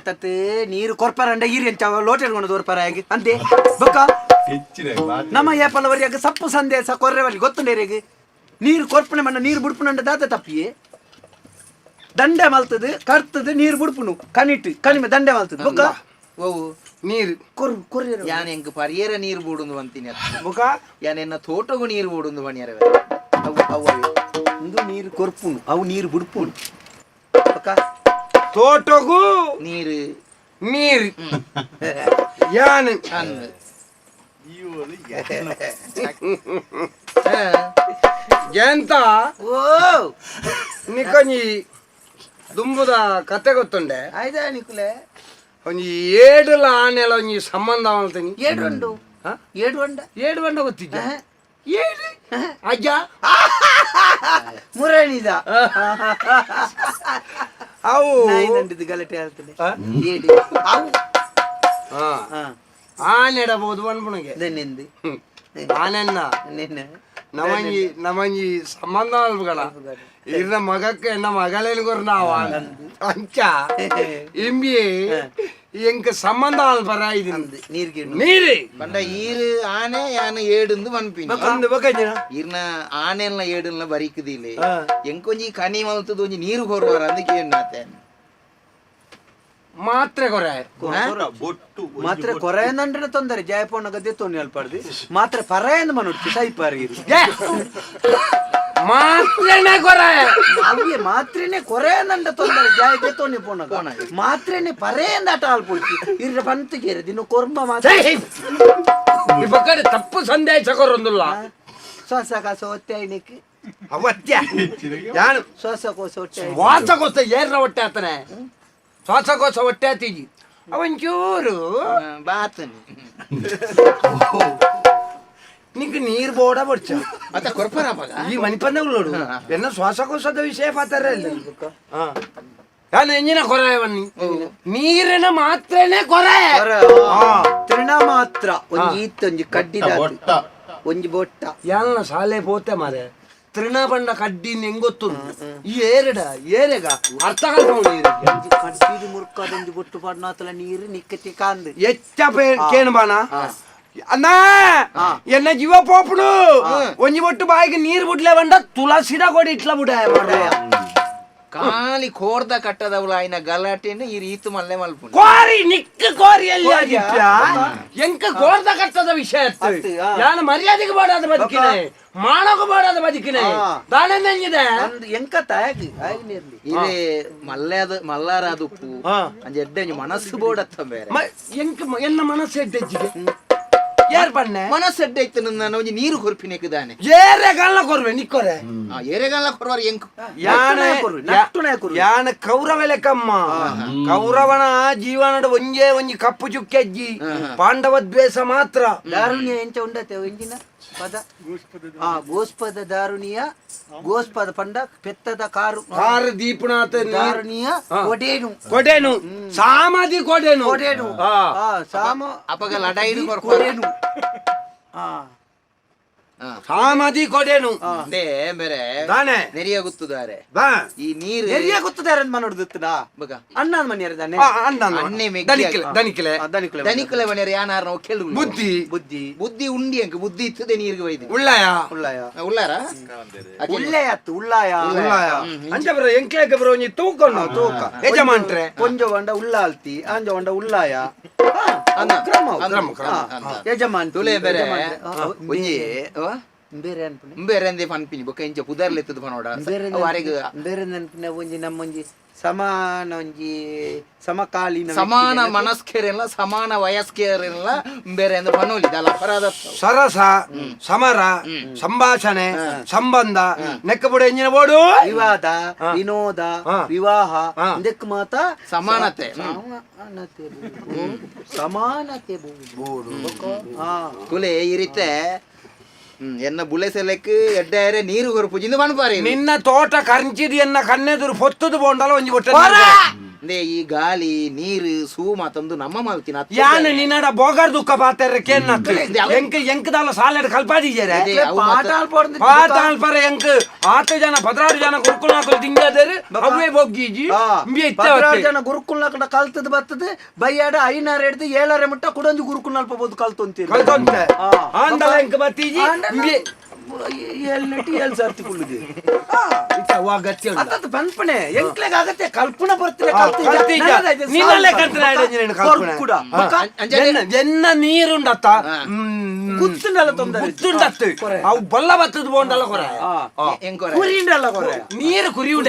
ತತ್ ನೀರು ಕೊರ್ಪರ ಅಂಡ ಈರಿ ಎಂಚ ಲೋಟ ಹಿಡ್ಕೊಂಡು ತೋರ್ಪರ ಹೇಗೆ ಅಂತೆ ಬೊಕ್ಕ ನಮ್ಮ ಏಪಲವರಿಯಾಗ ಸಪ್ಪು ಸಂದೇಶ ಕೊರ್ರೆವಲ್ಲಿ ಗೊತ್ತುಂಡೇರಿಗೆ ನೀರು ಕೊರ್ಪಣೆ ಮಣ್ಣ ನೀರು ಬುಡ್ಪುನಂಡ ದಾತ ತಪ್ಪಿಯೇ ದಂಡೆ ಮಲ್ತದು ಕರ್ತದು ನೀರು ಬುಡ್ಪುನು ಕನಿಟ್ಟು ಕನಿಮೆ ದಂಡೆ ಮಲ್ತದು ಬೊಕ್ಕ ಓವು ನೀರು ಕೊರ್ ಕೊರ್ರೆರ ಯಾನ್ ಎಂಕ್ ಪರಿಯರ ನೀರು ಬೂಡುಂದು ಅಂತೀನಿ ಬೊಕ ಯಾನ್ ಎನ್ನ ತೋಟಗು ನೀರು ಬೂಡುಂದು ಬಣಿಯರ ಅವು ಅವು ಅವೇ. ಇಂದು ನೀರು ಕೊರ್ಪುನು ಅವು ನೀರು ಬುಡ್ಪುನು ಬೊಕ್ಕ ತೋಟಗು ನೀರು ನೀರು ಯಾನ್ ಅಂದು ಎಂತ ಓ ನಿಕೊಂಜಿ ದುಂಬುದ ಕತೆ ಗೊತ್ತುಂಡೆ ಆಯ್ತಾ ನಿಕುಲೆ ಒಂಜಿ ಏಡುಲ ಆನೆಲ ಒಂಜಿ ಸಂಬಂಧ ಮಾಡ್ತೀನಿ ಏಡು ಉಂಡು ಏಡು ಉಂಡ ಏಡು ಬಂಡ ಗೊತ್ತಿದ್ದ ಏಡು ಅಜ್ಜ ಮುರಣಿದ ಅವು ನಾಯಿ ದಂಡಿದ್ದು ಗಲಾಟೆ ಆಗ್ತದೆ ಏಡು ಅವು ಹಾ ಹಾ ಆನೆಡಬಹುದು ಅನ್ಪುಣಗೆ ದನ್ನೆಂದು ಆನೆನ್ನ ನಿನ್ನ ನಮಂಜಿ ನಮಂಜಿ ಸಂಬಂಧ ಅಲ್ಪಗಳ ಇರ್ನ ಮಗಕ್ಕೆ ಎನ್ನ ಮಗಳೇನು ನಾವ ಅಂಚ ಇಂಬಿ ಎಂಕ ಸಂಬಂಧ ಅಲ್ಪರ ಇದು ಅಂದು ನೀರ್ಗೆ ನೀರಿ ಪಂಡ ಈರು ಆನೆ ಯಾನ್ ಏಡುಂದು ಪನ್ಪಿನಿ ಅಂದು ಬೊಕಂಜಿನ ಈರ್ನ ಆನೆಲ್ನ ಏಡುಲ್ನ ಬರಿಕುದಿಲ್ಲ ಎಂಕೊಂಜಿ ಕನಿ ಮಲ್ತದ ಒಂಜಿ ನೀರು ಕೊರುವಾರ ಅಂದ್ ಕೇಣ್ಣಾತೆ ಮಾತ್ರೆ ಕೊರೆ ಮಾತ್ರ ಕೊರೆಯಂದ್ರೆ ತೊಂದರೆ ಜಯಪೋಣ ಗದ್ದೆ ತೊನ್ನಿ ಅಲ್ಪಾಡ್ದು ಮಾತ್ರ ಪರಾಯಂದ ಮನುಡ್ತಿ ಸೈಪಾರಿ ಮಾತ್ರೆನೆ ಕೊರೆ ಅವ್ಯ ಮಾತ್ರೆನೆ ಕೊರೆಯಂದಂಡ ತೊಂದರೆ ಜಯಕ್ಕೆ ತೊನ್ನಿ ಪೋಣ ಮಾತ್ರೆನೆ ಪರೆಯಂದ ಆಟ ಆಲ್ಪುಡ್ತಿ ಇರ್ರ ಪಂತ ಕೇರ ದಿನ ಕೊರ್ಮ ಮಾತ್ರ ಈ ಪಕ್ಕಡೆ ತಪ್ಪು ಸಂದೇಶ ಕೊರೊಂದುಲ್ಲ ಶ್ವಾಸಕಾಸ ಒತ್ತೆ ಐನಿಕ್ ಅವತ್ಯ ಯಾನು ಶ್ವಾಸಕೋಶ ಹೊಟ್ಟೆ ಶ್ವಾಸಕೋಶ ಏರ್ರ ಹೊಟ್ಟೆ ಆತನೆ ಶ್ವಾಸಕೋಶ ಹೊಟ್ಟೆ ಆತೀಜಿ ಅವಂಚೂರು ಬಾತನಿ ನಿಂಗೆ ನೀರು ಬೋಡ ಬಡ್ಚ ಮತ್ತೆ ಕೊರ್ಪರ ಪಗ ಈ ಮಣಿಪಂದ ಉಳ್ಳೋಡು ಎನ್ನ ಶ್ವಾಸಕೋಶದ ವಿಷಯ ಪಾತಾರ ಇಲ್ಲ ನಾನು ಎಂಜಿನ ಕೊರೆ ಬನ್ನಿ ನೀರಿನ ಮಾತ್ರೆನೆ ಕೊರೆ ತೃಣ ಮಾತ್ರ ಒಂಜಿ ಇತ್ತೊಂಜಿ ಕಡ್ಡಿದ ಒಂಜಿ ಬೊಟ್ಟ ಯಾನ ಶಾಲೆ ಪೋತೆ ಮಾರೆ ತೃಣ ಬಣ್ಣ ಕಡ್ಡಿ ಹೆಂಗೊತ್ತು ಈ ಏರಡ ಏರೆಗ ಅರ್ಥ ಕಲ್ಪವು ನೀರಿಗೆ ಒಂಜಿ ಕಡ್ಡಿದ ಮುರ್ಕದೊಂಜಿ ಬೊಟ್ಟು ಪಾಡ್ನಾತಲ ನೀರು ನಿಕ್ಕತಿ ಕಾಂದು ಎಚ್ಚ ಕೇಣು ಬಾಣ ಅಣ್ಣ ಎನ್ನ ಜೀವ ಪೋಪುಡು ಒಂಜಿ ಒಟ್ಟು ಬಾಯಿಗೆ ನೀರು ಬಿಡ್ಲೆ ಬಂಡ ತುಳಸಿದ ಕೊಡಿ ಇಟ್ಲ ಬಿಡ ಖಾಲಿ ಕೋರ್ದ ಕಟ್ಟದವಳ ಆಯ್ನ ಗಲಾಟೆನ ಈ ರೀತು ಮಲ್ಲೆ ಮಲ್ಪುಂಡು ಕೋರಿ ನಿಕ್ಕ ಕೋರಿ ಎಲ್ಲಿ ಆದಿತ್ಯ ಎಂಕ ಕೋರ್ದ ಕಟ್ಟದ ವಿಷಯ ಅತ್ತು, ಆ. ಯಾನ ಮರ್ಯಾದೆಗೆ ಬಾಡಾದ ಬದುಕಿನೆ ಮಾನకు ಬಾಡಾದ ಬದುಕಿನೆ ದಾನೆ ನಂಗಿದೆ ಅಂದ್ ಎಂಕ ತಾಯಗ್ ಆಯಗ್ ನೀರ್ಲಿ ಇರೇ ಮಲ್ಲಾದ ಮಲ್ಲಾರಾದ ಉಪ್ಪು ಅಂಜ ಎಡ್ಡೆ ಒಂಜಿ ಮನಸ್ಸು ಬೋಡತ್ತ ಬೇರೆ ಎಂಕ ಎನ್ನ ಮನಸ್ಸು ಎಡ್ಡೆಜ್ಜಿಗೆ ಯಾರ್ ಬಣ್ಣೆ ಮನಸ್ಸು ಎಡ್ಡೆ ಇತ್ತು ನನ್ನ ಒಂಜಿ ನೀರು ಕೊರ್ಪಿನೆಕ್ಕಿದಾನೆ ಏರೆ ಗಲ್ಲ ಕೊರ್ವೆ ನಿಕ್ಕೊರೆ ಆ ಏರೆಗಲ್ಲ ಕೊರ್ವಾರ ಎಂಕು ಯಾನೆ ಕೊರ್ವೆ, ನಟ್ಟುನಾಯ ಕೊರ್ವೆ. ಯಾನ ಕೌರವ ಲೆಕ್ಕಮ್ಮ ಕೌರವನ ಜೀವನದ ಒಂಜೇ ಒಂಜಿ ಕಪ್ಪು ಚುಕ್ಕೆಜ್ಜಿ ಪಾಂಡವ ದ್ವೇಷ ಮಾತ್ರ ದಾರುಣಿಯ ಎಂಚ ಉಂಡತೆ ಎಂಜಿನ ಪದ ಆ ಗೋಸ್ಪದ ದಾರುಣಿಯ ಗೋಸ್ಪದ ಪಂಡ ಪೆತ್ತದ ಕಾರು ಕಾರು ದೀಪನಾಥ ದಾರುಣಿಯ ಕೊಡೇನು ಕೊಡೇನು ಸಾಮಾಧಿ ಕೊಡೇನು ಕೊಡೇನು ಆ. ಆ ಸಾಮ ಅಪಗ ಲಡಾಯಿಡು ಕೊರ್ಪರ ಕೊಡೇನು ಆ ಸಾಮಾಧಿ ಕೊಡೇನು ಅಂದೇ ಬೇರೆ ದಾನೆ ನೆರಿಯ ಗುತ್ತುದಾರೆ ಬಾ ಈ ನೀರು ಎರಿಯ ಗೊತ್ತದಾರೆ ಅಂತ ಮನೋಡ್ದಿತ್ತದ ಬಗ ಅಣ್ಣ ಮನೆಯರ ದಾನೆ ಆ, ಅಣ್ಣ ಅಣ್ಣ. ಅಣ್ಣೆ ಮೆಗ್ಗಿ ದನಿಕ್ಲೆ ದನಿಕ್ಲೆ ದನಿಕುಲೆ ದನಿಕುಲೆ ಮನೆಯರು ಯಾನಾರ ನಾವು ಕೇಳು ಬುದ್ಧಿ ಬುದ್ಧಿ ಬುದ್ಧಿ ಉಂಡಿ ಅಂಕ ಬುದ್ಧಿ ಇತ್ತದೆ ನೀರಿಗೆ ಒಯ್ದು ಉಳ್ಳಾಯ ಉಳ್ಳಾಯ ಉಳ್ಳಾರ ಉಳ್ಳೆಯಾತು ಉಳ್ಳಾಯ ಉಳ್ಳಾಯ ಅಂಚ ಬರೋ ಎಂಕ್ಲೇಕ ಬರೋ ಒಂಜಿ ತೂಕೊಂಡು ತೂಕ ಯಜಮಾನ್ಟ್ರೆ ಕೊಂಜ వంಡ ಉಳ್ಳಾಲ್ತಿ ಆಂಜ వంಡ ಉಳ್ಳಾಯ ಅಂದ. ಕ್ರಮ ಕ್ರಮ, ಕ್ರಮ. ಯಜಮಾನ್ ತುಲೆ ಬೇರೆ ಒಂಜಿ ಬೇರೆ ಅನ್ಪುಣೆ ಬೇರೆ ಅಂದೆ ಪನ್ಪಿನಿ ಬೊಕ್ಕ ಇಂಚ ಪುದರ್ಲೆತ್ತದ ಪನೋಡ ಬೇರೆ ಅವು ಅರೆಗ್ ಬೇರೆ ನೆನಪಿನ ಒಂಜಿ ನಮ್ಮೊಂಜಿ ಸಮಾನ ಒಂಜಿ ಸಮಕಾಲೀನ ಸಮಾನ ಮನಸ್ಕರೆಲ್ಲ ಸಮಾನ ವಯಸ್ಕರೆಲ್ಲ ಬೇರೆ ಅಂದ್ರೆ ಪನೋಲಿ ದಲ ಅಪರಾಧ. ಸರಸ, ಸಮರ, ಸಂಭಾಷಣೆ, ಸಂಬಂಧ, ನೆಕ್ಕಬುಡ ಎಂಜಿನ ಬೋಡು, ವಿವಾದ, ವಿನೋದ, ವಿವಾಹ, ಇದಕ್ಕೆ ಮಾತ ಸಮಾನತೆ. ಸಮಾನತೆ ಸಮಾನತೆ ಬೋಡು. ಕುಲೆ ಈ ರೀತೆ ಎನ್ನ ಬುಲೆಸೆಲೆಕ್ ಎಡ್ಡಾರೆ ನೀರು ಕೊರ್ಪುಜಿಂದು ಪನ್ಪಾರೆ. ನಿನ್ನ ತೋಟ ಕರ್ಂಚಿದ್ ಎನ್ನ ಕಣ್ಣೆದುರು ಪೊತ್ತುದು ಬೋಂಡಲ ಒಂಜಿ ಬೊಟ್ಟ. ಅಂದೆ ಈ ಗಾಳಿ ನೀರು ಸೂ ಮಾತಂದು ನಮ್ಮ ಮಲ್ತಿನ. ಯಾನ್ ನಿನ್ನಡ ಬೋಗಾರ್ ದುಃಖ ಪಾತೆರ ಕೇನ್ನತ್ತು ಎಂಕ್ ಎಂಕ್ದಾಲ ಸಾಲೆಡ್ ಕಲ್ಪಾದಿಜೆರೆ ಪಾಠ ಪಾಠ ಅಲ್ಪರೆ ಎಂಕ್ ಆತ ಜನ 16 ಜನ ಗುರುಕುಲ್ನಾಕುಲು ತಿಂಗಾದೇರು ಅವೇ ಬೊಗ್ಗೀಜಿ ಇಂಬೆ ಇತ್ತೆ. 16 ಜನ ಗುರುಕುಲ್ನ ಕಡ ಕಲ್ತದ ಬರ್ತದೆ ಬೈಯಾಡ 5 ಹಿಡ್ದು 7 ಮುಟ್ಟ ಕುಡೊಂಜಿ ಗುರುಕುಲ್ನ ಅಲ್ಪ ಬೋದು ಕಲ್ತೊಂತೀರಿ. ಕಲ್ತೊಂತೆ ಆಂಡಲ ಎಂಕ್ ಬತ್ತೀಜಿ ಇಂಬೆ ಏಳು ಏಳು ಸರ್ತಿ ಕುಳ್ಳುದಿ. ಅಗತ್ಯ ಪನ್ಪಣೆ ಎಂಕ್ಲೆಗ್ ಆಗತ್ತೆ ಕಲ್ಪನೆ ಬರ್ತದೆ. ನಿನ್ನಲ್ಲೇ ಕಲ್ತನೆ ಕೂಡ ಎನ್ನ ನೀರುಂಡತ್ತ ಗುತ್ತುಂಡಲ್ಲ ತೊಂದರೆ ಗುತ್ತುಂಡತ್ತು ಅವು ಬೊಲ್ಲ ಬತ್ತದ ಬೋಂಡಲ್ಲ ಕೊರೆ ಕುರಿಂಡಲ್ಲ ಕೊರೆ ನೀರು ಕುರಿಯುಡ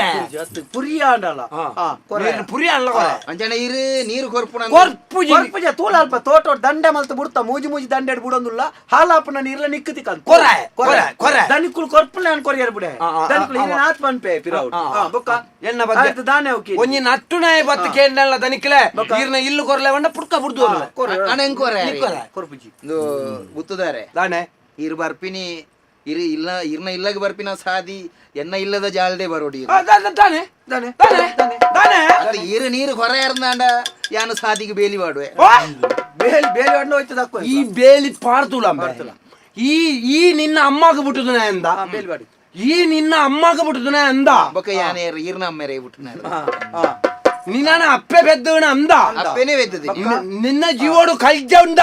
ಕುರಿಯಾಂಡಲ್ಲ ಪುರಿ ಅಲ್ಲ ಕೊರೆ ಅಂಜನೆ ಇರು ನೀರು ಕೊರ್ಪುಣ ಕೊರ್ಪುಜಿ ಕೊರ್ಪುಜ ತೂಲ ಅಲ್ಪ ತೋಟ ದಂಡೆ ಮಲ್ತು ಬಿಡ್ತಾ ಮೂಜಿ ಮೂಜಿ ದಂಡೆ ಬಿಡೊಂದುಲ್ಲ ಹಾಲಾಪುನ ನೀರ್ಲ ನಿಕ್ಕತಿ ಕಂತ ಕೊರೆ ಕೊರೆ ಕೊರೆ ದನಿಕುಲು ಕೊರ್ಪುನ ನಾನು ಕೊರಿಯರ್ ಬಿಡೆ ದನಿಕುಲು ಇನ್ನ ನಾತ್ ಪನ್ಪೆ ಪಿರೌಡ್ ಬೊಕ್ಕ ಎನ್ನ ಬಗ್ಗೆ ದಾನೆ ಓಕೆ ಒಂಜಿ ನಟ್ಟು ನಾಯಿ ಬತ್ತು ಕೇಂಡಲ್ಲ ದನಿಕ್ಲೆ ನೀರ್ನ ಇಲ್ಲು ಕೊರ್ಲೆ వంಡ ಪುಡ್ಕ ಬುಡ್ದು ಅಣ್ಣ ಕೊರೆ ಕೊರ್ಪುಜಿ ಇಂದು ಗುತ್ತುದಾರೆ ದಾನೆ ಇರು ಬರ್ಪಿನಿ ಇರು ಇಲ್ಲ ಇರ್ನ ಇಲ್ಲಗ ಬರ್ಪಿನ ಸಾದಿ ಎನ್ನ ಇಲ್ಲದ ಜಾಲ್ದೆ ಬರೋಡಿ. ದಾನೆ ದಾನೆ ದಾನೆ ದಾನೆ ಇರು ನೀರು ಕೊರೆ ಇರ್ನಾಂಡ ಯಾನು ಸಾದಿಗೆ ಬೇಲಿ ಮಾಡುವೆ ಬೇಲಿ ಬೇಲಿ ಅಣ್ಣ ಹೋಯ್ತದ. ಈ ಬೇಲಿ ಪಾರ್ತುಲ ಈ ಈ ನಿನ್ನ ಅಮ್ಮಗ ಬಿಟ್ಟುದನ ಎಂದ ಬೇಲಿ ಬಾಡಿ ಈ ನಿನ್ನ ಅಮ್ಮಗ ಬಿಟ್ಟುದನ ಎಂದ ಬೊಕ್ಕ ಯಾನೆ ಇರ್ನ ಅಮ್ಮೆರೆ ಬಿಟ್ಟುನ ನಿನ್ನ ಅಪ್ಪೆ ಬೆದ್ದವನ ಅಂದ ಅಪ್ಪೆನೇ ಬೆದ್ದದೆ ನಿನ್ನ ಜೀವೋಡು ಕಲ್ಜ ಉಂಡ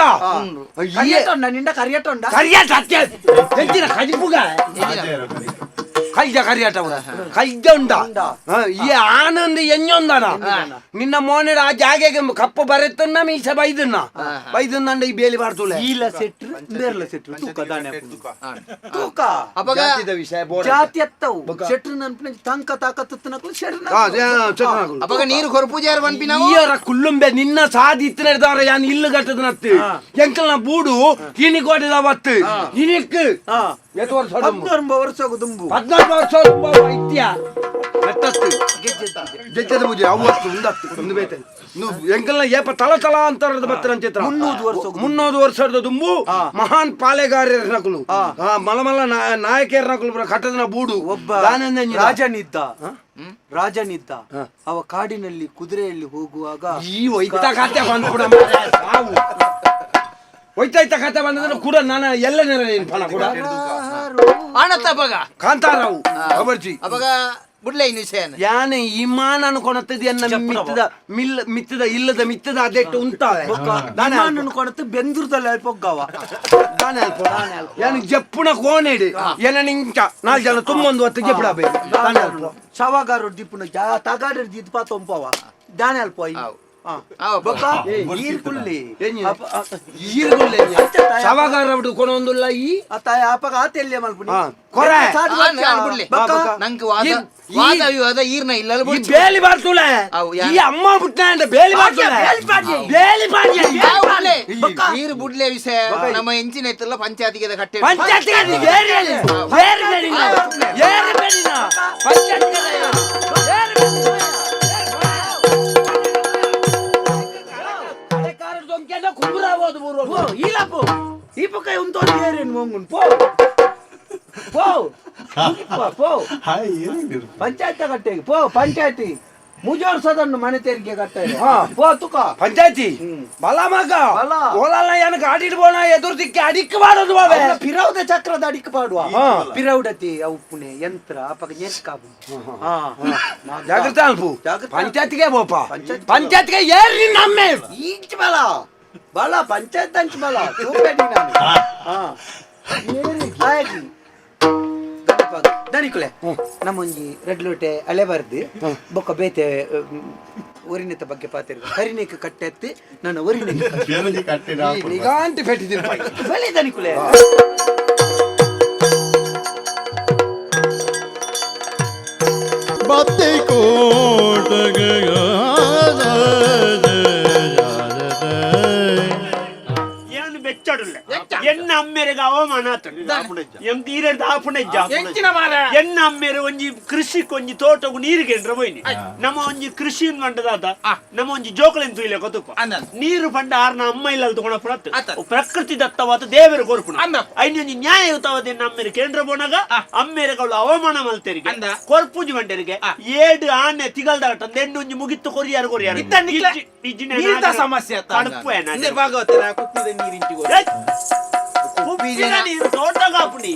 ಕರಿಯಟೊಂಡ ನಿಂಡ ಕರಿಯಟೊಂಡ ಕರಿಯಾಟ ಅತ್ಯ ಎಂಚಿನ ಕಜಿಪುಗ ಕಲ್ಜ ಕರಿಯಾಟ ಕಲ್ಜ ಉಂಡ ಈ ಆನಂದ ಎಂಜೊಂದನ ನಿನ್ನ ಮೋನೆಡ ಆ ಜಾಗೆಗೆ ಕಪ್ಪು ಬರೆತ್ತನ್ನ ಮೀಸ ಬೈದನ್ನ ಬೈದನ್ನ ಈ ಬೇಲಿ ಬಾರ್ತುಲೆ ಈಲ ಸೆಟ್ರು ಬೇರ್ಲ ಸೆಟ್ರು ತೂಕ ದಾನೆ ತೂಕ ಅಪಗ ವಿಷಯ ಜಾತಿ ಎತ್ತವು ಸೆಟ್ರು ನನ್ಪಿನ ತಂಕ ತಾಕತ್ತನಕ್ಲು ಸೆಟ್ರು. ಅಪಗ ನೀರು ಕೊರ್ಪುಜಾರ ಪನ್ಪಿನ ಈಯರ ಕುಲ್ಲುಂಬೆ ನಿನ್ನ ಸಾದಿ ಇತ್ತನೆಡ್ದವರ ಯಾನ್ ಇಲ್ಲು ಕಟ್ಟದನತ್ತು ಎಂಕಲ್ನ ಬೂಡು ಇನಿ ಕೋಟಿದ ಬತ್ತು ಇನಿಕ್ ಎತ್ತು ವರ್ಷ 19 ವರ್ಷ ದುಂಬು 14 ವರ್ಷ ಇತ್ಯ ನೆಟ್ಟತ್ತು ಗೆಜ್ಜೆದ ಪೂಜೆ ಅವು ಅತ್ತು ಉಂದತ್ತು ಒಂದು ಬೇತೆ ಎಂಕಲ್ನ ಏಪ ತಲ ತಲ ಅಂತರದ ಬತ್ತರ ಚಿತ್ರ 300 ವರ್ಷ 300 ವರ್ಷದ ದುಂಬು ಮಹಾನ್ ಪಾಳೆಗಾರರ ನಕಲು ಮಲ ಮಲ ನಾಯಕಿಯರ ನಕಲು ಕಟ್ಟದನ ಬೂಡು ಒಬ್ಬ ರಾಜನಿದ್ದ ರಾಜನಿದ್ದ ಅವ ಕಾಡಿನಲ್ಲಿ ಕುದುರೆಯಲ್ಲಿ ಹೋಗುವಾಗ ಈ ಒಯ್ತ ಕತೆ ಬಂದ್ಬಿಡ ಸಾವು ಒಯ್ತ ಇತ್ತ ಕತೆ ಬಂದ್ರೆ ಕೂಡ ನಾನು ಎಲ್ಲ ನೆರ ಫಲ ಕೂಡ ಆಣತ್ತ ಅಪಗ ಕಾಂತಾರಾವು ಅವರ್ಜಿ ಅಪಗ ಬುಡ್ಲೆ ಇನ್ನು ವಿಷಯ ಯಾನೆ ಇಮಾನ ಅನ್ಕೊಳತ್ತದ ಎನ್ನ ಮಿತ್ತದ ಮಿಲ್ ಮಿತ್ತದ ಇಲ್ಲದ ಮಿತ್ತದ ಅದೆಟ್ಟು ಉಂತಾವೆ ವಿಮಾನನು ಕೊಣತು ಬೆಂದೂರ್ದಲ್ಲಿ ಪೊಗ್ಗವ ದಾನೆ ಅಲ್ಪ ಯಾನು ಜಪ್ಪುನ ಕೋಣೆಡು ಎನ್ನ ನಿಂಚ ನಾಲ್ಕು ಜನ ತುಂಬೊಂದು ಹೊತ್ತು ಜಪ್ಪುಡ ಬೇಕು ದಾನೆ ಅಲ್ಪ ಶವಗಾರ ದಿಪ್ಪುನ ಜಾ ತಗಾಡ ದಿದ್ಪ ತೊಂಪವ ದಾನೆ ಅಲ್ಪ ಬೊಕ್ಕ ನೀರ್ ಕುಲ್ಲಿ ಈರುಗುಲ್ಲೆ ಶವಗಾರ ಬಿಡು ಕೊನೊಂದುಲ್ಲ ಈ ಅತ್ತಾಯ ಅಪಗ ಆತೆಲ್ಯ ಮಲ್ಪುನಿ ಕೊರೆ ಬುಡ್ಲೆ ನಂಗೆ ವಾದ ವಾದ ವಿವಾದ ಈರ್ನ ಇಲ್ಲ ಈ ಬೇಲಿ ಬಾರ್ತುಲೆ ಈ ಅಮ್ಮ ಪುಟ್ಟ ಬೇಲಿ ಬಾರ್ತುಲೆ ಬೇಲಿ ಬಾರ್ಲಿ ನೀರು ಬುಡ್ಲೆ ವಿಷಯ ನಮ್ಮ ಎಂಚಿನ ಇತ್ತಲ್ಲ ಪಂಚಾಯತಿಗೆ ಕಟ್ಟೆ ಪಂಚಾಯತಿಗೆ ಬೇರೆ ಬೇರೆ ಬೇಡಿನ ಬೇರೆ ಬೇಡಿನ ಪಂಚಾಯತಿಗೆ ಇಲ್ಲಪ್ಪು ಈ ಪಕ್ಕ ಉಂತೋದು ಏರೇನು ಮೊಂಗುನ್ ಪೋ ಪೋ ಪೋ ಪಂಚಾಯತ್ ಕಟ್ಟೆಗೆ ಪೋ ಪಂಚಾಯತಿ ಮುಜೋರ್ ಸದನ್ನು ಮನೆ ತೆರಿಗೆ ಕಟ್ಟ ಪೋ ತುಕ ಪಂಚಾಯತಿ ಬಲ ಮಗ ಓಲಲ್ಲ ಏನಕ್ಕೆ ಆಡಿಡ್ ಬೋಣ ಎದುರು ದಿಕ್ಕಿ ಅಡಿಕ್ ಮಾಡೋದು ಬಾವೆ ಪಿರೌದ ಚಕ್ರದ ಅಡಿಕ್ ಪಾಡುವ ಪಿರೌಡತಿ ಅವು ಪುಣೆ ಯಂತ್ರ ಅಪಗ ನೆರ್ಕಾಬು ಜಾಗೃತ ಅಲ್ಪ ಪಂಚಾಯತಿಗೆ ಬೋಪ ಪಂಚಾಯತಿಗೆ ಏರ್ರಿ ನಮ್ಮೆ ಈಚ್ ಬಲ ಬಲ ಪಂಚಾಯತ್ ಅಂಚ್ ಬಲ ತೂಪೆಡಿ ನಾನು ಆಯ್ತು ದನಿಕುಲೆ ನಮ್ಮೊಂಜಿ ರೆಡ್ ಲೋಟೆ ಅಳೆ ಬರ್ದು ಬೊಕ್ಕ ಬೇತೆ ಒರಿನೆತ ಬಗ್ಗೆ ಪಾತಿರ್ ಕರಿನೇಕ ಕಟ್ಟೆತ್ತಿ ನನ್ನ ಒರಿನೆಕ್ ನಿಗಾಂತಿ ಫೆಟ್ಟಿದ್ದೀನಿ ಬಲೆ ದನಿಕುಲೆ ಬತ್ತಿ ಕೋಟ ಏನು ಬೆಚ್ಚಡುಲ್ಲ ಎನ್ನ ಅಮ್ಮೆರೆಗೆ ಅವಮಾನ ಎನ್ನ ಅಮ್ಮೆರೆ ಒಂಜಿ ಕೃಷಿಕ್ ಒಂಜಿ ತೋಟಗು ನೀರಿಗೆ ಪೋಯಿನಿ ನಮ್ಮ ಒಂಜಿ ಕೃಷಿ ಪಂಡದಾದ ನಮ್ಮ ಒಂಜಿ ಜೋಕಲೆನ್ ತೂಯಿಲೆ ಗೊತ್ತಪ್ಪ ನೀರು ಪಂಡ ಆರ್ನ ಅಮ್ಮ ಇಲ್ಲ ತಗೊಂಡ ಪ್ರಕೃತಿ ದತ್ತವಾದ ದೇವರು ಕೊರ್ಪುಣ ಐನ ಒಂಜಿ ನ್ಯಾಯಯುತವಾದ ಎನ್ನ ಅಮ್ಮೆರೆ ಕೇಂದ್ರ ಪೋನಾಗ ಅಮ್ಮೆರೆ ಕವಳು ಅವಮಾನ ಮಲ್ತೆರಿಗೆ ಕೊರ್ಪೂಜಿ ಮಂಡರಿಗೆ ಏಡು ಆನೆ ತಿಗಲ್ದಾಟ ಎಣ್ಣು ಒಂಜಿ ಮುಗಿತ್ತು ಕೊರಿಯಾರು ಕೊರಿಯಾರು ಸಮಸ್ಯೆ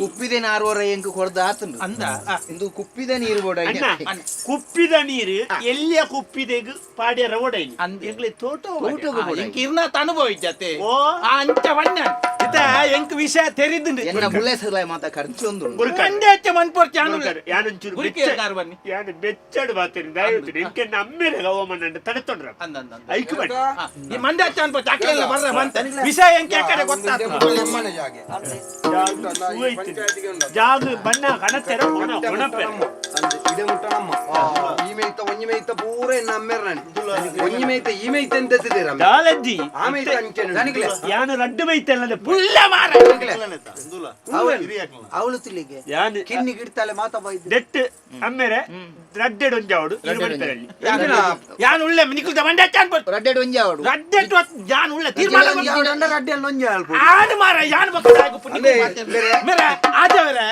ಕುಪ್ಪಿದ ನಾರುವರ ಎಂಕ್ ಕೊರ್ದ ಆತುಂಡು ಅಂದ ಇಂದು ಕುಪ್ಪಿದ ನೀರು ಬೋಡ ಕುಪ್ಪಿದ ನೀರು ಎಲ್ಲಿಯ ಕುಪ್ಪಿದೆಗ್ ಪಾಡ್ಯರ ಓಡೈನಿ ಎಂಕ್ಲೆ ತೋಟ ಎಂಕ್ ಇರ್ನಾತ ಅನುಭವ ಇಜ್ಜತೆ ಅಂಚ ವಣ್ಣ ಇತ ಎಂಕ್ ವಿಷಯ ತೆರಿದುಂಡು ಎನ್ನ ಬುಳ್ಳೆ ಸಲ ಮಾತ ಖರ್ಚೊಂದು ಮಂಡ್ಯಕ್ಕೆ ಮನ್ಪೊರ್ಚಿ ಯಾನೊಂಚೂರು ಯಾನು ಬೆಚ್ಚಡು ಬಾತೇನೆ ದಯವಿಟ್ಟು ಎಂಕೆ ನಮ್ಮೇಲೆ ಅವಮಾನ ತಡೆತೊಂಡ್ರ ಐಕ್ ಬನ್ನಿ ಈ ಮಂಡ್ಯಕ್ಕೆ ಅನ್ಪೊರ್ಚಿ ಅಕ್ಲೆಲ್ಲ ಬರ್ರ ಬಂತ ವಿಷಯ ಎಂಕೆ ಕಡೆ ಗೊತ್ತಾಗ್ತದೆ ಜಾಗ ಬಣ್ಣ ಕಣತೆರ ಕೊಣ ಕೊಣಪೆ ಇದೇ ಮುಟ್ಟ ನಮ್ಮ ಈ ಮೇಯ್ತ ಒಂಜಿ ಮೇಯ್ತ ಪೂರ ಎನ್ನ ಅಮ್ಮೆರ್ನನಿ ಒಂಜಿ ಮೇಯ್ತ ಈ ಮೇಯ್ತ ಎಂತೆತ್ತಿದ್ದೀರ ದಾಲಜ್ಜಿ ಆ ಮೇಯ್ತ ಅಂಚೆನೆ ಯಾನು ರಡ್ಡು ಮೇಯ್ತಲ್ಲ ಪುಲ್ಲ ಮಾರ ಅವಳು ತಿಲ್ಲಿಗೆ ಯಾನು ಕಿನ್ನಿ ಗಿಡ್ತಾಲೆ ಮಾತಾ ಬೈದು ದೆಟ್ಟು ಅಮ್ಮೆರೆ ರಡ್ಡೆಡ್ ಒಂಜಾವಡು ಯಾನು ಉಳ್ಳೆ ನಿಕುಲ್ದ ಮಂಡ್ಯ ಅನ್ಬೋದು ರಡ್ಡೆಡ್ ಒಂಜಾವಡು ರಡ್ಡೆಡ್ ಯಾನು ಉಳ್ಳೆ ತೀರ್ಮಾನ ರಡ್ಡೆಲ್ ಒಂಜಾವಡು ಆನು ಮಾರ ಯಾನು ಬಕ್ಕ ಮೇರೆ ಆಜಾವರೆ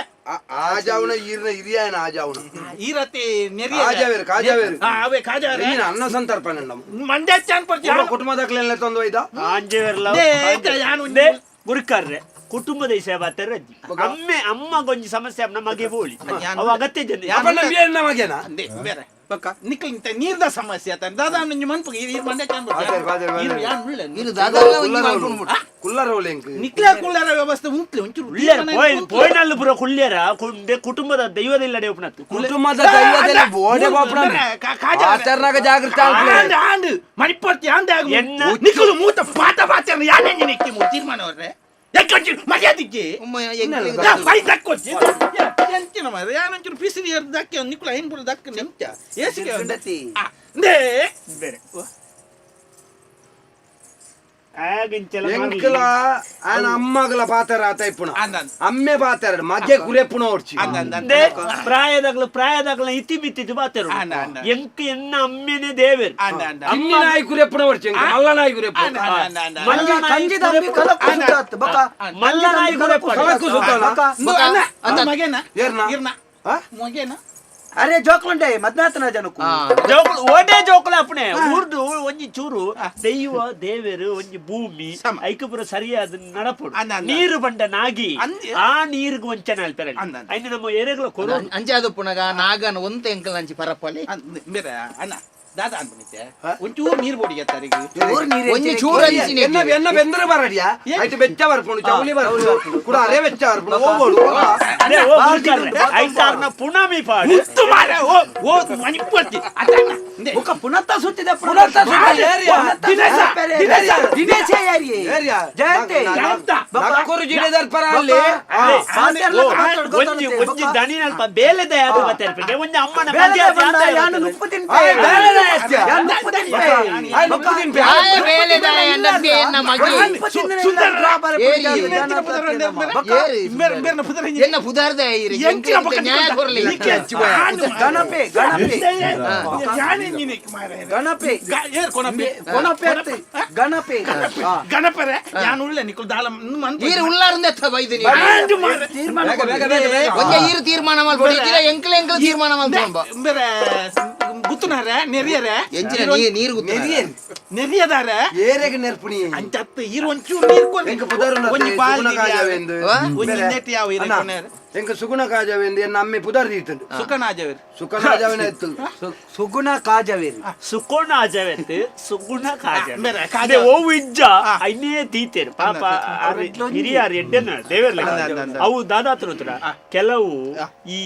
ಆಜಾವನ ಈರ್ನ ಹಿರಿಯನ ಆಜಾವನ ಈರತಿ ನೆರಿಯ ಕಾಜಾವೇರು ಕಾಜಾವೇರು ಅವೇ ಕಾಜಾವೇರು ನೀನು ಅನ್ನ ಸಂತರ್ಪಣೆ ನಮ್ಮ ಮಂಡ್ಯ ಅನ್ಪಡ್ತಿ ಕುಟುಂಬದಾಕ್ಲೆಲ್ಲ ತಂದು ಒಯ್ದ ಆಂಜೇವರ್ಲ ಯಾನು ಗುರುಕಾರ್ರೆ ಕುಟುಂಬದ ಸೇವಾ ತೆರಜ್ಜಿ ಅಮ್ಮೆ ಅಮ್ಮ ಗೊಂಜಿ ಸಮಸ್ಯೆ ನಮಗೆ ಬೋಳಿ ಅವ ಅಗತ್ಯ ಜನ ಮಗೇನಾ ಬೇರೆ ಪಕ್ಕ ನಿಕ್ಕಲ್ ನೀರ್ದ ಸಮಸ್ಯೆ ಆತ ದಾದಾ ನಿಂಜಿ ಮನ್ಪುಗೆ ಈ ಮಂಡ್ಯ ನಿಕ್ಲ ಕುಳ್ಳರ ವ್ಯವಸ್ಥೆ ಉಂಟ್ಲಿ ಒಂಚೂರು ಪೋಯ್ನಲ್ಲು ಪೂರ ಕುಳ್ಳ್ಯರ ಕುಟುಂಬದ ದೈವದಿಲ್ಲಡೆ ಉಪ್ಪುನತ್ತು ಕುಟುಂಬದ ದೈವದಲ್ಲ ಬೋಡೆ ಬಾಪುಣ ಆಚರಣಾಗ ಜಾಗೃತಿ ಆಂಡ್ ಆಂಡ್ ಮಣಿಪರ್ತಿ ಆಂಡ್ ಆಗ ನಿಕ್ಕಲು ಮೂತ ಪಾತ ಪಾತ ಯಾನೆ ನಿಕ್ಕಿ ತೀರ್ಮಾನ ಅವ್ರೆ ಎಕ್ಕಂಚು ಮರ್ಯಾದಿಕ್ಕೆ ಪೈ ದಕ್ಕೊಚ್ಚಿ ಎಂಚಿನ ಮಾರ್ರೆ ಯಾನೊಂಚೂರು ಪಿಸಿರಿ ದಕ್ಕೆ ನಿಕ್ಕುಲ ಐನ್ ಪೂರ ದಕ್ಕ ನೆಂಚ ಏಸಿಗೆ ಬೇರೆ ಎಂಕಲ ಆನ ಅಮ್ಮಗಲ ಪಾತರ ಆತ ಇಪ್ಪುಣ ಅಮ್ಮೆ ಪಾತರ ಮಗ್ಗೆ ಕುರೆಪ್ಪುಣ ಓಡ್ಚಿ ಪ್ರಾಯದಾಗಲ ಪ್ರಾಯದಾಗಲ ಇತಿ ಬಿತ್ತಿದ್ದು ಪಾತರು ಎಂಕ್ ಎನ್ನ ಅಮ್ಮೆನೆ ದೇವರು ಅಮ್ಮ ನಾಯಿ ಕುರೆಪ್ಪುಣ ಓಡ್ಚಿ ಮಲ್ಲ ನಾಯಿ ಕುರೆಪ್ಪು ಕಂಜಿ ದಂಬಿ ಕಲಕು ಸುತ್ತಾತ್ ಬಕ ಮಲ್ಲ ನಾಯಿ ಕುರೆಪ್ಪು ಕಲಕು ಸುತ್ತಾನ ಮಗೇನ ಏರ್ನ ಇರ್ನ ಮಗೇನ ಅರೆ ಜೋಕ್ಲುಂಡೆ ಮದ್ನಾತನ ಜನಕು ಜೋಕುಲು ಓಟೆ ಜೋಕುಲು ಅಪ್ಪಣೆ ಊರ್ದು ಒಂಜಿ ಚೂರು ದೈವ ದೇವರು ಒಂಜಿ ಭೂಮಿ ಐಕಪುರ ಸರಿಯಾದ ನಡಪುಡು ನೀರು ಬಂಡ ನಾಗಿ ಆ ನೀರಿಗೆ ವಂಚನೆ ಅಲ್ಪೆರ ಐನ ನಮ್ಮ ಏರೆಗಳ ಕೊರು ಅಂಚಾದ ಪುನಗ ನಾಗನ ಒಂತೆ ಎಂಕಲ್ ಅಂಚಿ ಪರಪಲಿ ಬೇರೆ ಅಣ್ಣ ದಾದಾ ಅನ್ಪಣಿತೆ ಒಂಚೂರು ನೀರು ಬೋಡಿ ಎತ್ತರಿಗೆ ಒಂಜಿ ಚೂರು ಅಂಚಿನೆ ಎನ್ನ ಎನ್ನ ಬೆಂದ್ರೆ ಬರಡಿಯಾ ಐತೆ ಬೆಚ್ಚ ಬರ್ಪುಂಡು ಚೌಲಿ ಬರ್ಪುಂಡು ಕೂಡ ಅರೆ ಬೆಚ್ಚ ಬರ್ಪುಂಡು ಓಬೋಡು ಅದೇ ಓ ಐತಾರ್ನ ಪುನಮಿ ಪಾಡು ಮುತ್ತು ಮಾರೆ ಓ ಓ ಮಣಿಪರ್ತಿ ಅದನ್ನ ಬುಕ್ಕ ಪುನತ್ತ ಸುತ್ತಿದೆ ಪುನತ್ತ ಸುತ್ತಿದೆ ದಿನೇಶ ದಿನೇಶ ದಿನೇಶ ಯಾರಿಯೇ ಜಯಂತಿ ನಕ್ಕೂರು ಜಿಲ್ಲೆದರ್ ಪರ ಅಲ್ಲಿ ಒಂಜಿ ಒಂಜಿ ದಣಿನಲ್ಪ ಬೇಲೆದ ಯಾರು ಬರ್ತಾರೆ ಒಂಜಿ ಅಮ್ಮನ ಯಾನು ನುಪ್ಪು ತಿನ್ಪೆ ಗಣಪರೆ ತೀರ್ಮಾನ ಎಂಕಲ್ ಎಂಕಲ್ ತೀರ್ಮಾನ ಗುತ್ತುನಾರೆ ನೆರಿಯರೆ ನೀರು ನೆರಿಯದಾರೆ ಏರೆಗೆ ನೆರ್ಪುಣಿ ಅಂಚತ್ತು ಈರು ಒಂಚೂರು ನೀರು ಕೊರ್ರಿ ಎಂಕ ಪುದರ್ ಒಂಜಿ ಬಾಲ್ದಿ ಕಾಜಾವೆಂದು ಒಂಜಿ ನೆಟ್ ಯಾವ ಈರೆ ಕೊನೆರೆ ಎಂಕ ಸುಗುಣ ಕಾಜಾವೆಂದು ಎನ್ನ ಅಮ್ಮೆ ಪುದರ್ ದೀತಂಡು ಸುಕನಾಜವೇರು ಸುಕನಾಜಾವೆನ ಎತ್ತು ಸುಗುಣ ಕಾಜವೇರು ಸುಕೋಣ ಆಜವೆತ್ತು ಸುಗುಣ ಕಾಜ ಓ ಇಜ್ಜ ಐನೇ ತೀತೇರು ಪಾಪ ಹಿರಿಯಾರು ಎಡ್ಡೆನ ದೇವರ್ಲ ಅವು ದಾದಾತ್ರ ಕೆಲವು ಈ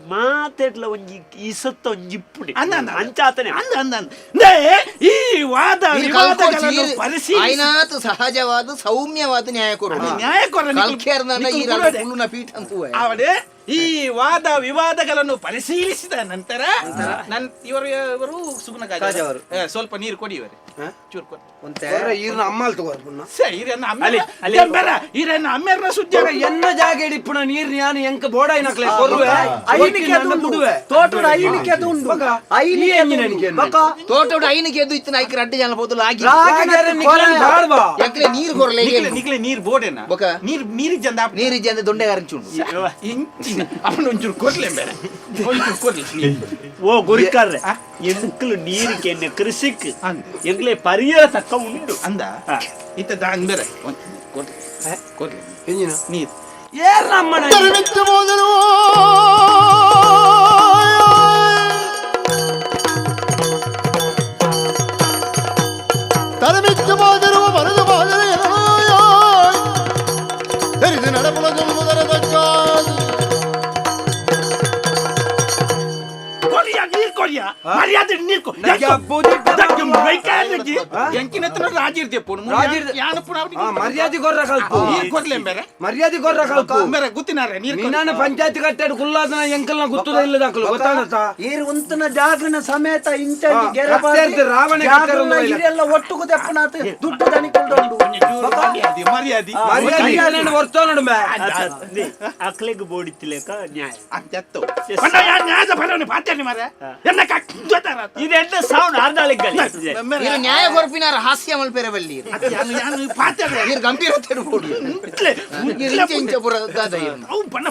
ಮಾತೆಡ್ಲ ಒಂಜಿ ಇಸತ್ತ ಒಂಜಿ ಇಪ್ಪುಡಿ ಅಂಚಾತನೆ ಈ ವಾದ ವಿವಾದಗಳನ್ನು ಪರಿಶೀಲಿಸಿ ಸಹಜವಾದ ಸೌಮ್ಯವಾದ ನ್ಯಾಯ ಕೊರು ನ್ಯಾಯ ಕೊರ ಪೀಠ ಅಂತೂ ಅವಡೆ ಈ ವಾದ ವಿವಾದಗಳನ್ನು ಪರಿಶೀಲಿಸಿದ ನಂತರ ನನ್ ಇವರು ಇವರು ಸುಗುಣ ಕಾಜವರು. ಸ್ವಲ್ಪ ನೀರು ಕೊಡಿ ಇವರೇ, ಚೂರು ಕೊಡಿ. ಈರ್ನ ಅಮ್ಮಲ್ ತಗೋರ್ ಪುಣ್ಣ. ಸರಿ, ಈರನ್ನ ಅಲ್ಲಿ, ಅಲ್ಲಿ. ಅಮ್ಮೇರ, ಈರನ್ನ ಅಮ್ಮೇರ್ನ ಸುದ್ದಿ. ಎನ್ನ ಜಾಗ ಇಡಿಪ್ಪುಣ ನೀರ್ ಯಾನು ಎಂಕ ಬೋಡಾಯಿನಕ್ಲೆ ಕೊರುವೆ. ಐನಿಕೆ ಅದು ಉಂಡು. ತೋಟದ ಐನಿಕೆ ಅದು ಉಂಡು. ಐನಿಕೆ ಅದು ಉಂಡು. ಬೊಕ ತೋಟೋಡು ಐನಿಗೆ ಎದ್ದು ಇತ್ತಿನ ಐಕ್ ರಡ್ಡು ಜನ ಪೋತುಲು ಆಗಿ ಬಾಡ್ವಾ. ಯಾಕ್ಲೆ ನೀರು ಕೊರ್ಲೆ? ನಿಕ್ಲೆ ನಿಕ್ಲೆ ನೀರ್ ಬೋಡೆನ? ಬೊಕ? ನೀರ್ ನೀರ್ ಜಂದ. ನೀರು ಇಜ್ಜಂದೆ ದೊಂಡೆಗಾರಂಚುಂಡು. ಇಂಚಿನ ಅವನು ಒಂಚೂರು ಕೊರ್ಲೆ ಬೇರೆ, ಒಂಚೂರು ಕೊರ್ಲೆ ನೀರು. ಓ ಗುರಿಕಾರ್ರೆ, ಎಂಕ್ಲು ನೀರಿಗೆ ಎನ್ನ ಕೃಷಿಕ್ ಎಂಗ್ಲೆ ಪರಿಯರ ತಕ್ಕ ಉಂಡು. ಅಂದ ಇತ್ತ ದಾನ್ ಬೇರೆ ಒಂಚೂರು ಕೊರ್ಲೆ ಕೊರ್ಲೆ ನೀರು. ಏರ್ನ ಅಮ್ಮನ ತರಮಿಚ್ಚ ಮಾದಿರುವ ಮನದ ಮಾದರಿ தெரிந்து நடப்புல சொல்வதற்காது. ಕೊರಿಯಾ ನೀರ್ ಕೊರಿಯಾ, ಮರ್ಯಾದೆ ನೀರ್ ಕೊ ಎಂಕಿನ ಹತ್ರ ರಾಜಿರ್ದೆ ಪೋನು. ರಾಜಿರ್ದೆ. ಯಾನು ಪುನ. ಮರ್ಯಾದೆ ಕೊರ್ರ ಕಲ್ಪು. ನೀರ್ ಕೊರ್ಲೆ ಬೇರೆ. ಮರ್ಯಾದೆ ಕೊರ್ರ ಕಲ್ಪು. ಬೇರೆ ಗುತ್ತಿನಾರೆ ನೀರ್ ಕೊರ್ಲೆ. ನಿನ್ನ ಪಂಚಾಯತ್ ಕಟ್ಟೆಡ್ ಕುಲ್ಲಾದನ ಎಂಕಲ್ನ ಗುತ್ತದ ಇಲ್ಲದಾಕಲು ಗೊತ್ತಾಣತ. ಈರ್ ಉಂತನ ಜಾಗನ ಸಮೇತ ಇಂಚ ಗೆರೆ ಕತ್ತೆರ್ದು ರಾವಣೆ ಕತ್ತೆರ್ದು ಇಲ್ಲ. ಹಿರಿಯೆಲ್ಲ ಒಟ್ಟುಗು ತೆಪ್ಪನಾತ ದುಡ್ಡು ದನಿಕೊಂಡು ಉಂಡು. ಮರ್ಯಾದೆ ಮರ್ಯಾದೆ. ಮರ್ಯಾದೆ ವರ್ತೋನಡು ಮೇ. ಅಕ್ಲೆಗ್ ಬೋಡಿತ್ತಿಲೇಕ ನ್ಯಾಯ. ಅಂತ್ಯತ್ತು ಪಂಡ ಯಾನ್ ನ್ಯಾಯದ ಪರವನೆ ಪಾತೇನಿ ಮಾರ್ರೆ. ಎನ್ನ ಕಕ್ಕಿದ್ದಾರ. ಇದೆಂತ ಸೌಂಡ್ ಅರ್ಧಾಳಿಗ್. ಇರು ನ್ಯಾಯ ಕೊರ್ಪಿನಾರ ಹಾಸ್ಯ ಮಲ್ಪೆರೆ ಬಲ್ಲಿ. ಯಾನು ಪಾತೇರೆ. ಇರು ಗಂಭೀರ ತೆರಬೋಡು. ಇರು ಇಂಚ ಇಂಚ ಪುರ ದಾದ ಇರು. ಅವು ಬಣ್ಣ.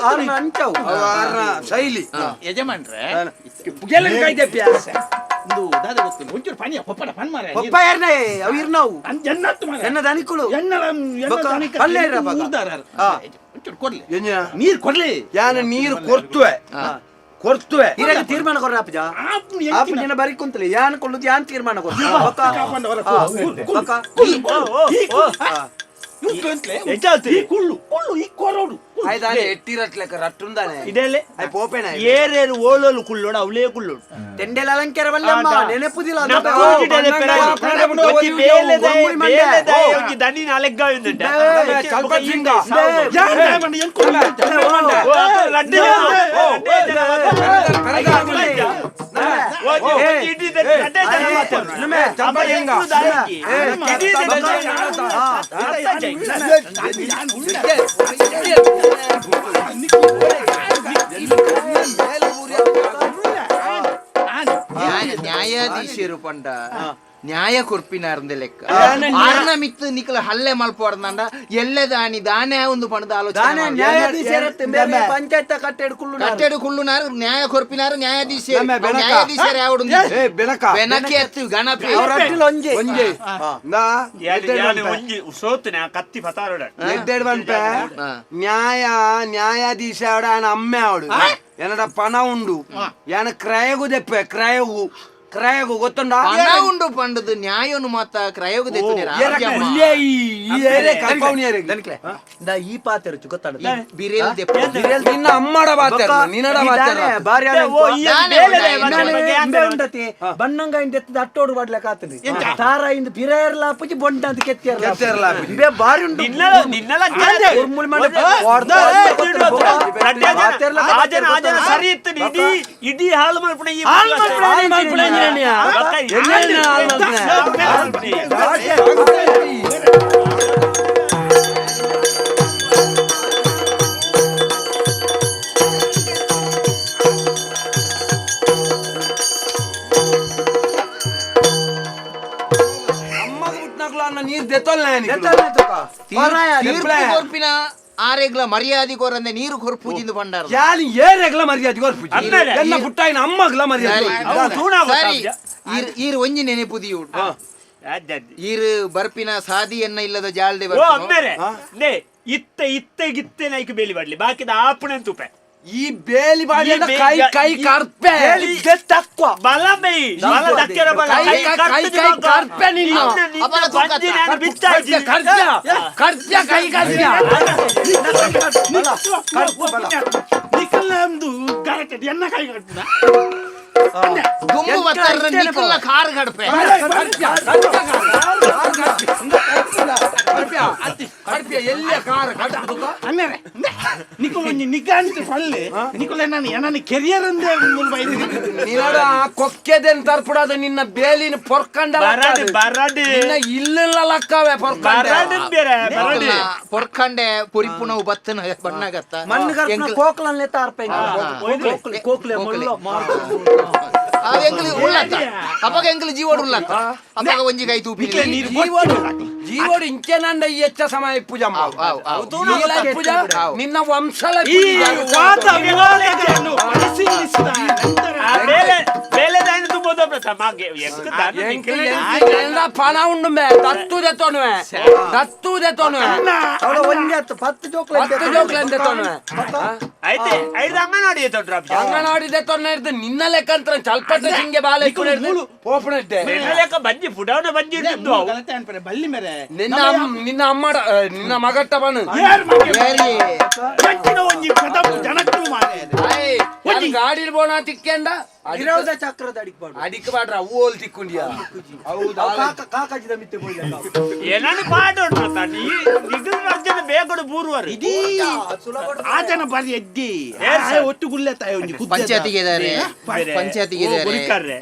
ಆರ್ನ ಅಂಚವು. ಆರ್ನ ಶೈಲಿ. ಯಜಮಾನ್ರೆ. ಪುಗೆಲ್ಲ ಕೈದೆಪ್ಪ. ಒಂದು ದಾದ ಗೊತ್ತಿಲ್ಲ, ಒಂಚೂರು ಪನಿಯ ಪೊಪ್ಪಡ ಪನ್ ಮಾರ್ರೆ. ಪಪ್ಪ ಯಾರ್ನೇ ಅವು ಇರ್ನವು. ಎನ್ನತ್ತು ಮಾರ್ರೆ. ಎನ್ನ ದನಿಕುಳು. ಎನ್ನಲ ಎನ್ನ ಬೊಕ್ಕ ದನಿಕ ಅಲ್ಲೇ ಇರ ಬೊಕ್ಕ. ಊರ್ದಾರ. ಒಂಚೂರು ಕೊಡ್ಲಿ. ಎಂಜಿನ? ನೀರ್ ಕೊಡ್ಲಿ. ಯಾನ ನೀರು ಕೊರ್ತುವೆ ಕೊರ್ತುವೆ. ಇರಾಗ ತೀರ್ಮಾನ ಕೊರ್ರ ಅಪ್ಪಜ. ಆಪ್ನು ಆಪು ಎಂಕಿನ. ನಿನ್ನ ಬರಿ ಕುಂತಲೆ ಯಾನ್ ಕೊಳ್ಳುದು ಯಾನ್ ತೀರ್ಮಾನ ಕೊರ್ರ ಬೊಕ್ಕ. ಬೊಕ್ಕ. ಇವ್ನು ಅಂತಲೇ. ಎಂಚಾತು? ಈ ಕುಳ್ಳು ಕುಳ್ಳು ಈ ಕೊರೋಡು. ಆಯ್ತಾನೆ ಎಟ್ಟಿರಟ್ಲೆಕ್ಕ ರಟ್ಟುಂದಾನೆ. ಇದೆಲ್ಲ ಆಯ್ ಪೋಪೇನ. ಏರೇರು ಓಲೋಲು ಕುಳ್ಳೋಡು ಅವಳೇ ಕುಳ್ಳೋಡು. ತೆಂಡೆಲ ಅಲಂಕಾರ ವಲ್ಲಮ್ಮ ನೆನಪುದಿಲ್ಲ ಅದು. ನಪ್ಪುಜಿಡಲೆ ಪೆರಾಜಿ. ಒಂಜಿ ಬೇಲೆದಾಯ ಬೇಲೆದಾಯ ಒಂಜಿ ದನಿನ ಅಲೆಗ್ಗಾಯುಂದುಂಡ. ಚಲ್ಪತ್ ಸಿಂಗ. ಯಾನ್ ದಾಯಮಂಡ ಎಂಕುಲು. ಓ, ಅಕುಲು ರಡ್ಡು ಜನ, ರಡ್ಡೇ ಜನ ಮಾತಾಡುದು. ಒಂಜಿ ಒಂಜಿ ಇಡೀ ದನಿ ರಡ್ಡೇ ಜನ ಮಾತಾಡುದು. ಅಪ್ಪ ಎಂಕುಲು ದಾಯಕಿ. ಇಡೀ ದನಿ ಜನ ಅರ್ಥ ಜೈ. ನ್ಯಾಯಾಧೀಶರು ಪಂಡ ನ್ಯಾಯ ಕೊರ್ಪಿನಾರ್ಂದೆ ಲೆಕ್ಕ. ಆರ್ನ ಮಿತ್ತು ನಿಕಲ ಹಲ್ಲೆ ಮಲ್ಪೋರ್ದಂಡ ಎಲ್ಲೆ ದಾನಿ ದಾನೆ ಒಂದು ಪಣದ ಆಲೋಚನೆ ದಾನೆ ಮಾಡ್ಬೇಕು. ನ್ಯಾಯಾಧೀಶರತ್ತೆ ಬೇರೆ ಪಂಚಾಯತ್ ಕಟ್ಟೆಡ್ ಕುಳ್ಳು. ಕಟ್ಟೆಡು ಕುಳ್ಳುನಾರು ನ್ಯಾಯ ಕೊರ್ಪಿನಾರು ನ್ಯಾಯಾಧೀಶರು. ನಮ್ಮೆ ಬೆನಕ. ನ್ಯಾಯಾಧೀಶರು ಯಾವಡು? ಏ ಬೆನಕ. ಬೆನಕೆ ಅತ್ತು ಗಣಪಿ. ಅವ್ರ ಅಟ್ಟಿಲ್ ಒಂಜೆ. ಒಂಜೆ ನಾ. ಯಾನು ಒಂಜಿ ಸೋತುನೆ ಆ ಕತ್ತಿ ಪತಾರೋಡ. ಎಡ್ಡೆಡ್ ಪನ್ಪೆ. ನ್ಯಾಯ ನ್ಯಾಯಾಧೀಶ ಆವಡ ಆಯನ ಅಮ್ಮೆ ಆವಡು ಎನ್ನಡ ಪಣ ಉಂಡು ಯಾನ ಕ್ರಯಗು ದೆಪ್ಪೆ ಕ್ರಯಗು ಕ್ರಯಗು ಗೊತ್ತುಂಡ. ಪಣ ಉಂಡು ಪಂಡದು ನ್ಯಾಯನು ಮಾತ ಕ್ರಯೋಗ ಏರ ಕುಲ್ಯ ಈ ಈ ಏರೆ ಕಲ್ಪವನಿಯರಿಗೆ. ದನಿಕ್ಲೆ ಇಂದ ಈ ಪಾತೆರುಚು ಗೊತ್ತಾಡ. ಬಿರೇಲ್ ದೆಪ್ಪು. ನಿನ್ನ ಅಮ್ಮಡ ಬಾತೆರ್ ನಿನ್ನಡ ಬಾತೆರ್. ಬಾರಿ. ಓ, ಈ ಬೇಲೆದಾಯ ಮಾತಾಡುವ ಬಗ್ಗೆ ಇಂಬೆ ಉಂಡತಿ ಬಣ್ಣಂಗ ಇಂದ ಎತ್ತದ ಅಟ್ಟೋಡು ಬಾಡ್ಲಕ್ ಆತಂದ್ರಿ ತಾರ ಇಂದ ಪಿರೇರ್ಲ ಪುಜಿ ಬೊಂಡ ಅಂತ ಕೆತ್ತಿಯರ್ಲ. ಕೆತ್ತಿಯರ್ಲ ಆಪುಜಿ. ಇಂಬೆ ಬಾರಿ ಉಂಡು. ನಿನ್ನಲ ನಿನ್ನಲ ಉರ್ಮುಳಿ ಮಂಡೆ ಹೊಡ್ದ ರಡ್ಡೇ ಜನ, ಆ ಜನ ಆ ಜನ ಸರಿ ಇತ್ತು. ಇಡೀ ಇಡೀ ಹಾಳು ಮಲ್ಪುಣ ಈ ಹಾಳು ಮಲ್ಪುಣ ಇಂಜಿನಿಯರ್. ಎಣ್ಣೆ ಹಾಳು ಮಲ್ಪುಣ. ಅಮ್ಮಗ ಬಿಟ್ನಾಕ್ಲು ಅನ್ನ ನೀರ್ ದೆತ್ತೊಲ್ಲ. ತೀರ್ಪು ಕೊರ್ಪಿನ ಆರೆಗ್ಲ ಮರ್ಯಾದೆ ಕೊರಂದೆ ನೀರು ಕೊರ್ಪೂಜಿಂದು ಪಂಡಾರ. ಯಾನ್ ಏರೆಗ್ಲ ಮರ್ಯಾದೆ ಕೊರ್ಪುಜಿ. ಅಮ್ಮೆ. ಎನ್ನ ಪುಟ್ಟಾಯಿನ ಅಮ್ಮಗ್ಲ ಮರ್ಯಾದೆ. ಸರಿ, ಈರ್ ಈರ್ ಒಂಜಿ ನೆನೆಪುದಿಯು ಈರ್ ಬರ್ಪಿನ ಸಾದಿ ಎನ್ನ ಇಲ್ಲದ ಜಾಲ್ದೆ ಓ ಬರ್ಪುನು. ಅಮ್ಮೇರೆ ನೇ ಇತ್ತೆ ಇತ್ತೆ ಗಿತ್ತೆ ನೈಕ್ ಬೇಲಿ ಬಾಡ್ಲಿ ಬಾಕಿದ ಆಪುಣೆ ತುಪೆ. ಈ ಬೇಲಿ ಬಾಡಿ ಕೈ ಕೈ ಕರ್ಪೆ. ತಕ್ವ. ಬಲ ಮೈ ಬಲ ದಕ್ಕೆರ ಬಲ ಕೈ ಕೈ ಕೈ ಕರ್ತದಿ ಕೈ ಬೊಕ್ಕ. ಕರ್ಪೆ ನಿನ್ನ. ನಿನ್ನ ನಿನ್ನ ಅಪಲ ತೂಕ ಬಂಜಿ ನಾನು ಬಿಚ್ಚಾಯ್ತಿ. ಕರ್ಪ್ಯ ಕರ್ಪ್ಯ ಕೈ ಕರ್ಪ್ಯ. ನಿಖಲ್ನಂದು ಕರೆಕ್ಟ್ ಎನ್ನ ಕೈ ಕಟ್ಟುದ. ದುಂಬು ಬತ್ತಾರ ನಿಕ್ಕುಲ್ಲ ಕಾರ್ ಗಡ್ಪೆ ಅನ್ನರೆ ನಿಕುಲು ಒಂಜಿ ನಿಗಾಂತ ಪಲ್ಲೆ ನಿಕುಲೆ ನಾನು ಎನನ ಕೆರಿಯರ್ ಅಂದೇ ನಿನ್ನಡ ಕೊಕ್ಕೆದೆನ್ ತರ್ಪುಡಾದ ನಿನ್ನ ಬೇಲಿನ ಪೊರ್ಕಂಡ ಬರಡ್ ಬರಡ್ ನಿನ್ನ ಇಲ್ಲ ಲಕ್ಕವೆ ಪೊರ್ಕಂಡ ಬರಡ್ ಬೇರೆ ಬರಡ್ ಪೊರ್ಕಂಡೆ ಪೊರಿಪುನವು ಬತ್ತನ ಬಣ್ಣಗತ್ತ ಮಣ್ಣು ಗರ್ಪನ ಕೋಕ್ಲನ್ಲೆ ತಾರ್ಪೆ ಕೋಕ್ಲೆ ಕೋಕ್ಲೆ ಮೊಳ್ಳು ಎಂಗ್ಲಿ ಉಳ್ಳತ್ತ ಅಪಗ ಎಂಗ್ಲಿ ಜೀವೋಡು ಉಳ್ಳತ್ತ ಅಪಗ ಒಂಜಿ ಕೈ ತೂಪಿ ಜೀವೋಡು ಜೀವೋಡು ಇಂಚೆನಂಡ ಈ ಹೆಚ್ಚ ಸಮಯ ಪೂಜಮ್ಮ ಪೂಜಾ ನಿನ್ನ ವಂಶಲ ಈ ವಾದ ವಿವಾದಗಳನ್ನು ಪರಿಶೀಲಿಸಿದ ನಂತರ ಬೇಲೆ ಬೇಲೆದಾಯಿನ ದುಂಬೋದ ಪ್ರಥಮ ಎಂಕ್ ದಾನ ನಿಕ್ಲೆ ಪಣ ಉಂಡು ಮೇ ದತ್ತು ದೆತ್ತೋನುವೆ ದತ್ತು ದೆತ್ತೋನುವೆ ಅವಳ ಒಂಜಿ ಹತ್ತು ಪತ್ತು ಜೋಕ್ಲೆ ಪತ್ತು ಜೋಕ್ಲೆ ದೆತ್ತೋನುವೆ ಐತೆ ಐದು ಅಂಗನವಾಡಿ ಎತ್ತೊಂಡ್ರ ಅಂಗನವಾಡಿ ದೆತ್ತೋನ ಇರ್ದು ನಿನ್ನ ಲೆಕ್ಕಂತ್ರ ಚಲ್ಪಟ್ಟ ಸಿಂಗೆ ಬಾಲೆ ಪೋಪಣೆಡ್ಡೆ ನಿನ್ನ ಲೆಕ್ಕ ಬಂಜಿ ಪುಡವನ ಬಂಜಿ ಇರ್ತಿದ್ದು ಅವು ಗಲತೆ ಅನ್ಪರೆ ಬಲ್ಲಿ ಮೇರೆ ನಿನ್ನ ನಿನ್ನ ಅಮ್ಮಡ ನಿನ್ನ ಮಗಟ್ಟ ಬನು ಕಂಚಿನ ಒಂಜಿ ಪದವು ಜನಕ್ಕೂ ಮಾರೆ ಗಾಡಿ ಬೋಣ ತಿಕ್ಕೆಂಡ ಇರೋದ ಚಕ್ರದ ಅಡಿಕ್ ಬಾಡು ಅಡಿಕ್ ಬಾಡ್ರ ಅವು ಹೋಲ್ ತಿಕ್ಕೊಂಡಿಯ ಹೌದಾ ಕಾಕಾಜಿದ ಮಿತ್ತೆ ಬೋಯ್ಲ ಏನನ್ನು ಪಾಡೋಣ ಮಾತಾ ನೀ ನಿಗಲ್ ಅರ್ಜನ ಬೇಗಡು ಬೂರುವರು ಇಡೀ ಆ ಜನ ಬಾರಿ ಎದ್ದಿ ಒಟ್ಟು ಗುಲ್ಲೆ ತಾಯಿ ಒಂಜಿ ಪಂಚಾಯತಿಗೆ ಇದ್ದಾರೆ ಪಂಚಾಯತಿಗೆ ಇದ್ದಾರೆ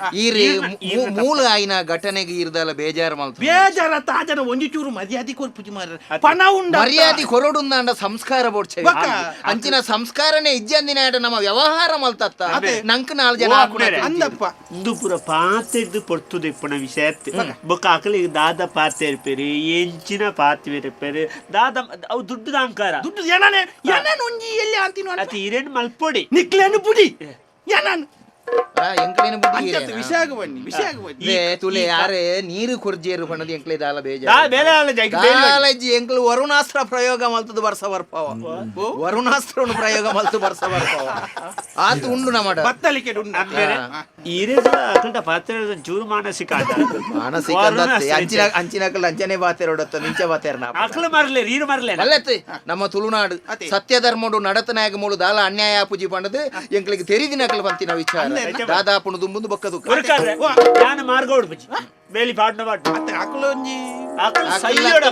ಈ ಮೂಲ ಆಯಿನ ಘಟನೆಗೆ ಇರ್ದಲ್ಲ ಬೇಜಾರು ಮಲ್ತು ಬೇಜಾರ ತಾಜನ ಒಂಜಿ ಚೂರು ಮರ್ಯಾದೆ ಕೊರ್ಪುಜಿ ಮಾರ ಪಣ ಉಂಡ ಮರ್ಯಾದೆ ಕೊರಡುಂದಾಂಡ ಸಂಸ್ಕಾರ ಬೋಡ್ಚೆ ಅಂಚಿನ ಸಂಸ್ಕಾರನೇ ಇಜ್ಜಂದಿನ ನಮ್ಮ ವ್ಯವಹಾರ ಮಲ್ತತ್ತ ನಂಕ್ ನಾಲ್ ಜನ ಅಂದಪ್ಪ ಇಂದು ಪೂರ ಪಾತೆರ್ದು ಪೊರ್ತುದು ಇಪ್ಪುನ ವಿಷಯ ಬೊಕ್ಕ ಅಕಲಿಗೆ ದಾದ ಪಾತೆ ಇರ್ಪೇರಿ ಎಂಚಿನ ಪಾತೆ ಇರ್ಪೇರಿ ದಾದ ಅವು ದುಡ್ಡು ದಾಂಕಾರ ದುಡ್ಡು ಏನನೆ ಏನನ್ ಒಂಜಿ ಎಲ್ಲಿ ಅಂತಿನ ಅತಿ ಇರೇನು ಮಲ್ಪೊಡಿ ನಿಕ್ಲೇನು ಬುಡಿ ಏನನ್ ಎಂಕ್ಲೇನು ಬುಡಿ ವಿಷಯ ಬನ್ನಿ ವಿಷಯ ಬನ್ನಿ ತುಲೆ ಯಾರೇ ನೀರು ಕೊರ್ಜೇರು ಪಣ್ಣದು ಎಂಕ್ಲೆ ದಾಲ ಬೇಜಾರು ದಾಲಜ್ಜಿ ಎಂಕ್ಲು ವರುಣಾಸ್ತ್ರ ಪ್ರಯೋಗ ಮಲ್ತದು ಬರ್ಸ ಬರ್ಪವ ವರುಣಾಸ್ತ್ರವನ್ನು ಪ್ರಯೋಗ ಮಲ್ತು ಬರ್ಸ ಬರ್ಪವ ಆತು ಉಂಡು ನಮ್ಮಡ ಬತ್ತಲಿಕೆ ಉಂಡು ಈರೇದ ಅಕಲ್ಟ ಪಾತ್ರ ಚೂರು ಮಾನಸಿಕ ಮಾನಸಿಕ ಅಂಚಿನ ಅಂಚಿನಕಲ್ ಅಂಚನೆ ಬಾತೆರೋಡತ್ತ ನಿಂಚೆ ಬಾತೇರ್ನ ಅಕಲ ಮರಲೆ ನೀರು ಮರಲೆ ಅಲ್ಲತ್ತೆ ನಮ್ಮ ತುಳುನಾಡು ಸತ್ಯ ಧರ್ಮಡು ನಡತನಾಯಕ ಮೂಡು ದಾಲ ಅನ್ಯಾಯ ಪೂಜಿ ಪಂಡದು ಎಂಕ್ಲಿಗೆ ತೆರಿದಿನಕಲ್ ಬಂತಿನ ವಿಚಾರ ದಾದಾಪುಣು ದುಂಬುಂದು ಬೊಕ್ಕದು ನಾನು ಮಾರ್ಗ ಉಡ್ಪುಜಿ ಬೇಲಿ ಪಾಡ್ನ ಪಾಡ್ ಅತ್ತೆ ಅಕಲೊಂಜಿ ಅಕಲ್ ಸೈಯೋಡ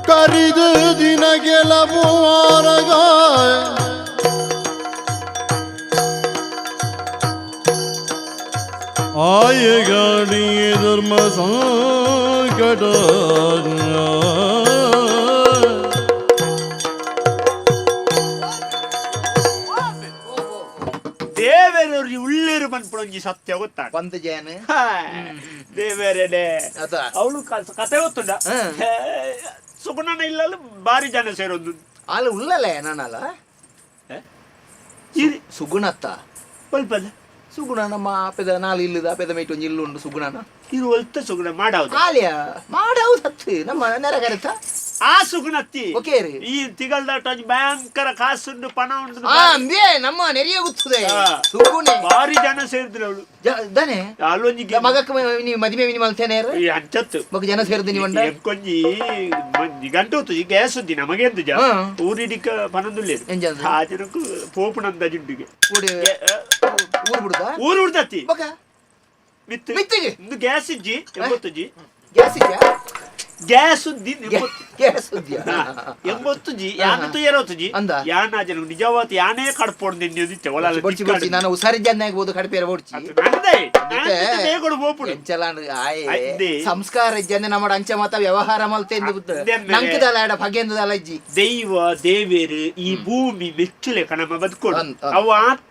ಕರಿದು ದಿನ ಗೆಲವು ಆರಗಾಯ ಆಯಗಾಡಿ ಧರ್ಮ ಸಂಕಟ ದೇವರವ್ರಿಗೆ ಉಳ್ಳೇರು ಪನ್ಪುಣೊಂಜಿ ಸತ್ಯ ಗೊತ್ತಾಗ ಪಂತ ಜಯನ ದೇವರೇ ಅವಳು ಕತೆ ಗೊತ್ತುಂಡ ಸುಗುಣನ ಇಲ್ಲಲ್ಲ ಬಾರಿ ಜನ ಸೇರೊಂದು ಅಲ್ಲ ಉಳ್ಳಲ್ಲ ನಾನಲ್ಲ ಸುಗುಣತ್ತ ಒಲ್ಪಲ್ಲ ಸುಗುಣ ನಮ್ಮ ಆಪೆದ ನಾಲ್ ಇಲ್ಲದ ಆಪೆದ ಮೇಟ್ ಒಂಜಿ ಇಲ್ಲು ಉಂಡು ಸುಗುಣನ ಇದು ಒಲ್ತ ಸುಗುಣ ಮಾಡಾವ್ದು ಆಲ್ಯ ಮಾಡಾವ್ದು ನಮ್ಮ ನೆರಗರಿತ ಆ ಸುಗುಣತ್ತಿ ಓಕೆ ರೀ ಈ ತಿಗಲ್ದಾಟ ಭಯಂಕರ ಕಾಸುಂಡು ಪಣ ಉಂಡು ಆ ಅಂಬೆ ನಮ್ಮ ನೆರಿಯ ಗುತ್ತದೆ ಸುಗುಣೆ ಬಾರಿ ಜನ ಸೇರಿದ್ರು ಅವಳು ದನೆ ಅಲ್ಲೊಂಜಿ ಮಗಕ್ಕೆ ನೀವು ಮದುವೆ ಮಿನಿ ಮಲ್ತೇನೆ ಈ ಅಂಚತ್ತು ಮಗ ಜನ ಸೇರಿದ್ದು ನೀವು ಎಂಕೊಂಜಿ ಗಂಟು ಹೊತ್ತು ಈ ಗ್ಯಾಸ್ ಉದ್ದಿ ನಮಗೆಂದು ಜ ಊರಿಡಿಕ ಪನಂದುಲ್ಲೇರು ಆ ಜನಕ್ಕೂ ಪೋಪುನಂದ ಜಿಡ್ಡುಗೆ ಊರು ಬಿಡುದಾ ಊರು ಬಿಡ್ತತ್ತಿ ಬೊಕ ಮಿತ್ತು ಮಿತ್ತಿಗೆ ಇಂದು ಗ್ಯಾಸ್ ಇಜ್ಜಿ 80 ಜಿ ಗ್ಯಾಸ್ ಇಜ್ಜಾ ಗ್ಯಾಸ್ ಉದ್ದಿ ಗ್ಯಾಸ್ ಉದ್ದಿಯಾ 80 ಜಿ ಯಾನ ತುಯರೋತು ಜಿ ಅಂದ ಯಾನ ಜನ ನಿಜವಾದ ಯಾನೇ ಕಡ್ಪೊಂಡು ನಿನ್ನೆ ಒಲ ಬೊಡ್ಚಿ ಬೊಡ್ಚಿ ನಾನು ಹುಷಾರಿದ್ದಾನೆ ಆಗ್ಬೋದು ಕಡಿಪೇರ ಬೊಡ್ಚಿ ನಂದೇ ಬೇಗಡು ಪೋಪುಡು ಎಂಚಲಾಂಡ್ ಆಯೆ ಸಂಸ್ಕಾರ ಇಜ್ಜಂದೆ ನಮ್ಮ ಅಂಚೆ ಮಾತ ವ್ಯವಹಾರ ಮಲ್ತೆ ನಂಕದಲ್ಲ ಎಡ ಬಗೆಂದದಲ್ಲ ಇಜ್ಜಿ ದೈವ ದೇವೇರು ಈ ಭೂಮಿ ಮೆಚ್ಚುಲೆಕ ನಮ್ಮ ಬದುಕೋಡು ಅವು ಆತ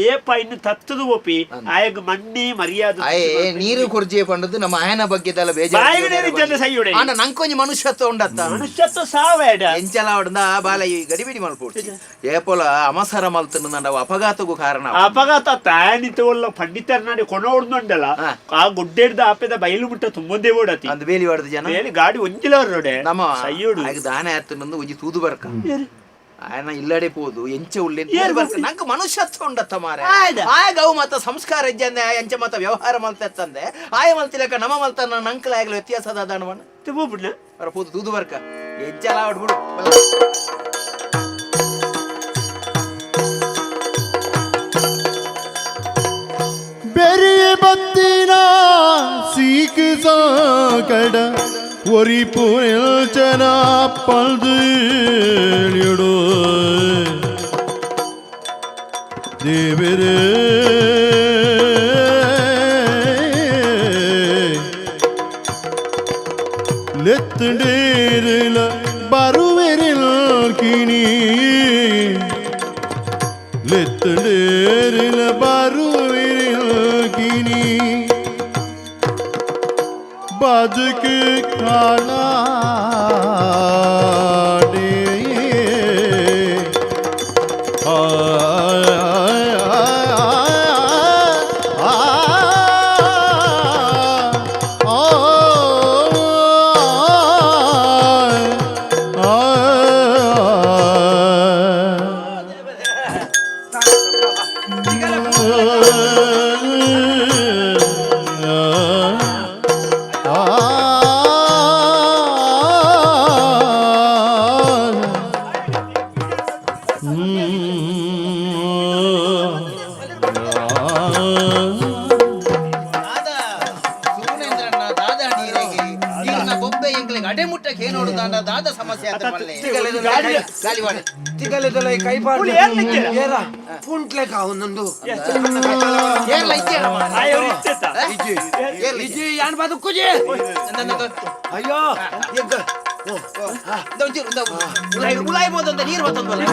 ಏಪ ಇನ್ನು ತತ್ತದು ಒಪ್ಪಿ ಆಯಗ್ ಮಣ್ಣೆ ಮರ್ಯಾದೆ ಆಯೆ ನೀರು ಕೊರ್ಜೆ ಪಂಡದು ನಮ್ಮ ಆಯನ ಬಗ್ಗೆ ದಲ್ಲ ಬೇಜಾರು ಆಂಡ ನಂಕೊಂಜಿ ಮನುಷ್ಯತ್ವ ಉಂಡತ್ತ ಮನುಷ್ಯತ್ವ ಸಾವೇಡ ಎಂಚಲ ಅವಡ್ದ ಬಾಲ ಈ ಗಡಿಬಿಡಿ ಮಲ್ಪೋಡ್ಚಿ ಏಪೊಲ ಅಮಸರ ಮಲ್ತನ ಅಪಘಾತಕ್ಕೂ ಕಾರಣ ಅಪಘಾತ ತಾಯನಿತ ಒಲ್ಲ ಪಂಡಿತರ್ನಾಡಿ ಕೊನ ಹೊಡ್ದುಂಡಲ್ಲ ಆ ಗುಡ್ಡೆಡ್ದ ಆಪೆದ ಬಯಲು ಮುಟ್ಟ ತುಂಬೊಂದೇ ಓಡತಿ ಅಂದ್ ಬೇಲಿ ಹೊಡೆದ ಜನ ಬೇಲಿ ಗಾಡಿ ಒಂಜಿಲವರೋಡೆ ನಮ್ಮ ಸೈಯೋಡು ಆಗ ದಾನ ಆತನೊಂದು ಒಂಜಿ ತೂದು ಬರ್ಕ ಆಯನ ಇಲ್ಲಡೆ ಪೋದು ಎಂಚೆ ಉಳ್ಳೆ ನಂಗೆ ಮನುಷ್ಯತ್ವ ಉಂಡತ್ತ ಮಾರೆ ಆಯ ಗೌ ಮತ ಸಂಸ್ಕಾರ ಇಜ್ಜಂದೆ ಆಯ ಎಂಚೆ ಮತ ವ್ಯವಹಾರ ಮಲ್ತೆತ್ತಂದೆ ಆಯ ಮಲ್ತಿಲಕ ನಮ್ಮ ಮಲ್ತನ ನಂಕಲ ಆಗಲ ವ್ಯತ್ಯಾಸ ದಾನವನ್ನ ಹೋಗ್ಬಿಡ್ಲ ಅವರ ಪೋದು ತೂದು ಬರ್ಕ ಎಂಚಲ ಆವಡ್ ಬಿಡು. ಬೆರಿಯ ಬತ್ತಿನ ಸೀಕ್ ಸಾಕಡ ಒರಿ ಪುಣೆಲ್ಚನ ಪಲ್ದು ದೇವರೇ ಲೆತ್ತಡೇರಿಲ ಬರುವೆರಿಲ್ ಕಿಣಿ ಲೆತ್ತಡೇರಿಲ ಬರುವೆರಿಲ್ ಕಿಣಿ ಬದುಕು ಕಾಣಾಡೆ ಆ ದಾದಾ ಸೂನೇಂದ್ರಣ್ಣ ದಾದಾ ನೀರಿಗೆ ನೀರ್ನ ಬೊಬ್ಬೆ ಎಂಕ್ಲೆಗ್ ಅಡೆ ಮುಟ್ಟಕ್ಕೆ ಏನು ದಾಂಡ ದಾದ ಸಮಸ್ಯೆ ಆತ ಮಲ್ಲೆ ಗಾಲಿ ವಾಡೆ ತಿಗಲೆದೊಲ ಕೈ ಪಾಡ್ ಏರ ಪುಂಟ್ಲೆಕ ಒಂದೊಂದು ಏರ್ಲ ಇಜ್ಜೇರ ಮಾರ್ರೆ. ಆಯ್ ಇತ್ತೆತ್ತ ಇಜ್ಜಿ ಏರ್ಲ ಇಜ್ಜಿ ಯಾನ್ ಬದುಕುಜಿ ಅಯ್ಯೋ ಎಗ್ಗ ಒಂಚೂರು ಉಲಾಯಿ ಉಲಾಯಿ ಬೋದಂತ ನೀರು ಬತ್ತಂದಲ್ಲ.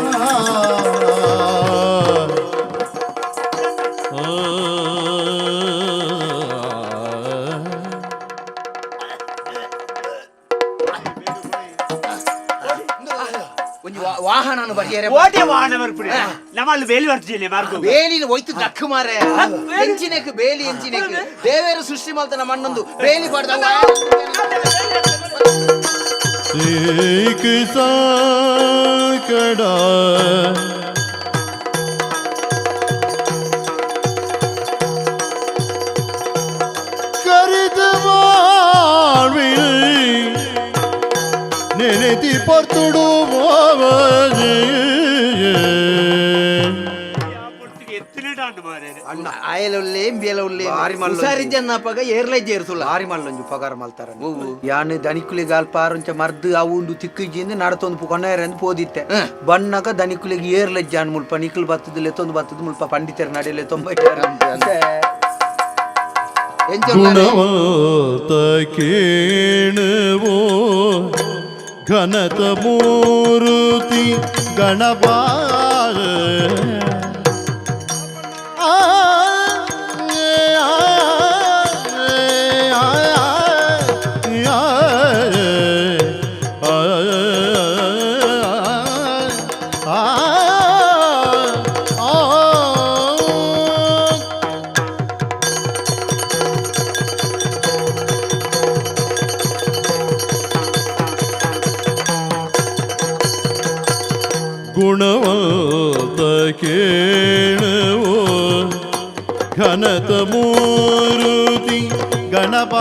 ಒಂಜಿ ವಾಹನನು ಬರಿಯರೆ ಓಟೆ ವಾಹನ ಬರ್ಪುಡಿ ನಮ್ಮಲ್ಲಿ ಬೇಲಿ ಬರ್ತೀನಿ ಮಾರ್ಗು ಬೇಲಿನ ಒಯ್ತು ದಕ್ಕು ಮಾರೆ ಎಂಚಿನೆಕ್ ಬೇಲಿ ಎಂಚಿನೆಕ್ ದೇವೇರು ಸೃಷ್ಟಿ ಮಲ್ತನ ಮಣ್ಣೊಂದು ಬೇಲಿ ಪಾಡ್ದ ಏಕ ಸಾಕಡ ಕರಿದ வாழ்வில் நினைத்தி பொறுத்துடுவோம். ಎತ್ತಿನಿಡಾಂಡು ಮಾರ್ರೆ. ಆಯಲುಲ್ಲೆ ಇಂಬಿಯಲುಲ್ಲೆ ಬಾರಿ ಮಲ್ಲೊಂಜಿ. ಹುಷಾರಿಜ್ಜನ್ನಪಗ ಏರ್ಲೈ ಜೇರ್ಸುಲ್ಲ ಲಾರಿ ಮಲ್ಲೊಂಜು ಪಗಾರ ಮಲ್ತಾರ ಯಾನ್ ದನಿಕುಲಿಗೆ ಅಲ್ಪ ಆರುಂಚ ಮರ್ದು ಅವು ಉಂಡು ತಿಕ್ಕಿಜಿಂದ ನಡತೊಂದು ಕೊನೆಯರೆಂದು ಪೋದಿತ್ತೆ ಬಣ್ಣಗ ದನಿಕುಲಿಗೆ ಏರ್ಲಜ್ಜಾನ್ ಮುಲ್ಪ ನಿಕ್ಲು ಬತ್ತದ ಲೆತ್ತೊಂದು ಬತ್ತದ ಮುಲ್ಪ ಪಂಡಿತರ ನಡೆಯಲೆ ತೊಂಬ ಎಂಚ ಗುಣವಂತ ಕೇಣುವೋ ಘನತ ಮೂರ್ತಿ ಗಣಪ ಆ ಗುಣವಂತ ಕೇಳುವೋ ಘನತ ಮೂರ್ತಿ ಗಣಪ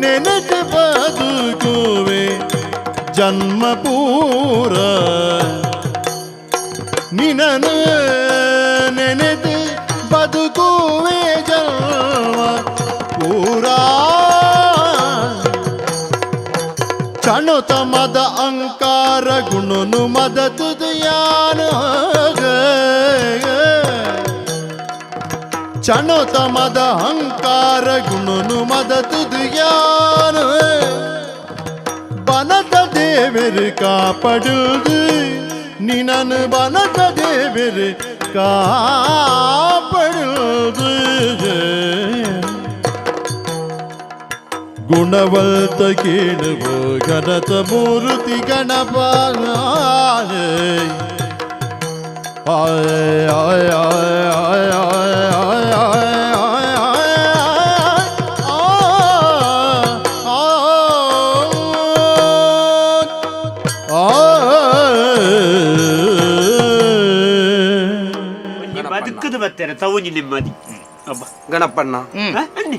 ನೆನಕ ಬದುಕುವೆ ಜನ್ಮ ಪೂರ ನಿನನು ನೆನೆದು ಬದುಕುವೆ ಜನ್ಮ ಪೂರ ಚಣುತ ಮದ ಅಂಕಾರ ಗುಣನು ಮದ ತುದಯಾನ ಚಣುತ ಮದ ಅಹಂಕಾರ ಗುಣನು ಮದ ತುದಯಾನ ಬನದ ದೇವರು ಕಾಪಡುದು ನಿನನು ಬನದ ದೇವರು ಕಾಪಡುದು ಗುಣವಂತ ಕೇಳುವ ಗಣತ ಮೂರ್ತಿ ಗಣಪ ಆಯ್ ಆಯ್ ಆಯ್ ಆಯ್ ಆಯ್ ಆಯ್ ಒಂಜಿ ಬದುಕುದು ಬತ್ತೇನೆ ತವುಂಜಿ ನೆಮ್ಮದಿ ಅಬ್ಬ ಗಣಪಣ್ಣ ಹ? ಅನ್ನಿ.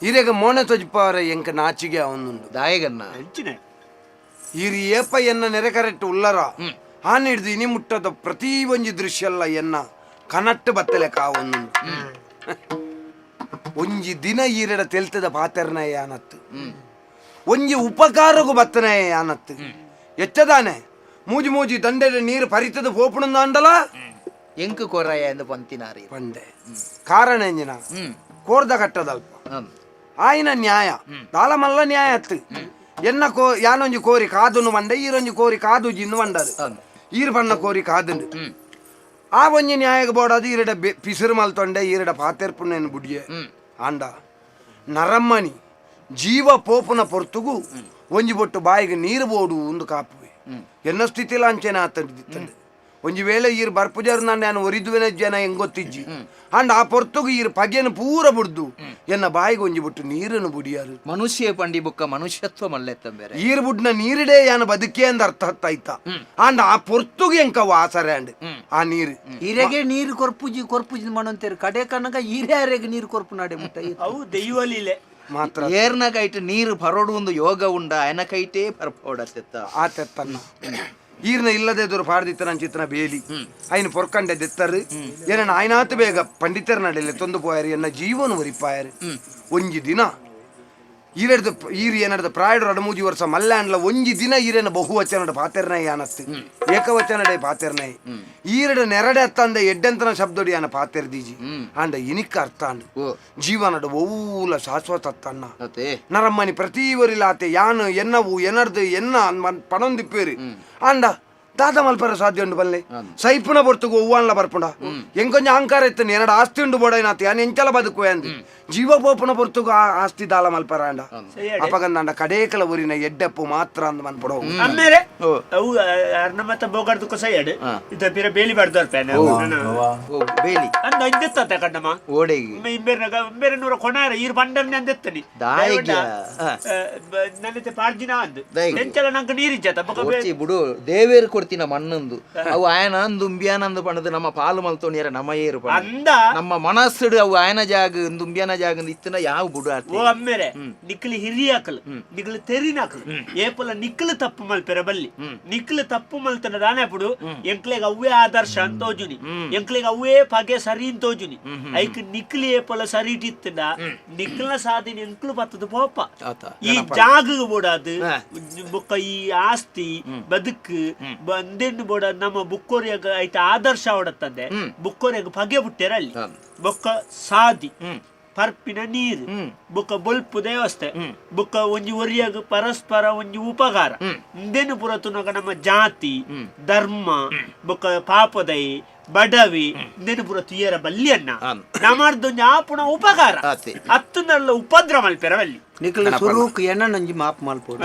ಇರೆಗ ಮೋನೆ ತೊಜಿಪಾರ ಎಂಕ ನಾಚಿಗೆ ಅವನುಂಡು ದಾಯಗನ್ನ ಅಂಚಿನ ಇರಿ ಏಪ ಎನ್ನ ನೆರೆ ಕರೆಕ್ಟ್ ಉಲ್ಲರ ಆನ್ ಹಿಡ್ದು ಇನಿ ಮುಟ್ಟದ ಪ್ರತಿ ಒಂಜಿ ದೃಶ್ಯ ಅಲ್ಲ ಎನ್ನ ಕನಟ್ಟು ಬತ್ತಲೆ ಕಾವೊಂದುಂಡು ಒಂಜಿ ದಿನ ಈರೆಡ ತೆಲ್ತದ ಪಾತೆರ್ನ ಯಾನತ್ತು ಒಂಜಿ ಉಪಕಾರಗು ಬತ್ತನೆ ಯಾನತ್ತು ಎಚ್ಚದಾನೆ ಮೂಜಿ ಮೂಜಿ ದಂಡೆದ ನೀರು ಪರಿತದ ಪೋಪುಣಂದಾಂಡಲ ಎಂಕು ಕೊರಾಯ ಎಂದು ಪಂತಿನಾರಿ ಪಂಡೆ ಕಾರಣ ಎಂಜಿನ ಕೋರ್ದ ಕಟ್ಟದಲ್ಪ ಆಯಿನ ನ್ಯಾಯ ದಾಲ ಮಲ್ಲ ನ್ಯಾಯ ಅತ್ತು ಎನ್ನ ಕೋ ಯಾನೊಂಜಿ ಕೋರಿ ಕಾದುನು ಬಂಡೆ ಈರೊಂಜಿ ಕೋರಿ ಕಾದು ಜಿನ್ನು ಬಂಡರು ಈರು ಬಣ್ಣ ಕೋರಿ ಕಾದುಂಡು ಆ ಒಂಜಿ ನ್ಯಾಯಕ್ಕೆ ಬೋಡಾದು ಈರಡ ಪಿಸುರು ಮಲ್ತೊಂಡೆ ಈರಡ ಪಾತೆರ್ಪುನೇನು ಬುಡಿಯೆ ಆಂಡ ನರಮ್ಮನಿ ಜೀವ ಪೋಪುನ ಪೊರ್ತುಗು ಒಂಜಿ ಬೊಟ್ಟು ಬಾಯಿಗೆ ನೀರು ಬೋಡು ಒಂದು ಕಾಪುವೆ ಎನ್ನ ಸ್ಥಿತಿಲ ಅಂಚೆನ ಆತಂಡು ಒಂಜಿ ವೇಳೆ ಈರು ಬರ್ಪುಜಾರು ನಾನು ಒರಿದುವೆನ ಜನ ಹೆಂಗೊತ್ತಿಜ್ಜಿ ಅಂಡ್ ಆ ಪೊರ್ತುಗು ಈರು ಪಗೆಯನ್ನು ಪೂರ ಬುಡ್ದು ಎನ್ನ ಬಾಯಿಗೆ ಒಂಜಿ ಬೊಟ್ಟು ನೀರನ್ನು ಬುಡಿಯಾರು ಮನುಷ್ಯ ಪಂಡಿ ಬುಕ್ಕ ಮನುಷ್ಯತ್ವ ಮಲ್ಲೆತ್ತ ಬೇರೆ ಈರು ಬುಡ್ನ ನೀರಿಡೇ ಯಾನ ಬದುಕೇ ಅಂದ ಅರ್ಥ ಹತ್ತಾಯ್ತ ಅಂಡ್ ಆ ಪೊರ್ತುಗು ಎಂಕವ ಆಸರೆ ಅಂಡ್ ಆ ನೀರು ಈರೆಗೆ ನೀರು ಕೊರ್ಪುಜಿ ಕೊರ್ಪುಜಿ ಮಣಂತೇರು ಕಡೆ ಕನಕ ಈರೇ ಅರೆಗೆ ನೀರು ಕೊರ್ಪು ನಾಡೆ ಮುಟ್ಟ ಅವು ದೈವ ಲೀಲೆ ಮಾತ್ರ ಏರ್ನ ಕೈಟ್ ನೀರು ಪರೋಡು ಒಂದು ಯೋಗ ಉಂಡ ಆಯನ ಕೈಟೇ ಪರ್ಪೋಡತ್ತೆತ್ತ ಆ ತೆತ್ತನ್ನ ಈರ್ನ ಇಲ್ಲದೆ ದೂರ ಪಾಡ್ದಿತ್ತ ನನ್ನ ಚಿತ್ರನ ಬೇಲಿ ಐನ ಪೊರ್ಕಂಡೆ ದೆತ್ತರು ಏನನ್ನ ಆಯ್ನಾತು ಬೇಗ ಪಂಡಿತರ ನಡೆಯಲೆ ತೊಂದು ಪೋಯಾರು ಎನ್ನ ಜೀವನ ಒರಿಪಾಯರು ಒಂಜಿ ದಿನ ಈರೆಡ್ದು ಈರು ಏನಡ್ದ ಪ್ರಾಯಡು ರಡಮೂಜಿ ವರ್ಷ ಮಲ್ಯಾಂಡ್ಲ ಒಂಜಿ ದಿನ ಈರೇನ ಬಹುವಚನಡ ಪಾತೆರ್ನೈ ಆನಸ್ತು ಏಕವಚನಡೆ ಪಾತೆರ್ನೈ ಈರಡ ನೆರಡೆ ಅತ್ತಂದೆ ಎಡ್ಡೆಂತನ ಶಬ್ದಡಿ ಆನ ಪಾತೆರ್ದೀಜಿ ಆಂಡ ಇನಿಕ್ಕ ಅರ್ಥ ಅಂಡು ಜೀವನಡ ಒವ್ವುಲ ಶಾಶ್ವತ ಅತ್ತಣ್ಣ ಅತ್ತೆ ನರಮ್ಮನಿ ಪ್ರತಿ ಒರಿಲಾತೆ ಯಾನು ಎನ್ನವು ಎನರ್ದು ಎನ್ನ ಪಣೊಂದಿಪ್ಪೇರು ಆಂಡ ದಾದ ಮಲ್ಪರ ಸಾಧ್ಯ ಉಂಡು ಬಲ್ಲೆ ಸೈಪುನ ಬರ್ತುಗು ಒವ್ವಾನ್ಲ ಬರ್ಪುಂಡ ಎಂಕೊಂಜ ಅಹಂಕಾರ ಇತ್ತು ಎನ್ನಡ ಆಸ್ತಿ ಉಂಡು ಬೋಡೈನಾತಿ ಯಾನ್ ಎಂಚಲ ಬದುಕುವೆ ಅಂದು ಜೀವ ಪೋಪುನ ಬರ್ತುಗು ಆ ಆಸ್ತಿ ದಾಲ ಮಲ್ಪರ ಅಂಡ ಅಪಗಂದಾಂಡ ಕಡೇಕಲ ಊರಿನ ಎಡ್ಡೆಪ್ಪು ಮಾತ್ರ ಅಂದ್ ಮನ್ಪಡೋ ಅಮ್ಮೇರೆ ಅವು ಅರ್ನ ಮತ್ತ ಬೋಗಾರ್ದು ಕೊಸಯ್ಯಾಡು ಇದ ಪಿರ ಬೇಲಿ ಬಾರ್ದವ್ರ ಪ್ಯಾನ ಓ ಬೇಲಿ ಅಂದ ಇಂದೆತ್ತ ಕಣ್ಣಮ್ಮ ಓಡೆಗಿ ಇಂಬೇರ್ನಾಗ ಇಂಬೇರೆ ನೂರ ಕೊನಾರ ಈರ್ ಬಂಡರ್ನೆ ಅಂದೆತ್ತನಿ ದಾಯಗ್ಯ. ನನ್ನತೆ ಪಾಡ್ದಿನ ಅಂದ್ ದಾಯಗ್ಯ. ಎಂಚಲ ನಂಗೆ ನೀರಿಜ್ಜತ ಬೊಕ ಕೊರ್ಚಿ ಬುಡು ದೇವೇರು ಕೊಡ್ತಿನ ಮಣ್ಣಂದು ಅವು ಆಯನ ದುಂಬಿಯಾನಂದು ಪಣದು ನಮ್ಮ ಪಾಲು ಮಲ್ತೋಣಿಯರ ನಮ್ಮ ಏರು ಪಣದು. ಅಂದ ನಮ್ಮ ಮನಸ್ಸುಡು ಅವು ಆಯನ ಜಾಗ ದುಂಬಿಯಾನ ಜಾಗ ಇತ್ತನ ಯಾವ ಬುಡು ಆತೆ ಓ ಅಮ್ಮೇರೆ ನಿಕ್ಲಿ ಹಿರಿಯಾಕಲು ನಿಕ್ಲು ತೆರಿನಾಕಲು ಏಪಲ ನಿಕ್ಲು ತಪ್ಪು ಮಲ್ಪೆರ ಬಲ್ಲಿ ನಿಕ್ಲು ತಪ್ಪು ಮಲ್ತನ ದಾನೆ ಪುಡು ಎಂಕ್ಲೆಗ್ ಅವ್ವೇ ಆದರ್ಶ ಅಂತ ತೋಜುನಿ ಎಂಕ್ಲೆಗ್ ಅವ್ವೇ ಪಗೆ ಸರಿ ಅಂತ ತೋಜುನಿ ಐಕ್ ನಿಕ್ಲಿ ಏಪಲ ಸರಿ ಇಟ್ಟಿತ್ತಂಡ ನಿಕ್ಲ್ನ ಸಾಧಿನ ಎಂಕ್ಲು ಬತ್ತದ ಪೋಪ ಆತ. ಈ ಜಾಗ ಬೋಡಾದು ಬೊಕ್ಕ ಈ ಆಸ್ತಿ ಬದುಕು ಬಂದೆಣ್ಣು ಬೋಡ ನಮ್ಮ ಬುಕ್ಕೋರಿಯಾಗ ಐತ ಆದರ್ಶ ಅವಡತ್ತಂದೆ ಬುಕ್ಕೋರಿಯಾಗ ಪಗೆ ಬಿಟ್ಟೆರ ಅಲ್ಲಿ ಬೊಕ್ಕ ಸಾದಿ ಪರ್ಪಿನ ನೀರು ಬೊಕ್ಕ ಬೊಲ್ಪು ದೇವಸ್ಥೆ ಬೊಕ್ಕ ಒಂಜಿ ಒರಿಯಾಗ ಪರಸ್ಪರ ಒಂಜಿ ಉಪಕಾರ ಇಂದೇನು ಪುರತುನಗ ನಮ್ಮ ಜಾತಿ ಧರ್ಮ ಬೊಕ್ಕ ಪಾಪದೈ ಬಡವಿ ಇಂದೇನು ಪುರ ತುಯರ ಬಲ್ಲಿಯನ್ನ ನಮ್ಮರ್ದೊಂಜಿ ಆಪುಣ ಉಪಕಾರ ಆತೆ. ಅತ್ತುನಲ್ಲ ಉಪದ್ರ ಮಲ್ಪೆರ ಬಲ್ಲಿ ನಿಕ್ಲು ಸುರೂಕ್ ಎಣ್ಣನೊಂಜಿ ಮಾಪ್ ಮಲ್ಪೋಡು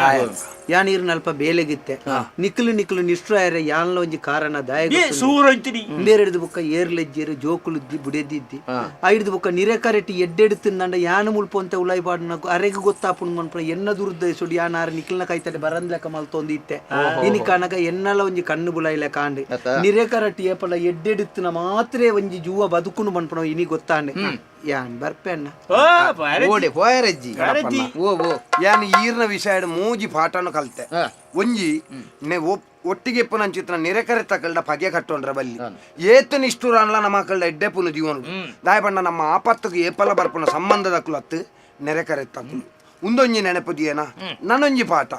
ಯಾನ್ ಈರ್ನ ಅಲ್ಪ ಬೇಲೆಗಿತ್ತೆ ನಿಕ್ಲು ನಿಕ್ಲು ನಿಷ್ಠಾಯರೆ ಯಾನ್ಲ ಒಂಜಿ ಕಾರಣ ದಾಯ ಸೂರಂಚಿನಿ ಬೇರೆಡ್ದು ಬುಕ್ಕ ಏರ್ಲೆಜ್ಜೇರು ಜೋಕುಲುದ್ದಿ ಬುಡೆದಿದ್ದಿ ಐಡ್ದು ಬುಕ್ಕ ನಿರೆಕರೆಟ್ಟಿ ಎಡ್ಡೆಡ್ತಿಂದಂಡ ಯಾನ ಮುಲ್ಪ ಅಂತ ಉಲಾಯಿ ಪಾಡುನಕು ಅರೆಗ್ ಗೊತ್ತಾಪುಂಡು ಮನ್ಪುನ ಎನ್ನ ದುರ್ದಯಸುಡು ಯಾನ್ ಆರ್ ನಿಕ್ಲ್ನ ಕೈತಡೆ ಬರಂದ್ಲೆಕ್ಕ ಮಲ್ತೊಂದು ಇತ್ತೆ ಇನಿ ಕನಕ ಎನ್ನಲ ಒಂಜಿ ಕಣ್ಣು ಬುಲಾಯಿಲೆ ಕಾಂಡೆ ನಿರೆಕರಟ್ಟಿ ಏಪಲ ಎಡ್ಡೆಡುತ್ತಿನ ಮಾತ್ರೆ ಒಂಜಿ ಜೂವ ಬದುಕುನು ಮನ್ಪುನ ಇನಿ ಗೊತ್ತಾಂಡೆ ಯಾನ್ ಬರ್ಪೆಣ್ಣ ಓ ಬಾರಿ ಓಡೆ ಪೋಯರಜ್ಜಿ ಓ ಓ ಯಾನ್ ಈರ್ನ ವಿಷಯ ಮೂಜಿ ಪಾಠನು ಕಲ್ತೆ ಒಂಜಿ ಒಟ್ಟಿಗೆ ಎಪ್ಪುನಂಚಿತ್ರ ನಿರೆಕರೆ ತಕಲ್ಡ ಪಗೆ ಕಟ್ಟೊಂಡ್ರ ಬಲ್ಲಿ ಏತು ನಿಷ್ಠುರಾನ್ಲ ನಮ್ಮ ಮಕ್ಕಳ ಎಡ್ಡೆಪುನು ಜೀವನ ದಾಯಪಂಡ ನಮ್ಮ ಆಪತ್ತುಗೆ ಏಪಲ ಬರ್ಪುನ ಸಂಬಂಧದ ಕುಲತ್ತು ನೆರೆಕರೆ ತಕುಲು ಉಂದೊಂಜಿ ನೆನಪುದಿಯೇನ ನನ್ನೊಂಜಿ ಪಾಠ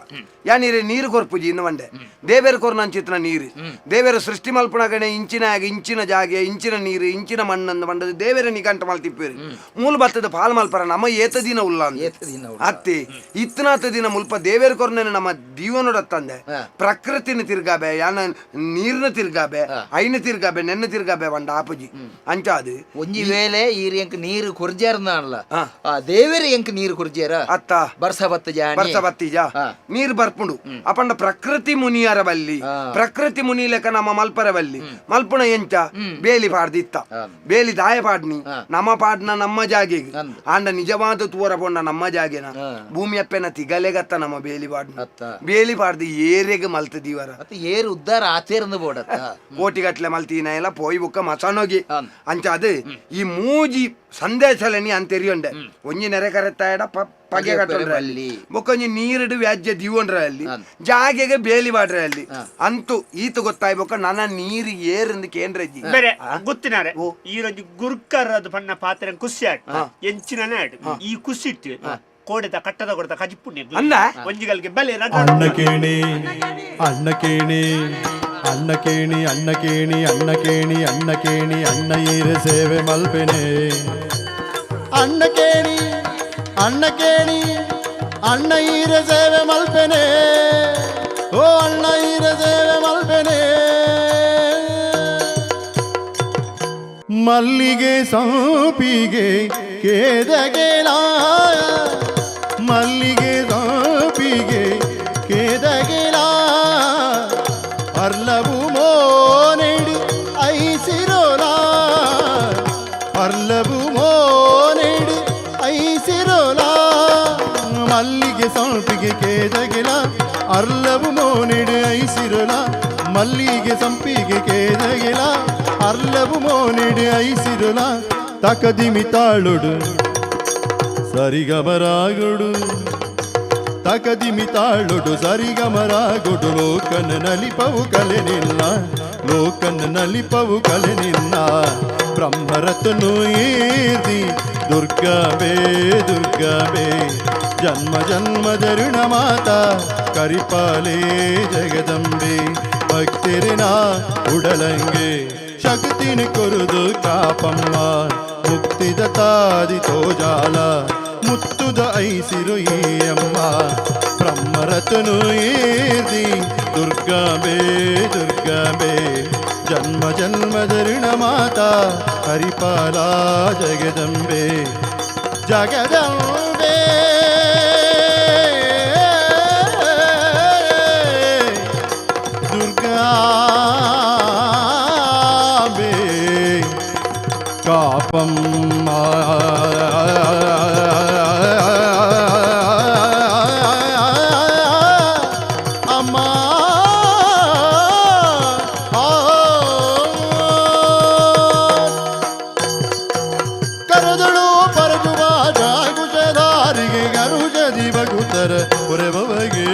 ಯಾನೀರೆ ನೀರು ಕೊರ್ಪುಜಿ ಇನ್ನು ಒಂಡೆ ದೇವೇರು ಕೊರ್ನಂಚಿತ್ರ ನೀರು ದೇವೇರು ಸೃಷ್ಟಿ ಮಲ್ಪುನಗಣೆ ಇಂಚಿನ ಆಗಿ ಇಂಚಿನ ಜಾಗೆ ಇಂಚಿನ ನೀರು ಇಂಚಿನ ಮಣ್ಣಂದು ಬಂಡದು ದೇವೇರ ನಿಗಂಟ ಮಲ್ತಿಪ್ಪೇರು ಮೂಲ ಬತ್ತದ ಪಾಲ್ ಮಲ್ಪರ ನಮ್ಮ ಏತ ದಿನ ಉಲ್ಲ ಅಂದ್. ಏತ ದಿನ ಉಲ್ಲ. ಅತ್ತಿ ಇತ್ತನಾತ ದಿನ ಮುಲ್ಪ ದೇವೇರು ಕೊರ್ನೇನೆ ನಮ್ಮ ಜೀವನೊಡತ್ತಂದೆ ಪ್ರಕೃತಿನ ತಿರ್ಗಾಬೆ ಯಾನ ನೀರ್ನ ತಿರ್ಗಾಬೆ ಐನ ತಿರ್ಗಾಬೆ ನೆನ್ನ ತಿರ್ಗಾಬೆ ಬಂಡ ಆಪುಜಿ ಅಂಚಾದು ಒಂಜಿ ವೇಳೆ ಈರ್ ಎಂಕ್ ನೀರು ಕೊರ್ಜಾರ್ನಾನ್ಲ ಆ ದೇವೇರು ಎಂಕ್ ನೀರು ಕೊರ್ಜಾರ ಅತ್ತ. ಅತ್ತ ಬರ್ಸ ಬತ್ತ ಜಾನಿ ಬರ್ಸ ಬತ್ತೀಜ ನೀರ್ ಬರ್ಪುಂಡು ಅಪಂಡ ಪ್ರಕೃತಿ ಮುನಿಯರ ಬಲ್ಲಿ ಪ್ರಕೃತಿ ಮುನಿ ಲೆಕ್ಕ ನಮ್ಮ ಮಲ್ಪರ ಬಲ್ಲಿ ಮಲ್ಪುಣ ಎಂಚ ಬೇಲಿ ಪಾಡ್ದಿತ್ತ ಬೇಲಿ ದಾಯ ಪಾಡ್ನಿ ನಮ್ಮ ಪಾಡ್ನ ನಮ್ಮ ಜಾಗೆಗೆ ಆಂಡ ನಿಜವಾದ ತೂರ ಪೊಂಡ ನಮ್ಮ ಜಾಗೆನ ಭೂಮಿ ಅಪ್ಪೆನ ತಿಗಲೆಗತ್ತ ನಮ್ಮ ಬೇಲಿ ಪಾಡ್ನ ಬೇಲಿ ಪಾಡ್ದು ಏರೆಗ್ ಮಲ್ತ ದೀವರ ಏರು ಉದ್ದಾರ ಆತೇರ್ಂದು ಬೋಡತ್ತ ಕೋಟಿಗಟ್ಲೆ ಮಲ್ತೀನ ಎಲ್ಲ ಪೋಯಿ ಬುಕ್ಕ ಮಸಾನೋಗಿ ಅಂಚ ಅದು ಈ ಮೂಜಿ ಸಂದೇಶಲನಿ ಅಂತೆರಿಯೊಂಡೆ ಒಂಜಿ ನೆರೆ ಕರೆತ್ತಾಯಡ ಪಗೆ ಕಟ್ಟೊಂಡ್ರೆ ಅಲ್ಲಿ ಬೊಕ್ಕೊಂಜಿ ನೀರಿಡು ವ್ಯಾಜ್ಯ ದೀವೊಂಡ್ರೆ ಅಲ್ಲಿ ಜಾಗೆಗೆ ಬೇಲಿ ಬಾಡ್ರೆ ಅಲ್ಲಿ ಅಂತೂ ಈತ ಗೊತ್ತಾಯ್ ಬೊಕ್ಕ ನನ್ನ ನೀರು ಏರಿಂದು ಕೇಂದ್ರಜ್ಜಿ ಬೇರೆ ಗೊತ್ತಿನಾರೆ ಈ ರೊಂಜಿ ಗುರ್ಕರ್ ಅದು ಪಣ್ಣ ಪಾತ್ರೆ ಕುಸಿ ಆಡ್ ಎಂಚಿನ ಆಡ್ ಈ ಕುಸಿ ಇಟ್ಟು ಕೋಡೆದ ಕಟ್ಟದ ಕೊಡದ ಕಜಿಪುಣ್ಯ ಅಂದ? ಒಂಜಿಗಲ್ಗೆ ಬಲೆ ಅಣ್ಣ ಕೇಣಿ ಅಣ್ಣ ಕೇಣಿ ಅಣ್ಣ ಕೇಣಿ ಅಣ್ಣ ಕೇಣಿ ಅಣ್ಣ ಕೇಣಿ ಅಣ್ಣ ಕೇಣಿ ಅಣ್ಣ ಈರ ಸೇವೆ ಮಲ್ಪೆನೆ ಅಣ್ಣ ಕೇಣಿ ಅಣ್ಣ ಕೇಣಿ ಅಣ್ಣ ಈರ ಸೇವೆ ಮಲ್ಪೆನೆ ಓ ಅಣ್ಣ ಈರ ಸೇವೆ ಮಲ್ಪೆನೆ ಮಲ್ಲಿಗೆ ಸಂಪಿಗೆ ಕೇದಗೆಲ ಮಲ್ಲಿಗೆ ಸಂಪಿಗೆ ಕೇದಗೆಲ ಅರ್ಲವು ಮೋನೆಡು ಐಸಿರೋಲ ಅರ್ಲವು ಮೋನೆಡು ಐಸಿರೋಲ ಮಲ್ಲಿಗೆ ಸಂಪಿಗೆ ಕೇದಗೆಲ ಅರ್ಲವು ಮೋನೆಡು ಐಸಿರೋಲ ಮಲ್ಲಿಗೆ ಸಂಪಿಗೆ ಕೇದಗೆಲ ಅರ್ಲವು ಮೋನೆಡು ಐಸಿರೋಲ ತಕದಿಮಿ ತಾಳುಡು ಸರಿಗಮರಾಗುಡು ತಕದಿಮಿ ತಾಳುಡು ಸರಿಗಮರಾಗುಡು ಲೋಕನ ನಲಿಪವು ಕಲೆ ನಿನ್ನ ಲೋಕನ ನಲಿಪವು ಕಲೆ ನಿನ್ನ ಬ್ರಹ್ಮರತ್ನು ಏರ್ದಿ ದುರ್ಗಾಬೇ ದುರ್ಗಾಬೇ ಜನ್ಮ ಜನ್ಮ ಋಣ ಮಾತಾ ಕರಿಪಾಲೇ ಜಗದಂಬೆ ಭಕ್ತಿರಿನ ಉಡಲಂಗೆ ಶಕ್ತಿನ ಕೊರುದು ಕಾಪಮ್ಮ ಮುಕ್ತಿದ ತಾದಿ ತೋಜಾಲ ಮುತ್ತುದ ಐಸಿರು ಅಮ್ಮ ಬ್ರಹ್ಮರತ್ನು ಏರ್ದಿ ದುರ್ಗಾಂಬೆ ದುರ್ಗಾಂಬೆ ಜನ್ಮ ಜನ್ಮದ ಋಣ ಮಾತಾ ಹರಿಪಾಲ ಜಗದಂಬೆ ಜಗದಂಬೆ ದುರ್ಗಾಂಬೆ ಕಾಪಮ್ಮ ಅಮ್ಮ ಕರೆದಳು ಪರಜುವ ಜಾಗುಜದಾರಿಗೆ ಗರುಜದಿ ಬಗುತರ ಪುರಬವಗೆ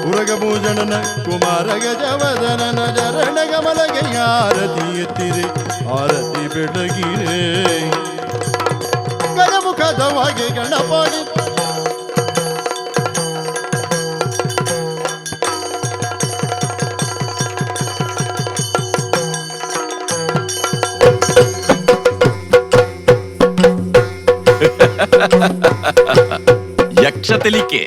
ಉರಗಭೂಷಣನ ಕುಮಾರ ಗಜವದನನ ಚರಣ ಕಮಲಗೆ ಆರತಿ ಎತ್ತಿರೆ ಆರತಿ ಬೆಳಗಿರೆ ಗಜಮುಖದವಾಗಿ ಗಣಪಣಿ ಯಕ್ಷ ತೆಲಿಕೆ.